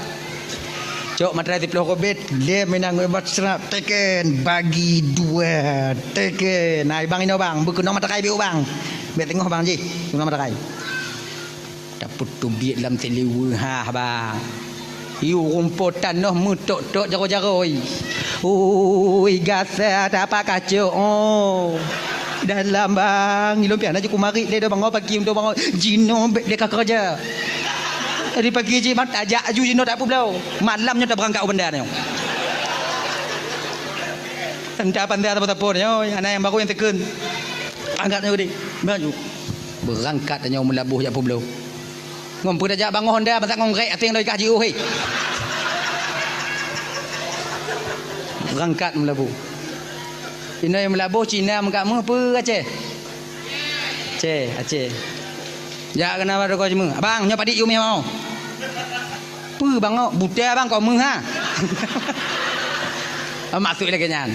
Cok materai siplôh kobet, lé meunan ngon bat seurap, teken, bagi dua, teken. Nah, bang inoe bang, beukeunong materai biôk bang. Bèk teungoh bang jih, keunong materai. Tapeuteubiet lam siliweue hah bang. Yue ureueng po tanoh meutok-tok jaroe-jaroe. Ui, gasa tapak kacok, oh. Dalam bang, ilôn pian aju kumarit lé do bangoe pagi untuk bangoe. Jinoe bèk lé ka keureuja. Dari pagi jih bang tajak aju jinoe tak peubloe. Malam nyoe tabeurangkat u banda nyoe. Entah apa entah apa-apa nyoe, anak nyang baru nyang teukheun. Angkat nyoe geude. Maju. Beurangkat tanyoe meulaboh jak peubloe. Ngon peue tajak bangoh honda, masa ngon grék até lôn ikah jiôh, hé. Beurangkat meulaboh. Inoe meulaboh Cina meukat meuh peue Aceh? Aceh, Aceh. Jak keunan bak toko jimeung. Abang, nyoe padit yue meuh mau. Peue bangoe, buta bang kok meuh ha? Maksud lagèe nyan.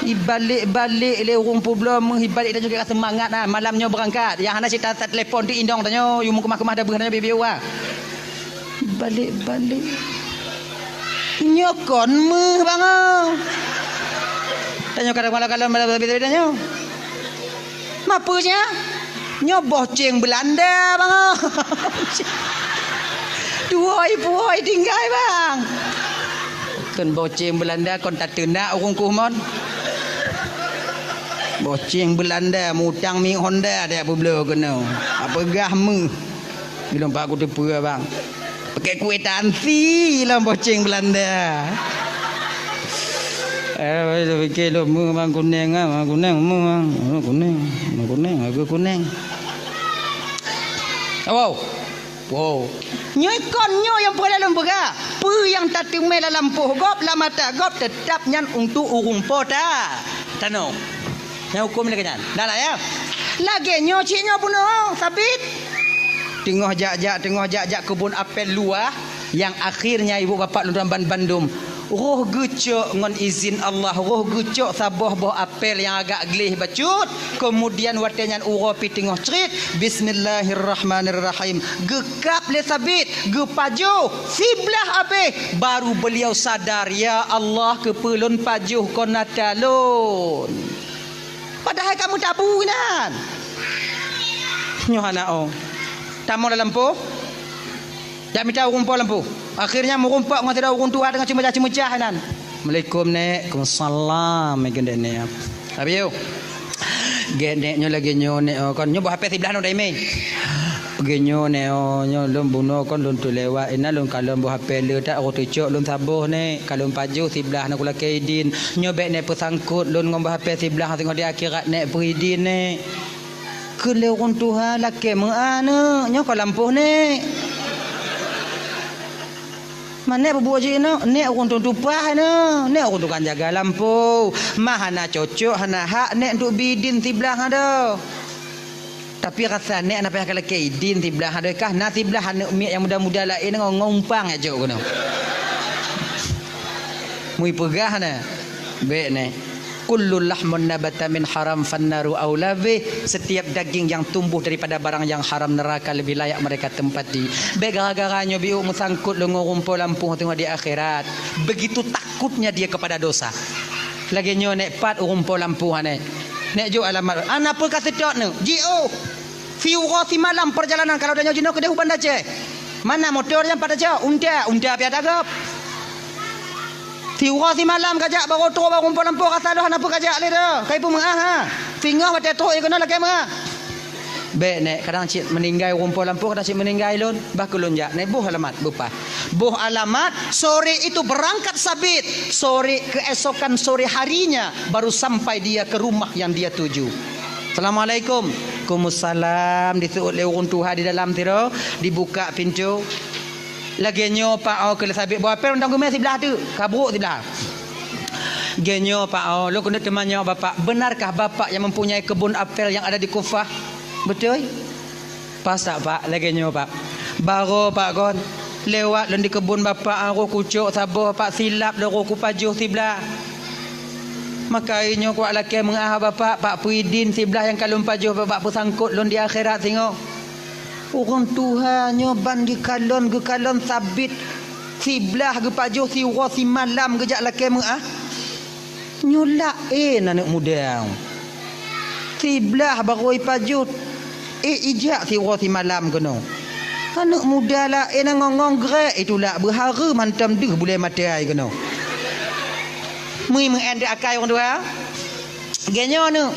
Ibalek-balek lé ureueng peubloe meuh, ibalek tanyoe ka seumangat na, malam nyoe beurangkat. Nyang hana cit tatelepon ti inong tanyoe, yue meukeumah-keumah dabeuh tanyoe bieu-bieu wa. Ibalek-balek. Nyoe kon meuh bangoe. Tanyoe kadang malam-malam malam tanyoe. Mapeue nyan? Nyoe boh céng Beulanda, bang. Tuwoi-puwoi tinggai, bang. Kon boh céng Beulanda, kon tateunak ureueng kuh mon. Boh céng Beulanda, mutang miet Honda, dak peubloe keunoe. Apeugah meuh. Ilôn pat kuteupeue, bang. Pakai kuitansi lom boh céng Beulanda. Eh, pikir lôn meuh bang kuneng ah, bang kuneng meuh bang. Oh, kuneng, bang kuneng, hareuga kuneng. Wow. Wow. Nyoe kon nyoe nyang peureulée lôn peugah. Peue nyang tateumé lam lampôh gob, lam mata gob, teutab nyan untuk ureueng po ta-, tanoh. Nyang huköm lagée nyan. Dah lah, ya. Lagée nyoe cit nyoe bunoe, sabit. Teungoh jak-jak, teungoh jak-jak keubon apel luwah, nyang akhirnya ibu bapak lôn tuan ban-, bandum roh geucok ngon izin Allah, roh geucok saboh boh apel nyang agak gleh bacut. Keumudian watée nyan uroe pih teungoh crit, bismillahirrahmanirrahim. Geukab lé sabit, geupajoh, siblah abéh, baru beuliau sadar, "Ya Allah, keupeue lôn pajoh kon ata lôn?" Padahai ka meutabu inan. Nyoe hana oh. Tamong lam lampôh. Jak mita ureueng po lampôh. Akhirnya meurumpok ngon sidroe ureueng tuha teungoh ceumeucah-ceumeucah inan. "Assalamualaikum, Nek." "Waalaikumsalam," meukeunong Nek. Habéh, "Gét Nek, nyoe lagée nyoe Nek, oh, kon nyoe boh hapé siblah nyoe daimé." "Lagée nyoe Nek, oh, nyoe lôn bunoe kon lôn teulewat, inan lôn kalon boh hapé le that, oh, teucok lôn saboh Nek, kalon pajoh siblah na kulakée idin. Nyoe bék Nek peusangkot lôn ngon boh hapé siblah singoh di akhirat Nek, peuidin Nek." Kheun lé ureueng tuha, "Lakée meu'ah neuh, nyoe kon lampôh Nek." "Ma Nek peubuet jih inoe?" "Nek ureueng tueng tupaih neuh, Nek ureueng tukang jaga lampôh. Ma hana cocok, hana hak Nek untuk bi idin siblah adoe. Tapi rasa Nek hana payah kalakée idin siblah adoe kah, na siblah aneuk miet nyang muda-muda laén ngon, ngon umpang jak jok keunoe." Mui peugah na, bék Nek. "Kullu lahmun nabata min haram fannaru aula bih." Setiap daging yang tumbuh daripada barang yang haram, neraka lebih layak mereka tempati. Bék gara-gara nyoe biôk meusangkot lôn ngon ureueng po lampôh teungoh di akhirat. Begitu takutnya dia kepada dosa. Lagée nyoe Nek, pat ureueng po lampôh Nek. Nek jok alamat. "Ana peue ka seutôt neuh?" "Jiôh." Siuroe simalam perjalanan, kalau tanyoe jinoe keudeh u Banda Aceh. "Ma na moto nyan pat tajak?" "Unta." "Unta piah tagap." Siuroe simalam kajak, barô trôk bak ureueng po lampôh, rasa lôn hana peue kajak lé dah. Kai peumeu'ah ha. Singoh watée trôk keunoe lakée meu'ah. Bèk nèk, kadang cit meuninggai ureueng po lampôh, kadang cit meuninggai lôn. Bah keu lôn jak, nèk boh alamat, beupaih. Boh alamat, sore itu berangkat Sabit. Sore, keesokan sore harinya, baru sampai dia ke rumah yang dia tuju. "Assalamualaikum." "Kumussalam." Diseuôt lé ureueng tuha di dalam sidroe, dibuka pintoe. "Lagèe nyoe, Pak, oh," kheun lé Sabit, "boh apel mantong geumè siblah teuk, ka brôk siblah." "Lagèe nyoe, Pak, oh, lôn keuneuk teumanyong Bapak, benarkah Bapak yang mempunyai kebun apel yang ada di Kufah?" "Beutôi." "Pas tak, Pak?" "Lagèe nyoe, Pak. Barô, Pak, kon lewat lôn di keubon Bapak, roh kucok saboh, Pak, silap lôn roh kupajoh siblah. Maka nyoe kuwat lakèe meu'ah Bapak, Pak peuidin siblah nyang ka lôn pajoh Bapak peusangkot lôn di akhirat singoh." Ureueng tuha nyoe ban geukalon-geukalon Sabit siblah geupajoh siuroe simalam geujak lakèe meu'ah. Nyoe laén aneuk muda. Siblah barô ipajoh, éh, ijak siuroe simalam keunoe. Aneuk muda laén ngong-ngong grek itulak beuhareuem hantom deuh bulèe maté ai keunoe. Meui meu'en di akai ureueng tuha. Geuh nyoe neuk.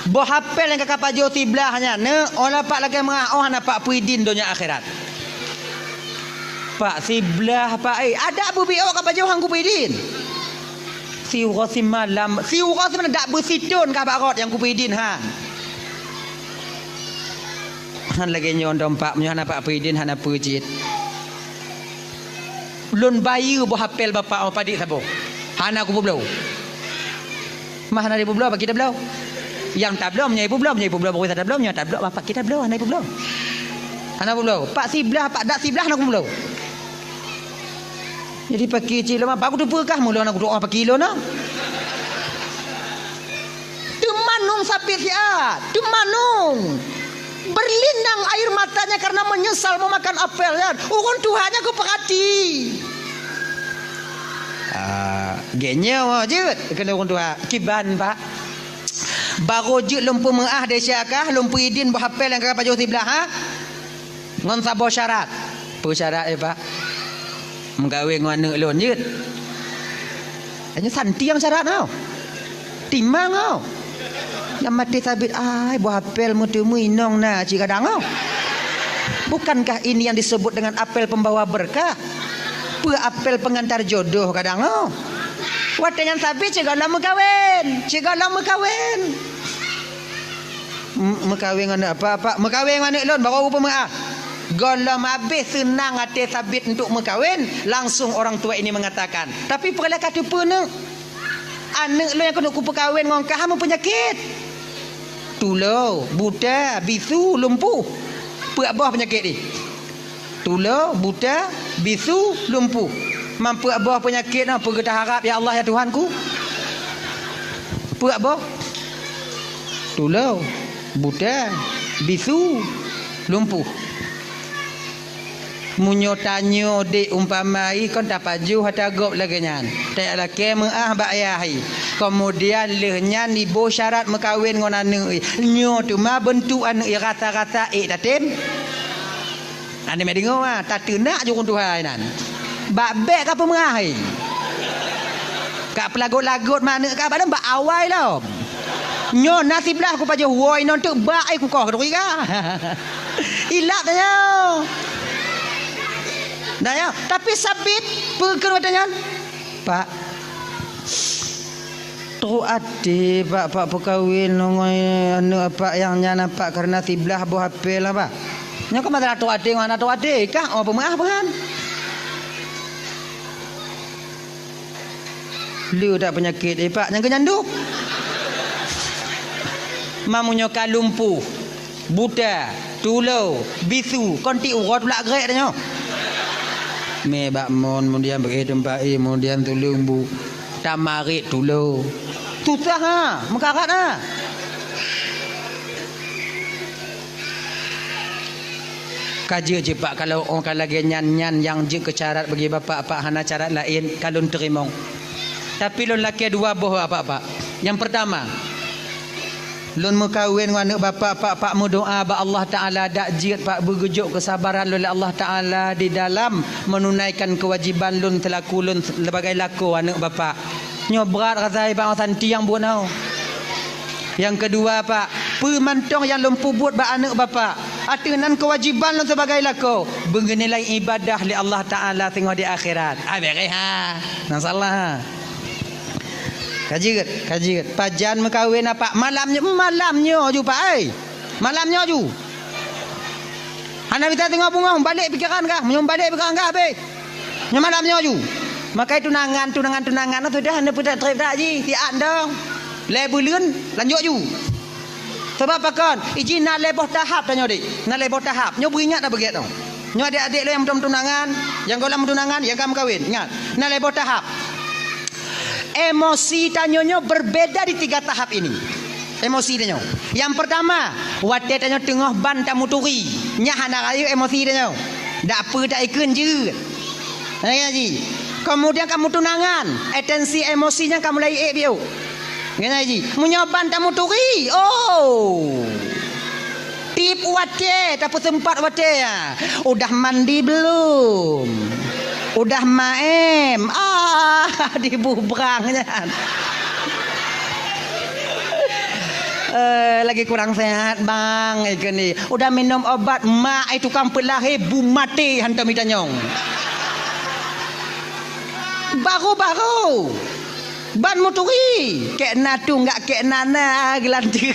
Boh apel nyang ka kapajoh siblah nyan neuk, oh la Pak lakèe meu'ah, oh hana Pak peuidin donya akhirat. Pak siblah Pak, eh, adak beubiôh kapajoh han kupeuidin. Siuroe simalam, siuroe simalam dak beusithon ka bak rot nyang kupeuidin han. Han lagèe nyoe dong Pak, meunyoe hana Pak peuidin hana peue cit. Lôn bayeue boh apel Bapak, oh, padit saboh. Hana kupeubloe. Mah hana ipeubloe, Pak, kita bloe. Nyang tabloe, meunyoe ipeubloe, meunyoe ipeubloe, baru kita bloe, meunyoe tabloe, Bapak, kita bloe, hana ipeubloe. Hana peubloe. Pak siblah, Pak dak siblah hana kupeubloe. Jadi paki cit lôn, Pak, kuteupeue kah meulôn hana kudoa paki lôn, ah? Teumanung Sabit siat, teumanung. Berlinang air matanya karena menyesal memakan apel nyan. Ureueng tuha nyan geupeurati. Ah, geuh nyoe jeuet keuneuk ureueng tuha. Kiban, Pak. Barô jeuet lôn peumeu'ah desya kah, lôn peuidin boh apel nyang ka kapajoh siblah, ha? Ngon saboh syarat. Peue syarat, eh, Pak? Meukawen ngon aneuk lôn jeuet. Hanya santiang syarat nyoe. Timang nyoe. Nyang maté Sabit, ai, boh apel meuteumé inong na cit kadang nyoe. Bukankah ini yang disebut dengan apel pembawa berkah? Peue apel pengantar jodoh kadang nyoe. Watèe nyan Sabit cit gohlom meukawen, cit gohlom meukawen. M-, meukawen ngon aneuk apa, Pak? Meukawen ngon aneuk lôn, barô kupeumeu'ah. Gohlom habéh seunang até Sabit untuk meukawen, langsung orang tua ini mengatakan, "Tapi peue lé ka teupeue neuk? Aneuk lôn nyang keuneuk kupeukawen ngon kah meupeunyakét. Tulo, buta, bisu, lumpuh. Peuet boh peunyakét jih." Tulo, buta, bisu, lumpuh. Mampu boh peunyakét nyoe, peue geuharab, ya Allah, ya Tuhanku? Peuet boh. Tulo, buta, bisu, lumpuh. Meunyoe tanyoe dek umpama i kon tapajoh ata gob lagèe nyan. Tajak lakèe meu'ah bak ayah i. Keumudian lheueh nyan iboh syarat meukawen ngon aneuk i. Nyoe teuma beuntuk aneuk i rasa-rasa ék tatem. Aneuk meudeungoe, ah, tateunak jurông tuha inan. Bak bèk ka peumeu'ah, eh. Ka peulagot-lagot ma aneuk ka bak lom bak awai lom. Nyoe na siblah kupajoh woe inon teuk bak ai kukoh keuduri ka. Ilap dah nyoe. Dah nyoe, tapi Sabit peue kheun watèe nyan? Pak, trok até, Pak, Pak peukawen ngon aneuk Apak nyang nyan, Pak, kareuna siblah boh apel, Pak. Nyoe ka masalah trok até ngon hana trok até, kah, oh, peumeu'ah peuhan. Le that peunyakét, eh, Pak, nyang keu nyan duek. Meunyoe ka lumpuh, buta, tulo, bisu, kon tiep uroe tulak grek tanyoe. Mé bak mon, keumudian beuet teumpat, eh, keumudian tuleueng bu, tamarit tulo. Susah, ha, meukarat, ha. Ka jeuet cit, Pak, kalau oh ka lagèe nyan, nyan nyang jeuet keu syarat bagi Bapak, Pak, hana syarat laén, ka lôn teurimong. Tapi lôn lakèe dua boh bak Bapak. Nyang peurtama, lôn meukawen ngon aneuk Bapak, Pak, Pak meudoa bak Allah Taala dak jeuet, Pak, beugeujok keusabaran lôn lé Allah Taala di dalam meununaikan keuwajiban lôn seulaku lôn sebagai lakoe aneuk Bapak. Nyoe brat rasa i Pak, santiang buet nyoe. Nyang keudua, Pak, Peue mantong nyang lôn peubuet bak aneuk bapak, ateueh nan keuwajéban lôn sibagai lakoe, beunilai ibadah lé Allah Taala singoh di akhirat. Ah, beureh ha. Masalah ha. Ka jeuet, ka jeuet. Pajan meukawen apak? Malam nyoe, malam nyoe ju, Pak, ai. Malam nyoe ju. Hana bisa singoh beungoh, balek pikeran kah? Meunyoe balek pikeran kah, beh. Nyoe malam nyoe ju. Makai tunangan, tunangan, tunangan, sudah hana peutrép-trép dak ji, siat dong. Lhèe buleuen, lanjut ju. Sabab pakon? Iji na lhèe boh tahap tanyoe, dek. Na lhèe boh tahap. Nyoe beuingat dah beugèt dong. Nyoe adék-adék lôn nyang meutunangan, nyang gohlom meutunangan, nyang ka meukawen. Ingat, na lhèe boh tahap. Emosi tanyoe nyoe berbeda di tiga tahap ini. Emosi tanyoe. Yang pertama, watèe tanyoe teungoh ban tameuturi, nyan hana rayeuk emosi tanyoe. Dak peue taikheun jeuet. Nyan ji. Kemudian ka meutunangan, atensi emosi nyan ka mulai ék biôh. Nyan ji. Meunyoe ban tameuturi, oh. Tiep watèe, tapeuseumpat watèe, ya. Udah mandi belum? Udah maem? Ah, dibubrang nyan. Eh, lagi kurang sehat, Bang, eh, keunan. Udah minum obat, mak, eh, tukang peulahé, bu maté, hantom itanyong. Baru-baru. Ban meuturi, kek na tunggak kek na na geulanteue.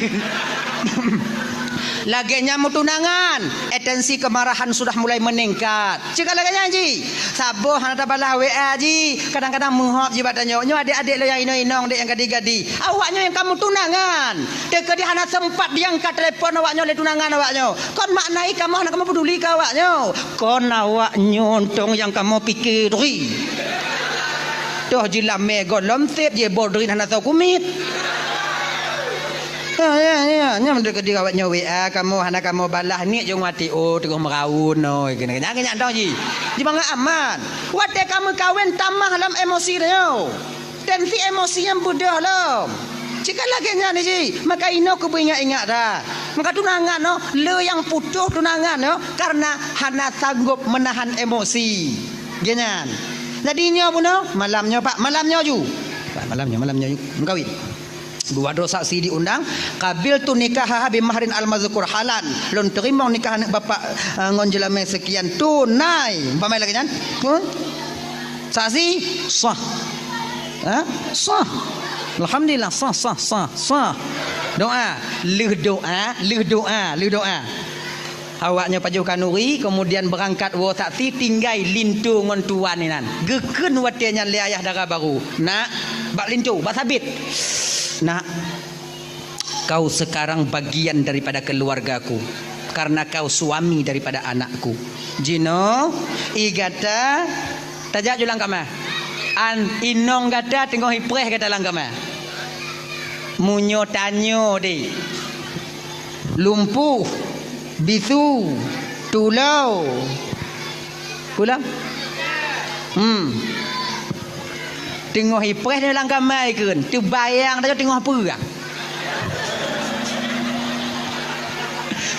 Lagèe nyan meutunangan, atensi kemarahan sudah mulai meningkat. Cit ka lagèe nyan ji, saboh hana tabalah W A ji, kadang-kadang meuhop ji bak tanyoe. Nyoe adék-adék lôn nyang inong-inong, dek nyang gadi-gadi. Awak nyoe nyang ka meutunangan, teukeudi hana sempat diangkat telepon awak nyoe lé tunangan awak nyoe. Kon makna jih kamoe hana kamoe peuduli keu awak nyoe. Kon awak nyoe tong nyang kamoe pike turi. Toh jilamé gohlom sép jih boh drin hana soe kumiet. Ya, ya, ya, nyan meunurot keu awak nyoe W A kamoe hana kamoe balah, niet jong wati, oh, teungoh meuraun, oh, keunan, keunan, keunan tong jih. Jibangai aman. Watèe ka meukawen tamah lam emosi tanyoe. Tensi emosi nyan beudôh lom. Cit ka lagèe nyan ji, maka inoe keubeue ingat-ingat that. Maka tunangan nyoe, le nyang putôh tunangan nyoe karena hana sanggob meunahan emosi. Geuh nyan. Jadi nyoe bunoe, malam nyoe, Pak, malam nyoe ju. Pak, malam nyoe, malam nyoe ju. Meukawen. Dua droe saksi diundang, qabiltu nikahaha bi mahrin al-mazkur halan. Lôn teurimong nikah aneuk bapak, eh, ngon jeulamé seukian tunai. Umpama lagèe nyan. Huh? Saksi sah. Ha? Sah. Alhamdulillah, sah, sah, sah, sah. Doa, lheueh doa, lheueh doa, lheueh doa. Awak nyoe pajoh khanuri, kemudian beurangkat woe saksi, tinggai linto ngon tuan inan. Geukheun watèe nyan lé ayah dara barô, "Nak," bak linto, bak Sabit, "Nak, kau sekarang bagian daripada keluargaku, karena kau suami daripada anakku. Jinoe, ie gata tajak ju lam kama. An, inong gata teungoh ipreh gata lam kama. Meunyoe tanyoe deh, lumpuh, bisu, tulô, pulang." Hmm. Teungoh ipreh nyoe lam kama ikheun, teubayang tanyoe teungoh peue.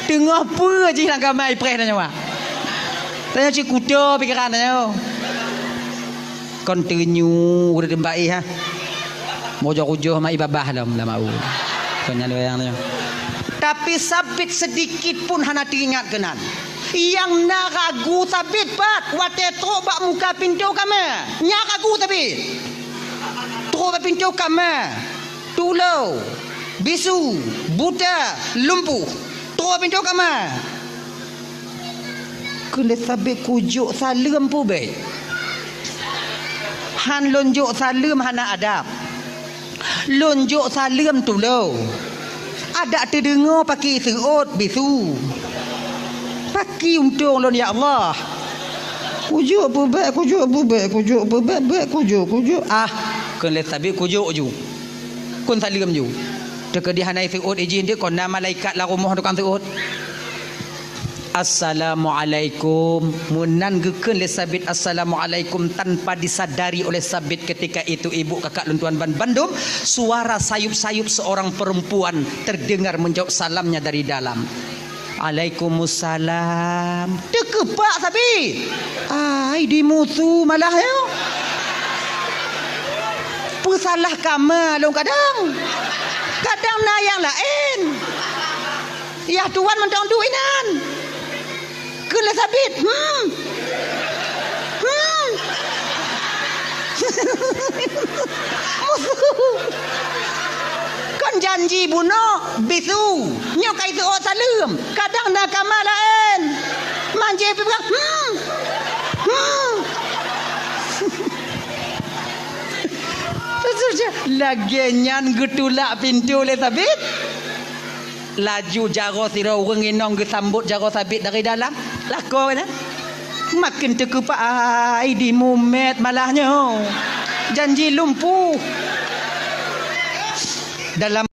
Teungoh peue jih lam kama ipreh tanyoe, Wak? Tanyoe cit kuto pikeran tanyoe. Kon teunyu ureueng baih, ha. Mujôh-ujôh ma i babah lom lam au. Kon nyan wayang tanyoe. Tapi Sabit seudikit pun hana teuingat keunan. Nyang na ragu Sabit pat watèe trok bak muka pintoe kama. Nyan ragu Sabit. Trok bak pintoe kama. Tulô, bisu, buta, lumpuh. Trok bak pintoe kama. Kheun lé Sabit, "Kujok saleuem peue bèk? Han lôn jok saleuem hana adab. Lôn jok saleuem tulô. Adak teudeungoe paki seuôt bisu. Paki untông lôn, ya Allah. Kujok peue bèk, kujok peue bèk, kujok peue bèk, bèk kujok, kujok." Ah, kheun lé Sabit, "Kujok ju. Kheun saleuem ju." Teukeudi hana seuôt ijih deuh, kon na malaikat lam rumoh tukang seuôt. "Assalamualaikum." Meunan geukheun lé Sabit, "Assalamualaikum," tanpa disadari oleh Sabit ketika itu ibu kakak lôn tuan ban bandum, suara sayup-sayup seorang perempuan terdengar menjawab salamnya dari dalam. "Alaikumussalam." Teukeupak Sabit. Ai, dimusu malah nyoe. Peusalah kama lôn kadang. Kadang na nyang laén. Yah tuan mantong duek inan. Kheun lé Sabit, "Hmm. Hmm." Kon janji bunoe bisu. Nyoe ka iseuôt saleuem. Kadang na kama laén. Manjé pih peugah, "Hmm. Hmm." Lagèe nyan geutulak pintoe lé Sabit. Laju jaroe sidroe ureueng inong geusambot jaroe Sabit dari dalam. Lakoe nyan. Maken teukeupah ai di mumet malah nyoe. Janji lumpuh. Dalam